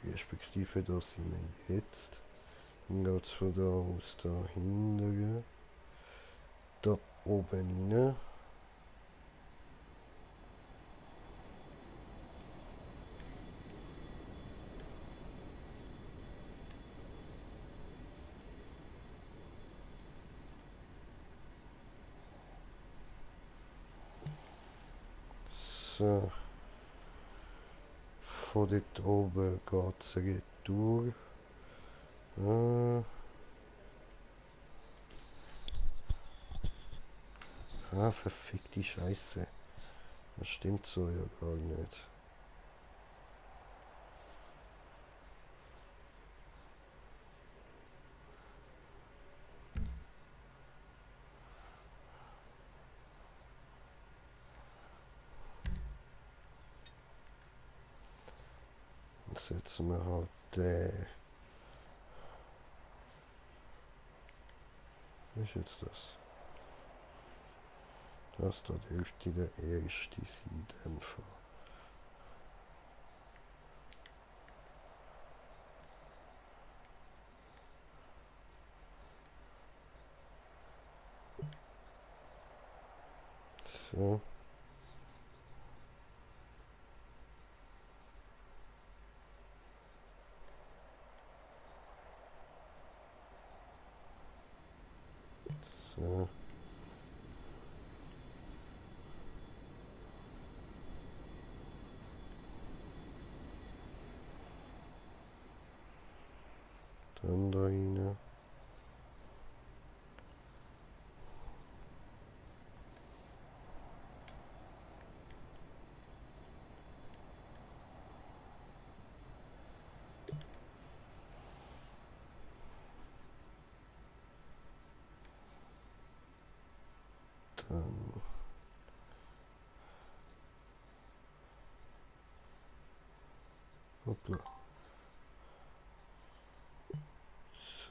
Respektive da sind wir jetzt. Dann geht es von da aus da hinten. Da oben rein. So. Von dort oben geht es retour. Verfickte Scheiße. Das stimmt so ja gar nicht. Dann setzen wir halt was ist jetzt das? Das da dürfte der erste sein, in dem Fall. So. So. Dann da rein. Dann. Hoppla.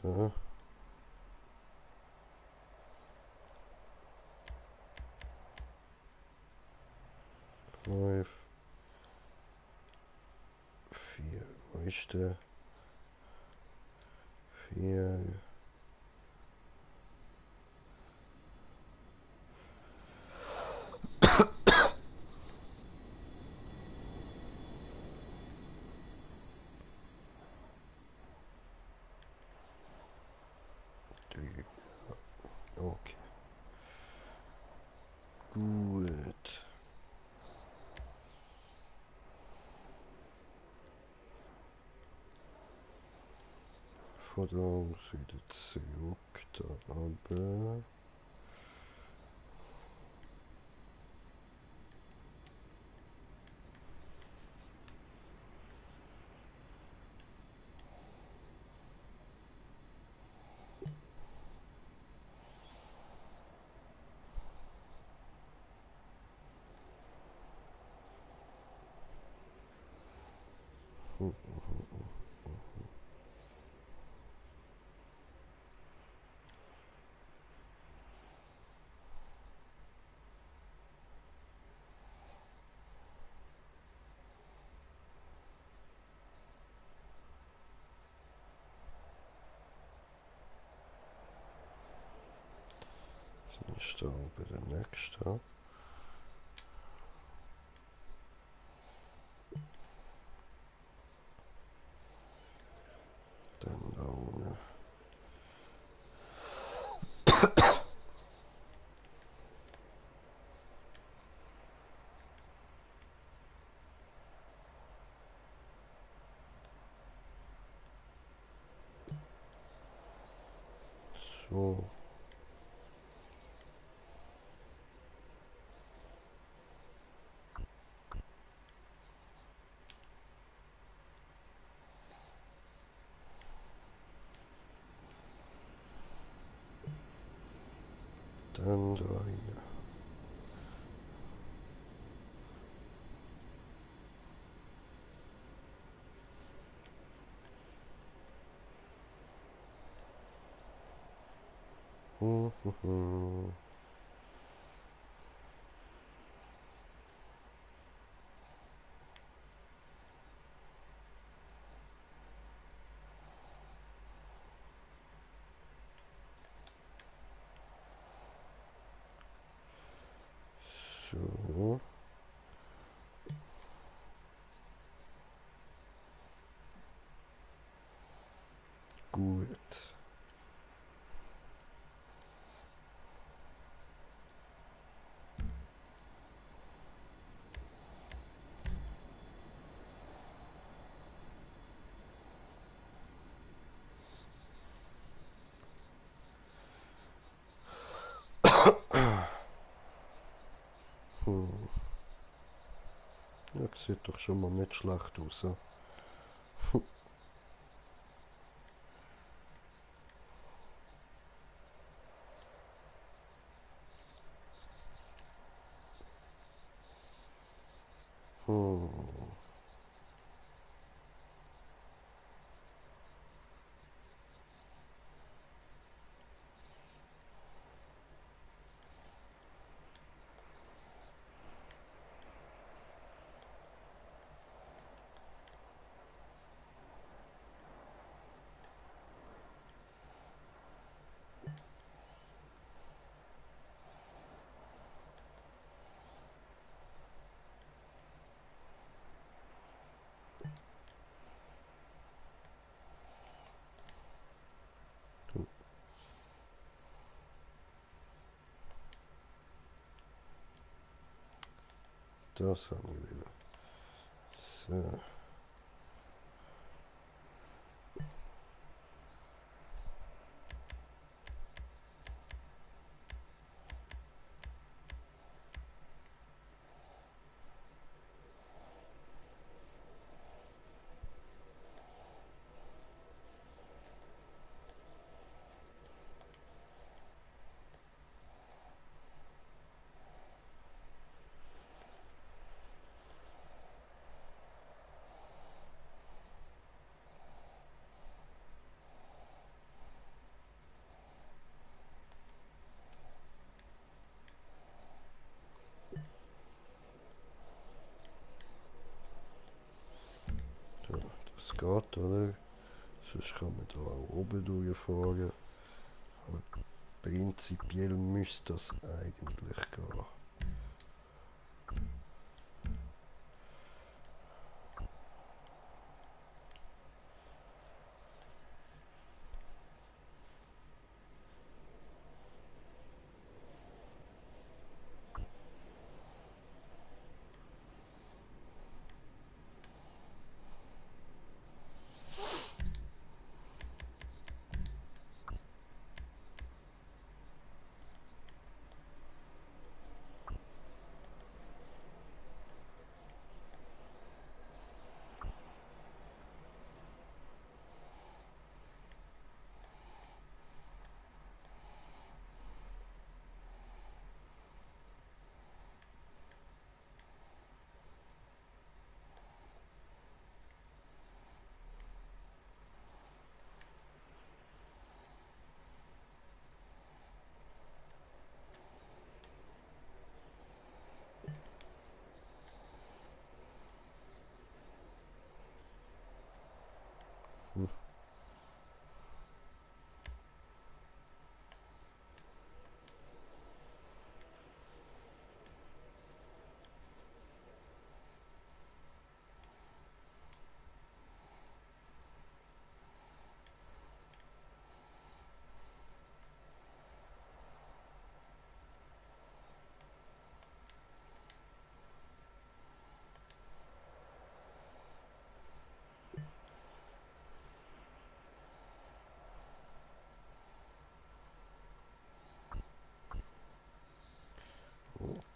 So. 5, 4. Wo ist der? 4. Okay. Gut. Von da aus wieder zurück da runter. Dann ist da oben der nächste. Dann da unten. Dann da rein. So. Gut. Ja, sieht doch schon mal nicht schlecht aus. Hm. Das habe ich will. So. Das geht, oder? Sonst kann man da auch oben durchfahren. Aber prinzipiell müsste das eigentlich gehen.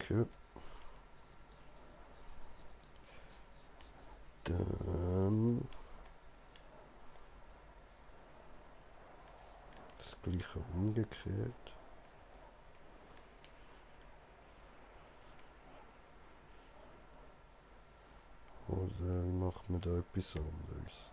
Okay. Dann das gleiche umgekehrt. Oder macht man da etwas anderes?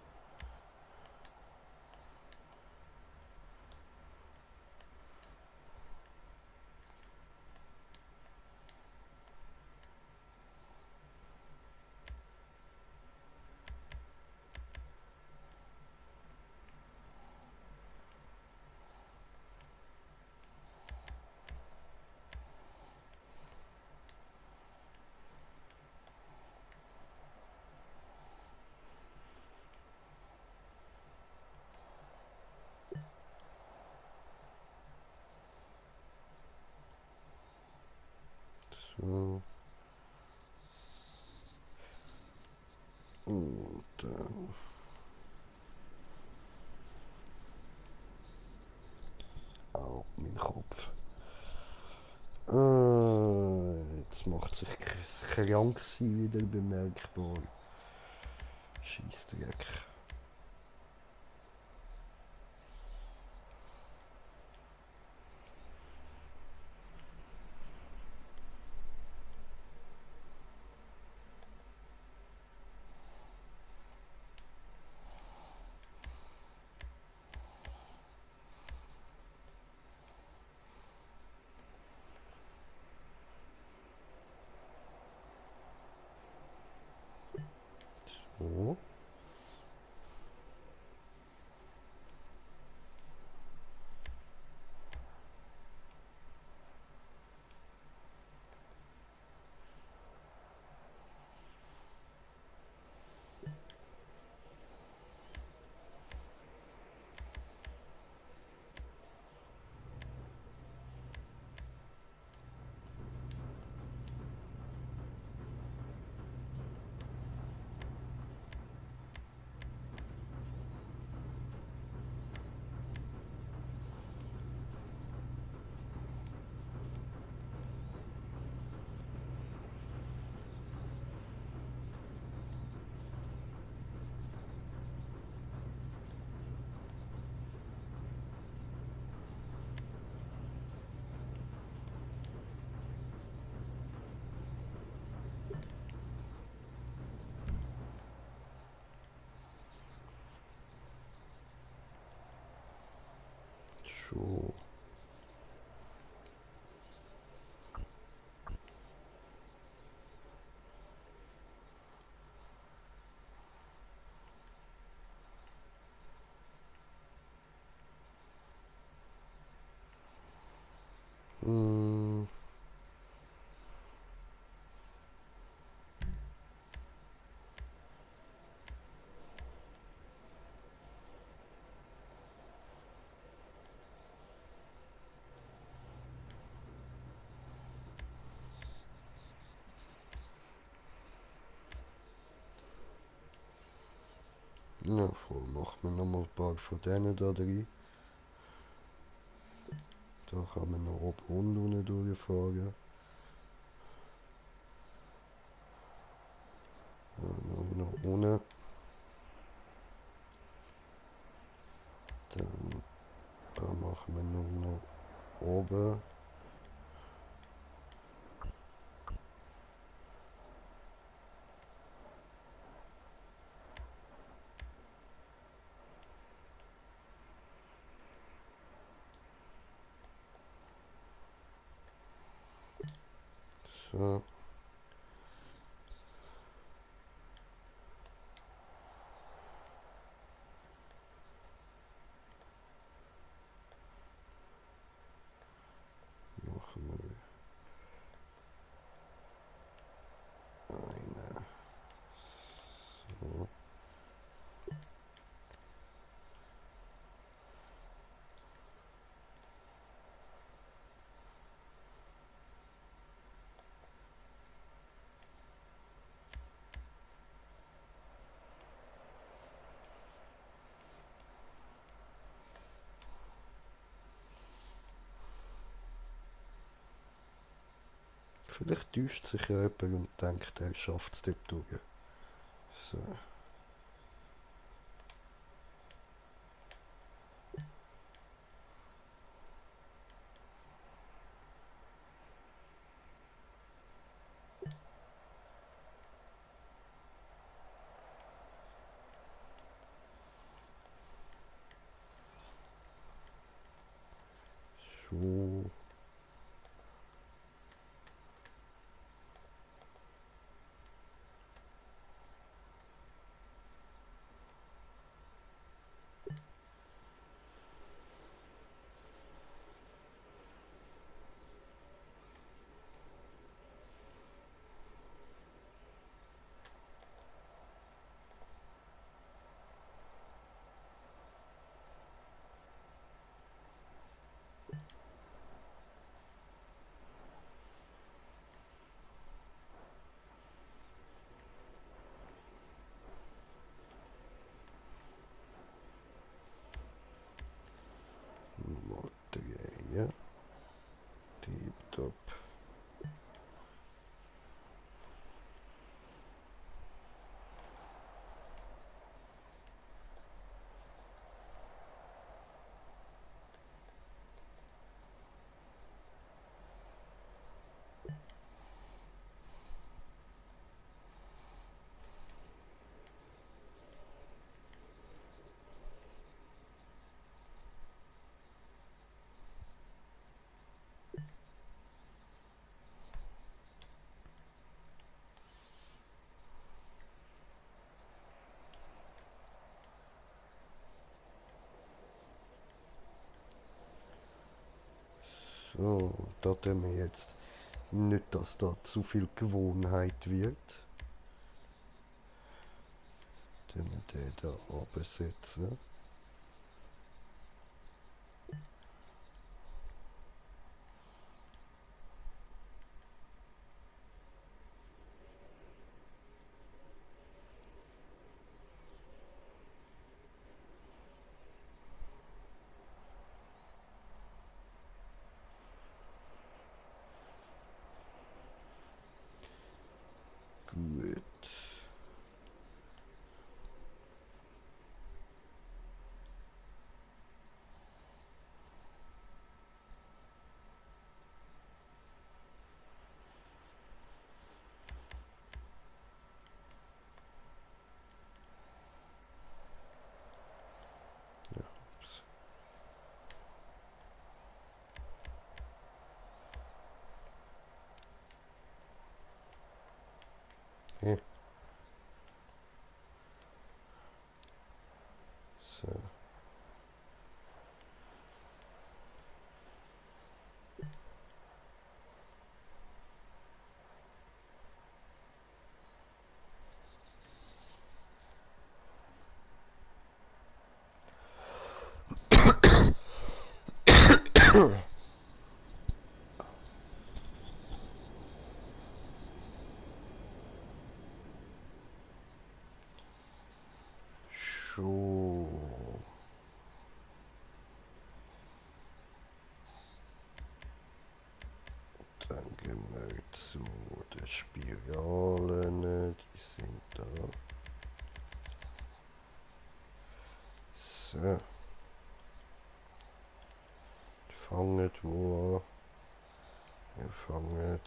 So. Und dann... Au, mein Kopf. Jetzt macht sich Kranksein wieder bemerkbar. Scheissdreck. So. Schon. Hm. Ja, voll. Machen wir nochmal ein paar von denen da drin. Da kann man noch oben und unten durchfahren. Noch unten. Dann da machen wir noch oben. So. Machen wir eine. So. Vielleicht täuscht sich ja jemand und denkt, er schafft es dort durch. So. So. Material. Tipptopp. So, da tun wir jetzt nicht, dass da zu viel Gewohnheit wird. Tun wir den da absetzen. Gut. Ja, ups. Okay. So. So. Dann gehen wir zu den Spiralen. Die sind da. So. Die fangen wo an? Wir fangen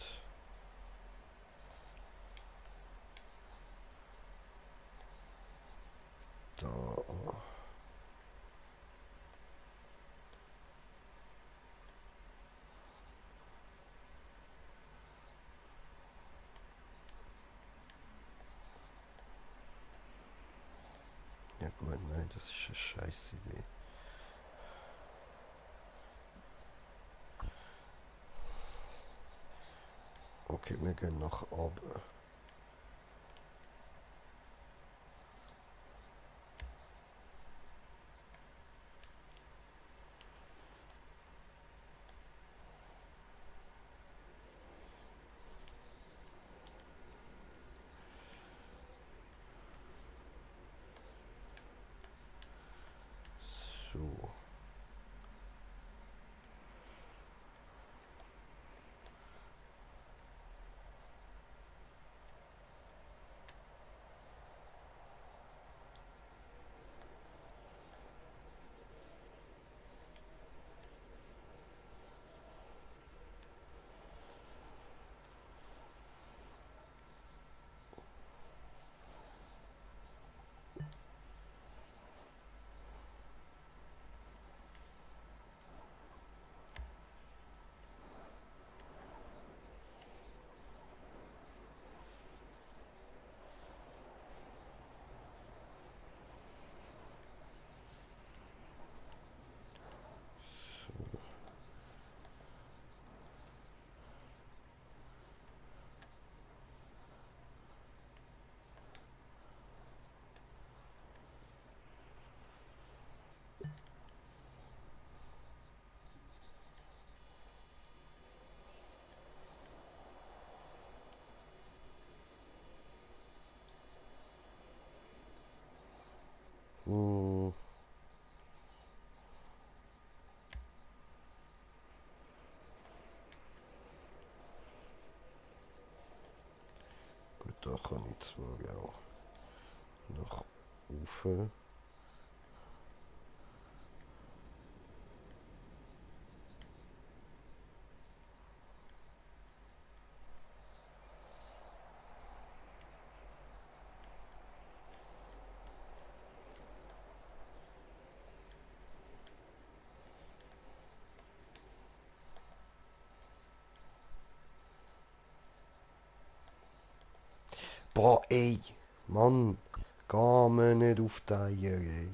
da an. Ja gut, nein, das ist eine scheiß Idee. Okay, wir gehen nach oben. So. Da kann ich zwar auch nach oben. Boah, ey, Mann, geh mir nicht auf die Eier, ey.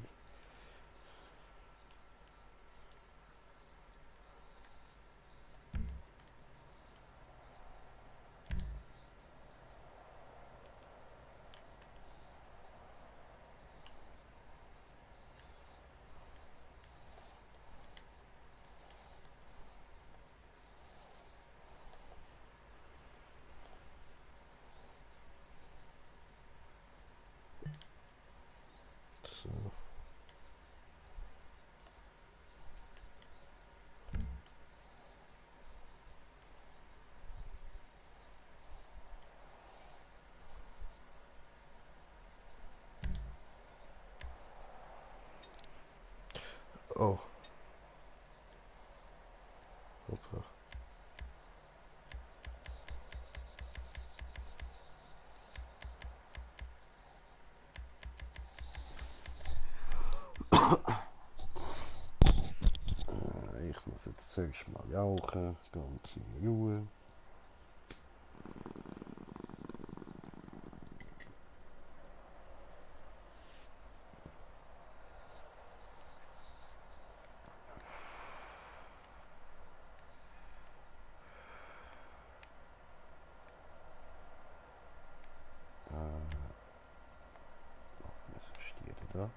So. Oh. Hoppla. Ich muss jetzt zuerst mal rauchen, ganz in Ruhe. Was steht da?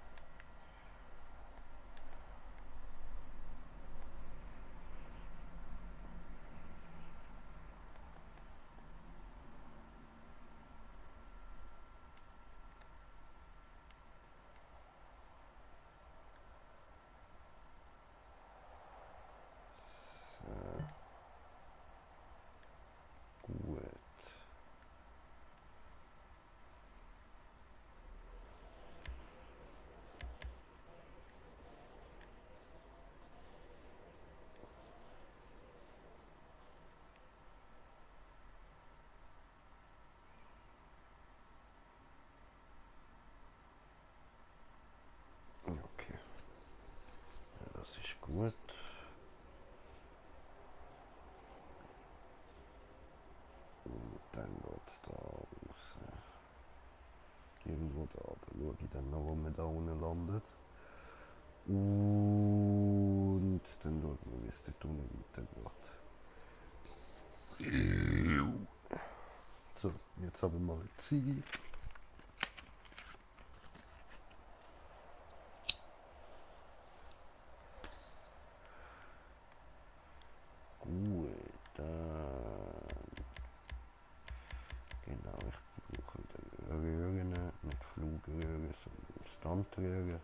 Gut. Okay, ja, das ist gut. Und dann geht's da raus. Irgendwo da, da schaue ich dann noch, wo man da unten landet. Und dann schauen wir, wie es dort unten weitergeht. So, jetzt haben wir mal eine Ziege. Gut, dann... Genau, ich brauche dann Röhren, nicht Flugröhren, sondern Standröhren.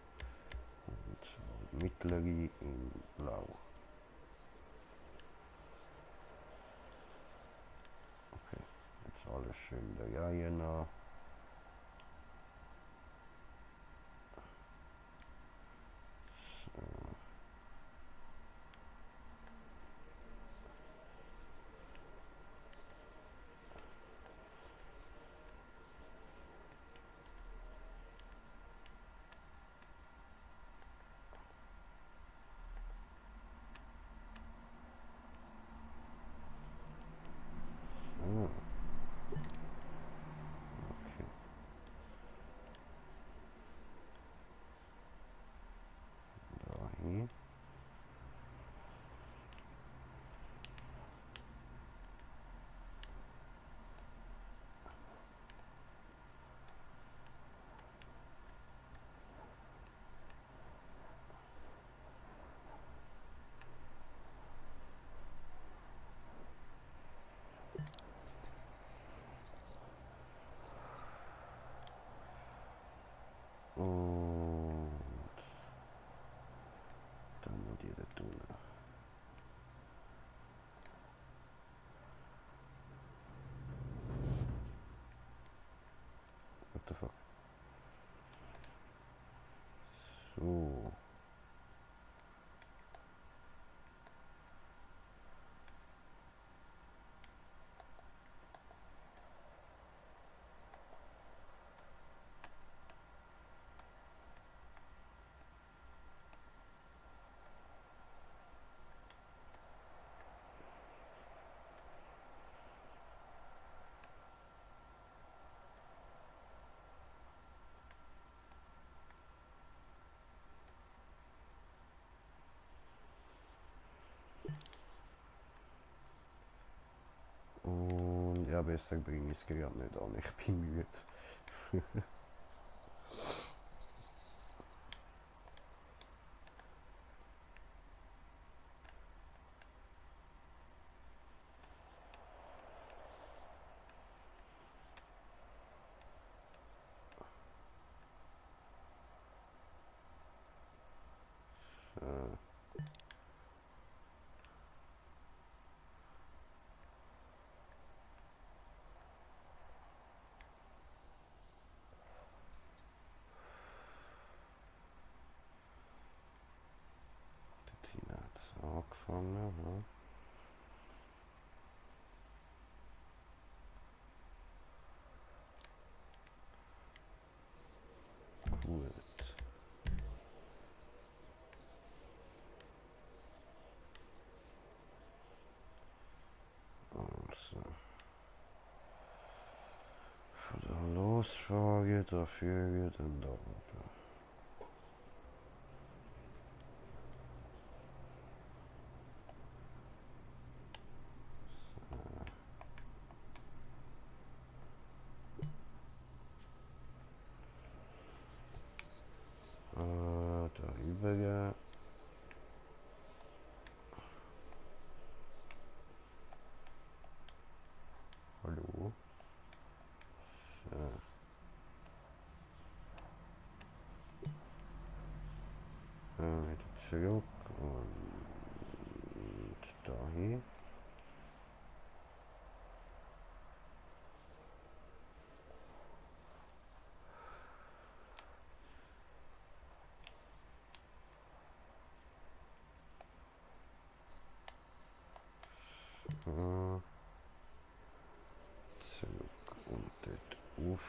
Und zwar mittlere in blau. Okay, jetzt alles schön der Reihe nach. So. Und ja, besser bringe ich es gerade nicht an. Ich bin müde. Tina hat es angefangen. Ja. Gut. Also. Von der Losfrage, dafür dann da oben. Darüber, ja. Hallo. So. Wieder zurück und dahin. So. Zurück und dort rauf.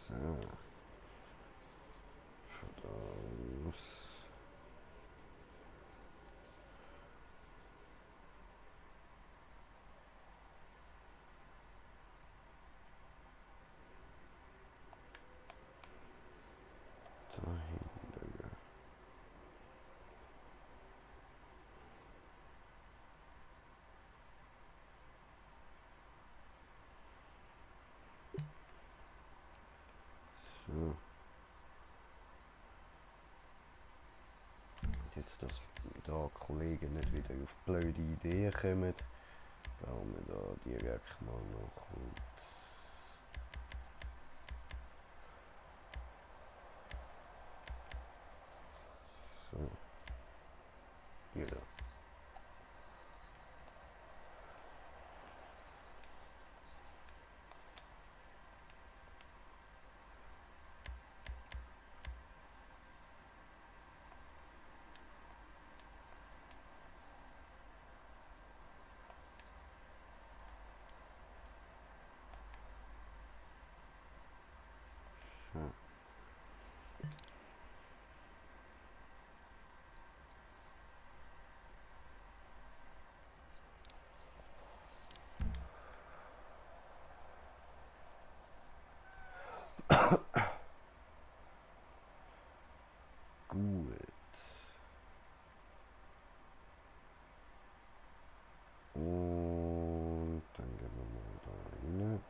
So. Von da aus. Dahinter. So. Jetzt, dass da Kollegen nicht wieder auf blöde Ideen kommen, bauen wir da direkt mal noch und so. Hier da. So. Gut. Und dann gehen wir mal da rein.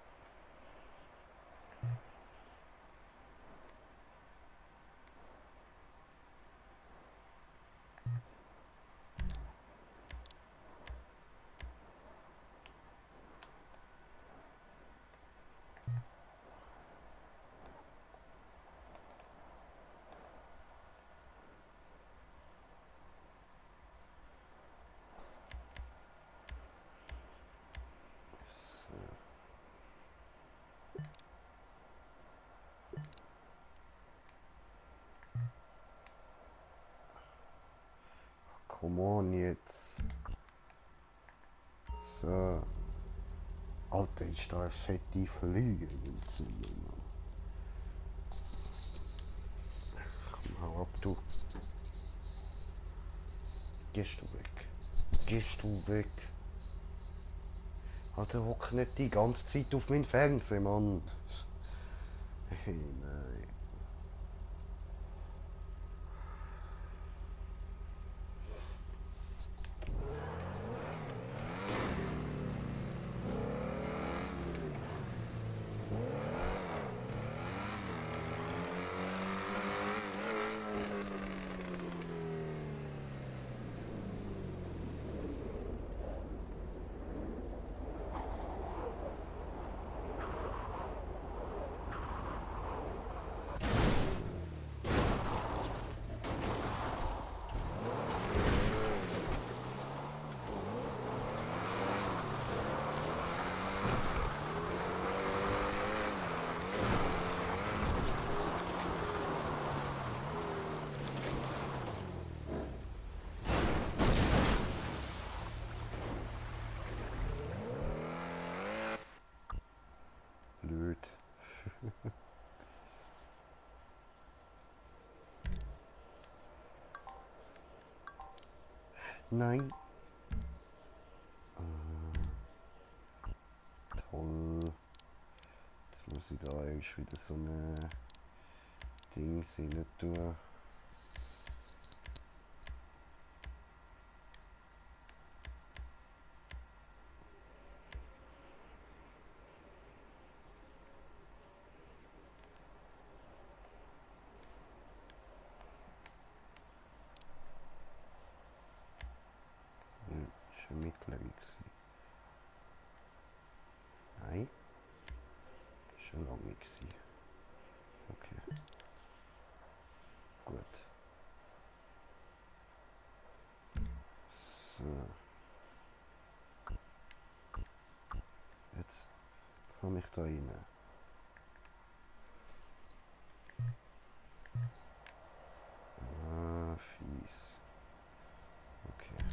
Come on jetzt. So. Alter, ist da eine fette Fliege im Zimmer. Komm, hau ab, du. Gehst du weg. gehst du weg? Alter, hock nicht die ganze Zeit auf meinen Fernseher, Mann. Hey, nein. Blöd. Nein. Toll. Jetzt muss ich da erst wieder so eine Ding rein tun. Schon mittlere gewesen. Nein. Schon lange gewesen. Okay. Gut. So. Jetzt komme ich da rein. Ah, fies. Okay.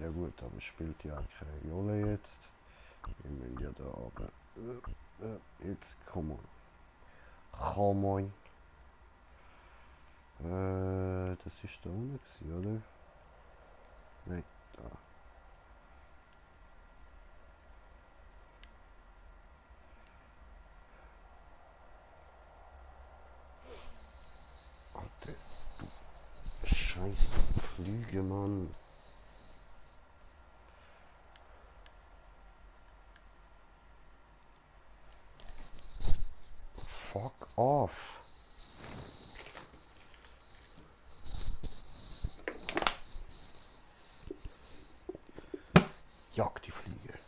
Ja gut, aber spielt ja keine Rolle jetzt. Wir müssen ja da aber. Jetzt komm on. Komm on. Das ist da unten gewesen, oder? Nein, da. Alter, du scheiß Flüge, Mann. Fuck off. Jag die Fliege.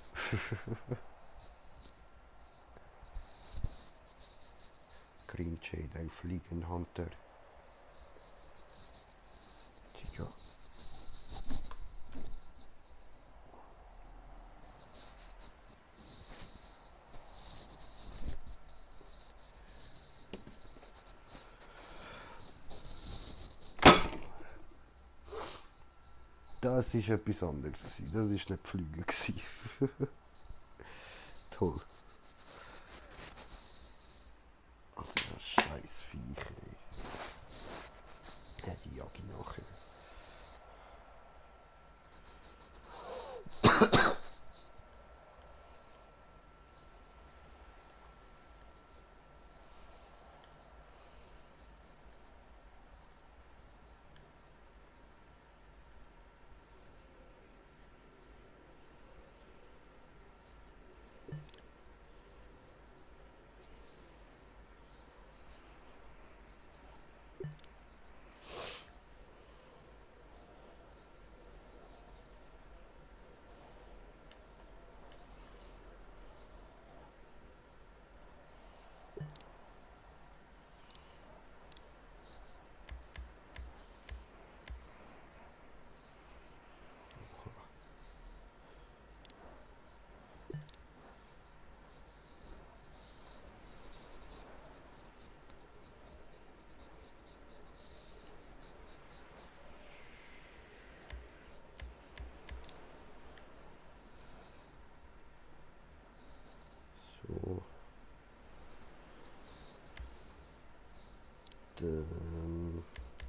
Green Jade, ein Fliegenhunter. Digga. Das ist etwas anderes gewesen. Das ist nicht Flüge gewesen. Toll. Alter, scheiß Viecher, ey. Ja, die jag ich nachher.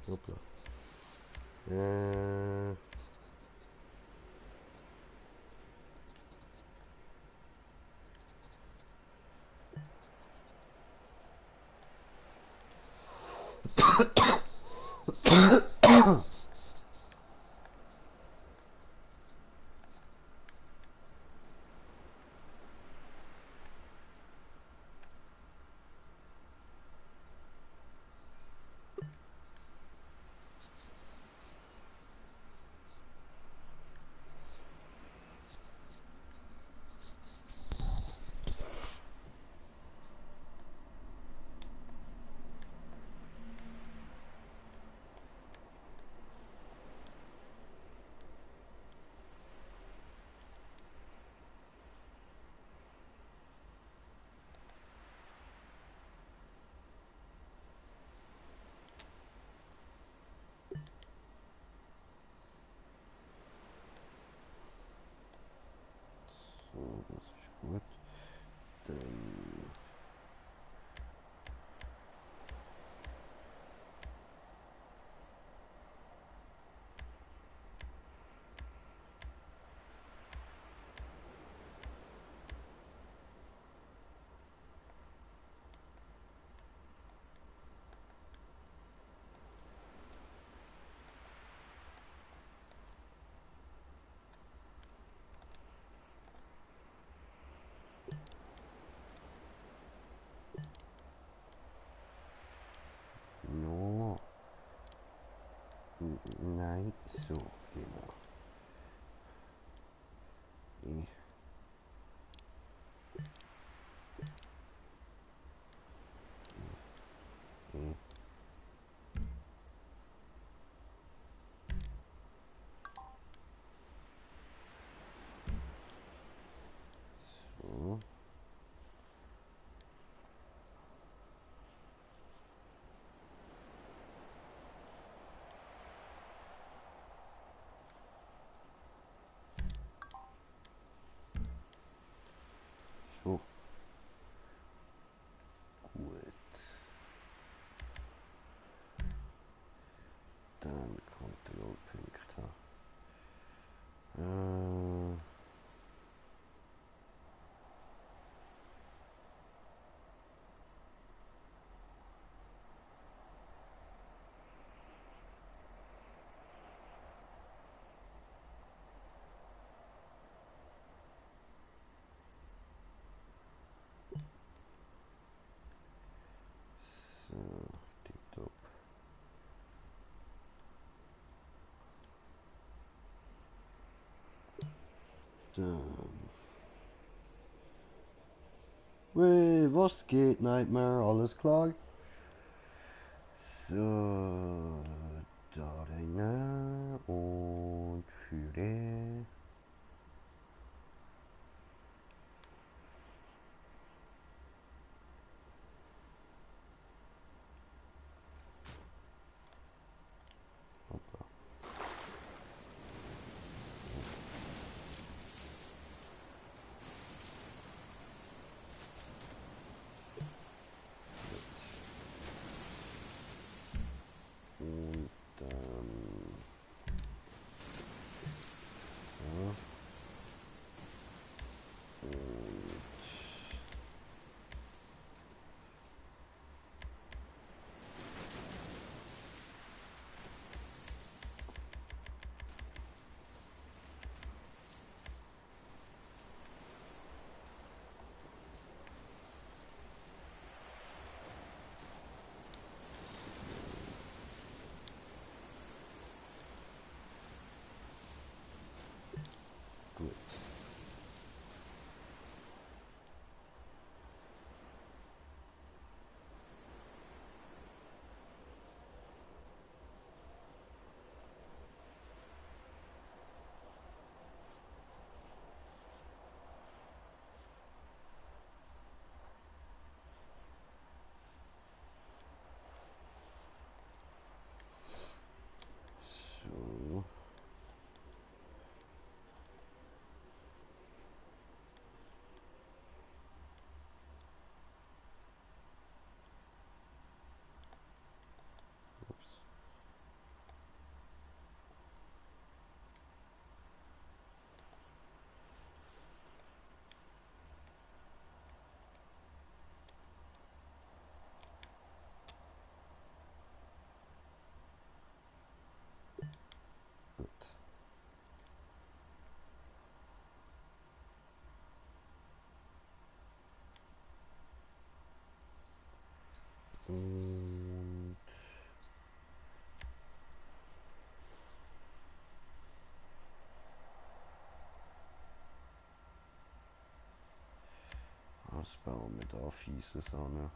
Hoppla. So, das ist gut. Dann no. Nein, so, genau. Ich, ich, so. So, gut. Dann Kontrollpunkte. So, tipptopp. Dann. Wey, was geht, Nightmare? Alles klar? So, da rein und führe. Hoppa. Und dann bauen wir da fieses an.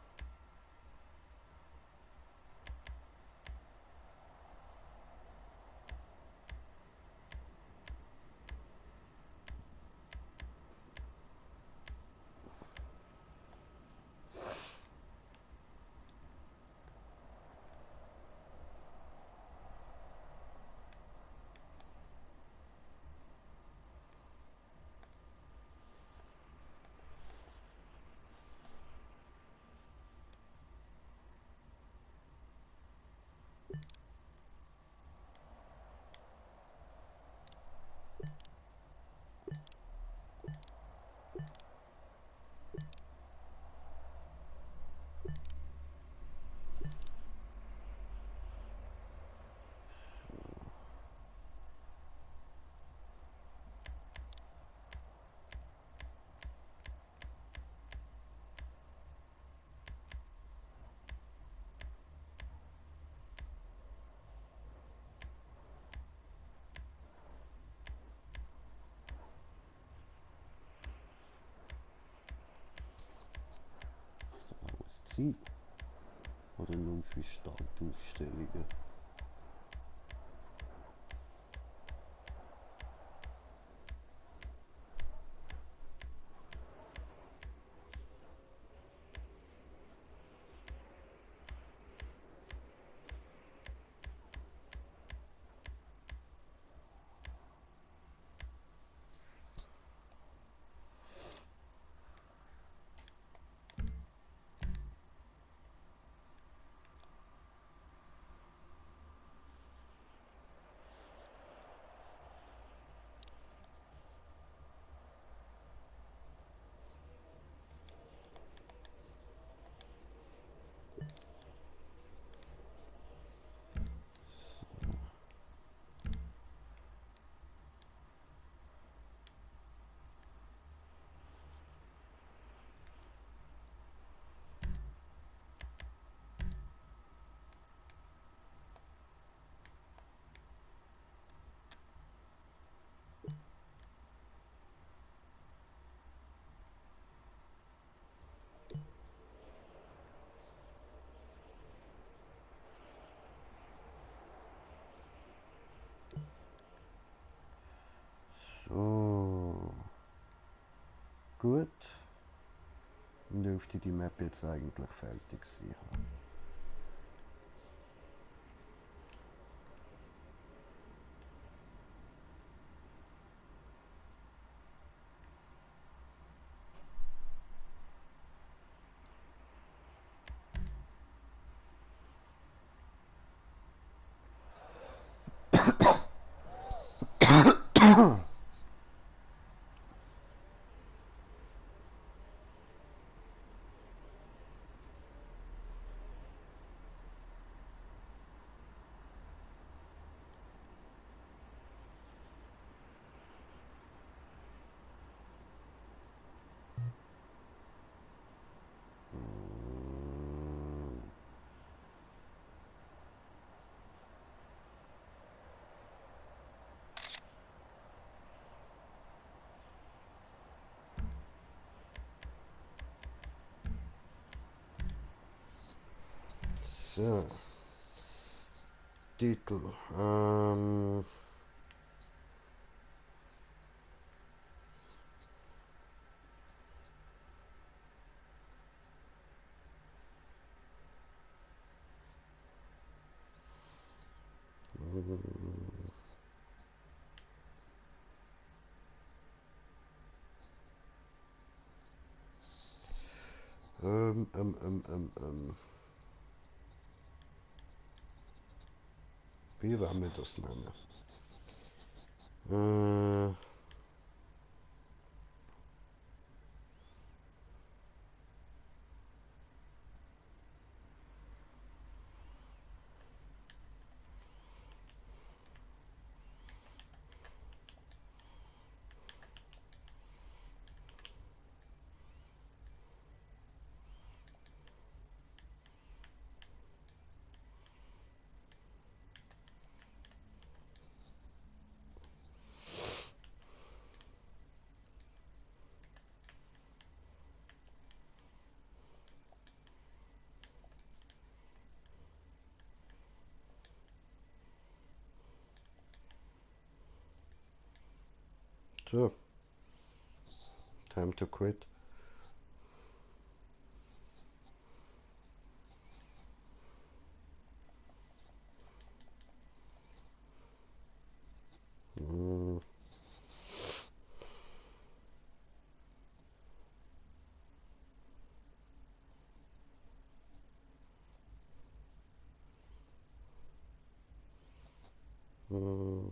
Ziel oder nur für Startaufstellungen. So, gut. Dann dürfte die Map jetzt eigentlich fertig sein. So, Titel. Wie wollen wir das nennen? So. Time to quit. Mm. Mm.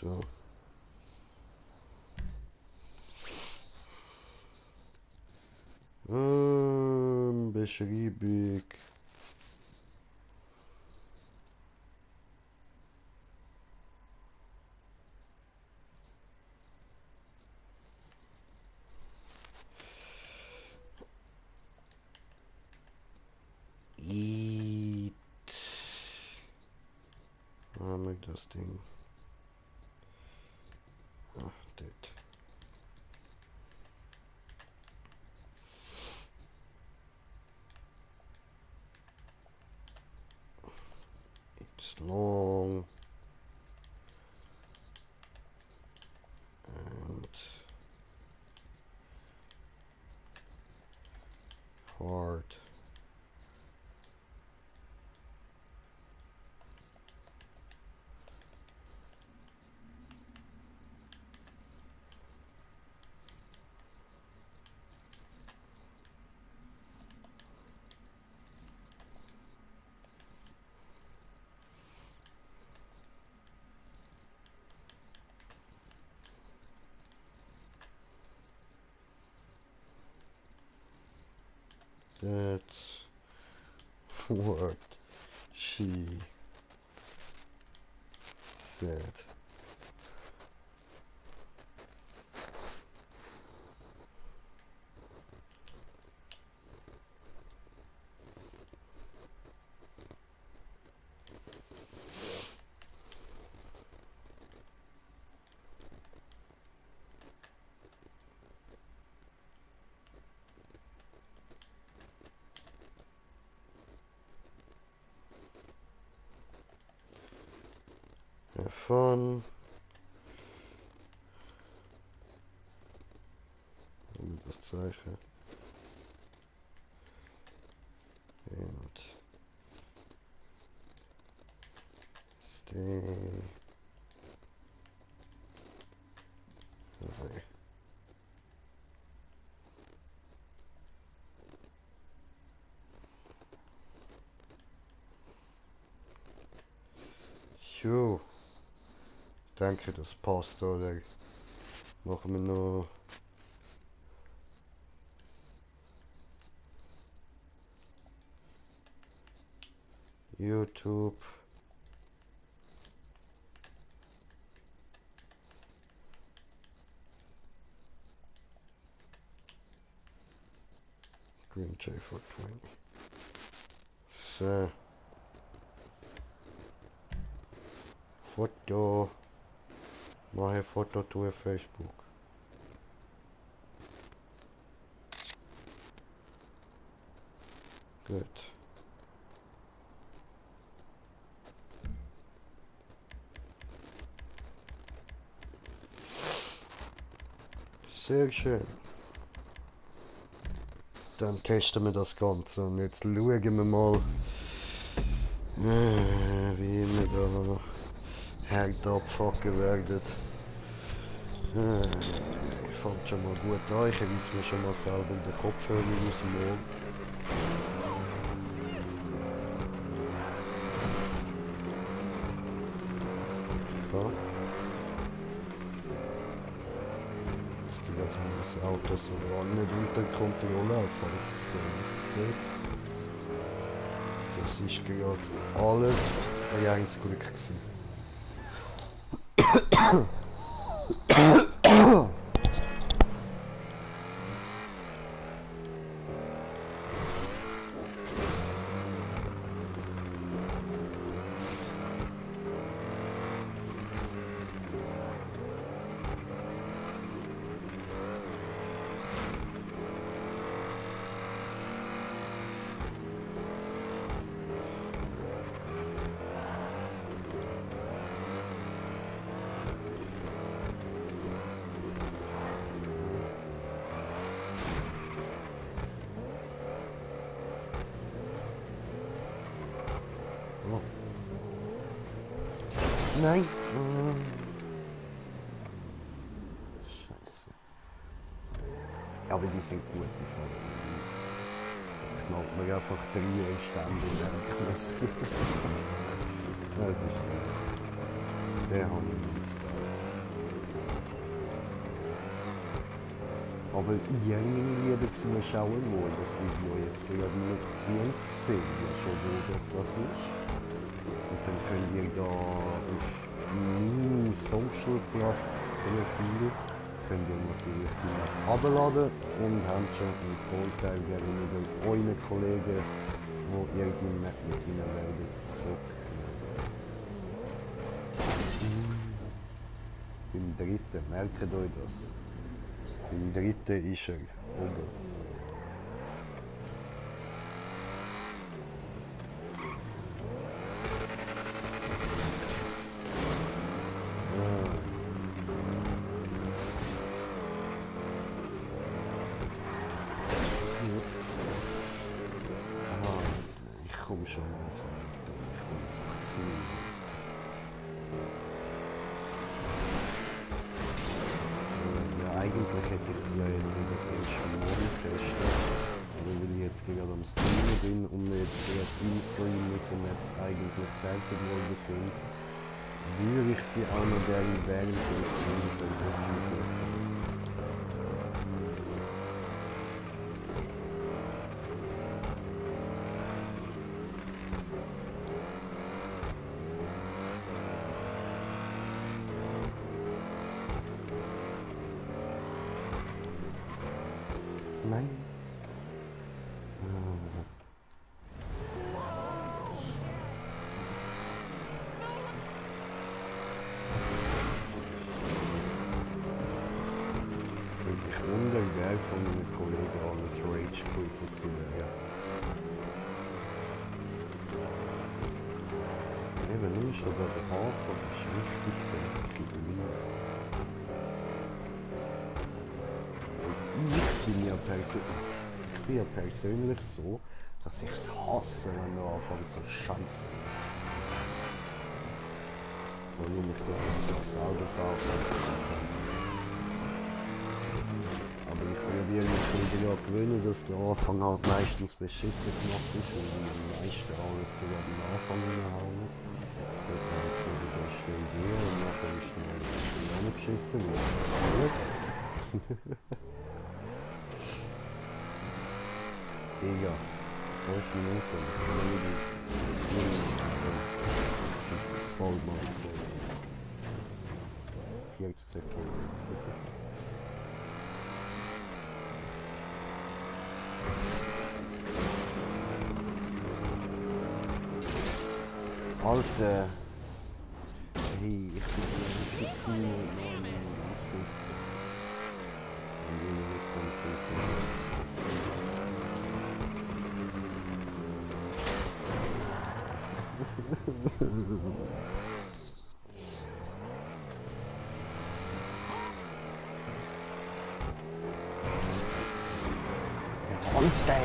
So. Beschriebig. Eat. Haben das Ding. Ach, das. It's long and hard. That's what she said. Have fun. Das Zeichen. And stay away. So. Danke, das passt, oder? Machen wir noch YouTube. Green J420. So. Foto. Mache Foto to Facebook. Gut. Sehr schön. Dann testen wir das Ganze und jetzt schauen wir mal, wie wir da härter abfucken werden. Ich fand schon mal gut an, ich reiss mir schon mal selber den Kopfhörer aus dem Ohr. Ja. Jetzt tut das Auto so nicht unter Kontrolle, falls es so aussieht. Das ist gerade alles ein Einzelglück gewesen. Oh. Nein. Scheiße. Aber die sind gut, die Folgen. Knallt mir einfach 3 Stände in den Knuss. Das ist geil. Der haben wir ins Geld. Aber ihr, meine lieben Zuschauer, die das Video jetzt gerade reinziehen, sehen ja schon, wo das ist. Und dann könnt ihr da auf meinem Social-Profil könnt ihr natürlich die Map herunterladen und habt schon einen Vorteil gegenüber euren Kollegen, wo ihr die Map mit ihnen werdet zocken. Beim dritten, merkt euch das. Beim dritten ist er oben. Ich komme schon mal von. Ich komme einfach zu. Ja, eigentlich hätte ich es ja jetzt in der ersten Morgen testen. Aber weil ich jetzt gerade am Streamen bin und wir jetzt gerade im Stream mit der Map eigentlich fertig worden sind, würde ich sie auch noch gerne während dem Stream veröffentlichen. Nein. Ich wundere, wer von meinen Kollegen alles Rage quittet wäre. Eben nur schon der Hafen ist wichtig, denke ich, links. Ich bin ja persönlich so, dass ich es hasse, wenn der Anfang so scheiße ist. Warum ich das jetzt gerade selber gebaut habe. Aber ich probiere mich wieder gewöhnen, dass der Anfang halt meistens beschissen gemacht ist und die meisten alles gerade am Anfang reinhauen. Dort haben sie wieder die beste Idee und nachher ist dann alles zusammengeschissen, wie es passiert. Digga, 5 Minuten, ich kann nicht so. Es gibt bald mal so 40 Sekunden. Alter, hey, ich bin jetzt nie mehr in der Schütte. Und wie wir mitkommen sind. Alter!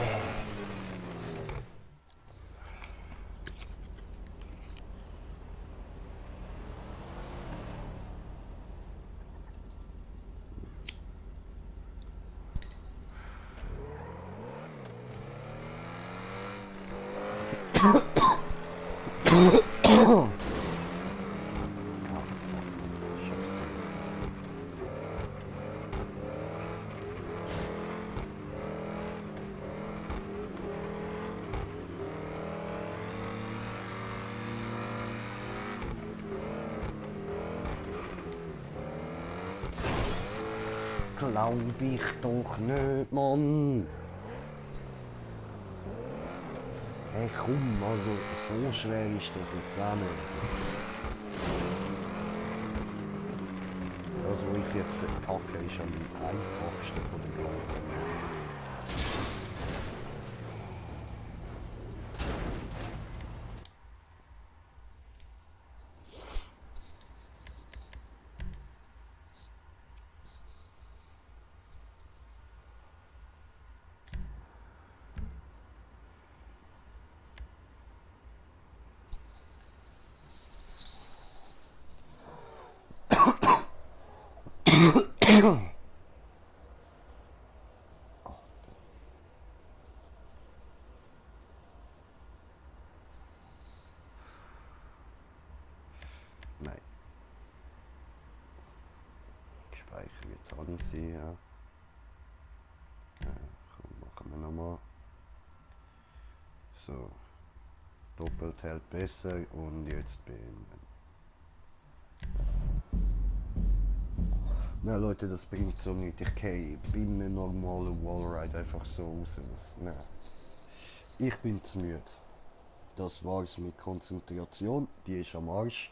Glaub ich doch nicht, Mann! Hey komm, also so schwer ist das jetzt auch nicht. Das, was ich jetzt verpacke, ist am einfachsten von der ganzen Welt. Nein. Speicher wird an sein, ja. Komm, machen wir nochmal. So. Doppelt hält besser und jetzt beenden. Na Leute, das bringt so nichts. Ich gehe bei einem normalen Wallride einfach so raus. Nein. Ich bin zu müde. Das war's mit Konzentration. Die ist am Arsch.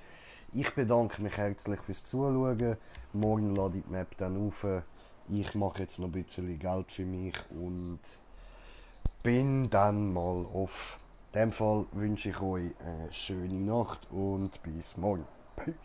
Ich bedanke mich herzlich fürs Zuschauen. Morgen lade ich die Map dann auf. Ich mache jetzt noch ein bisschen Geld für mich und bin dann mal off. In dem Fall wünsche ich euch eine schöne Nacht und bis morgen. Peace.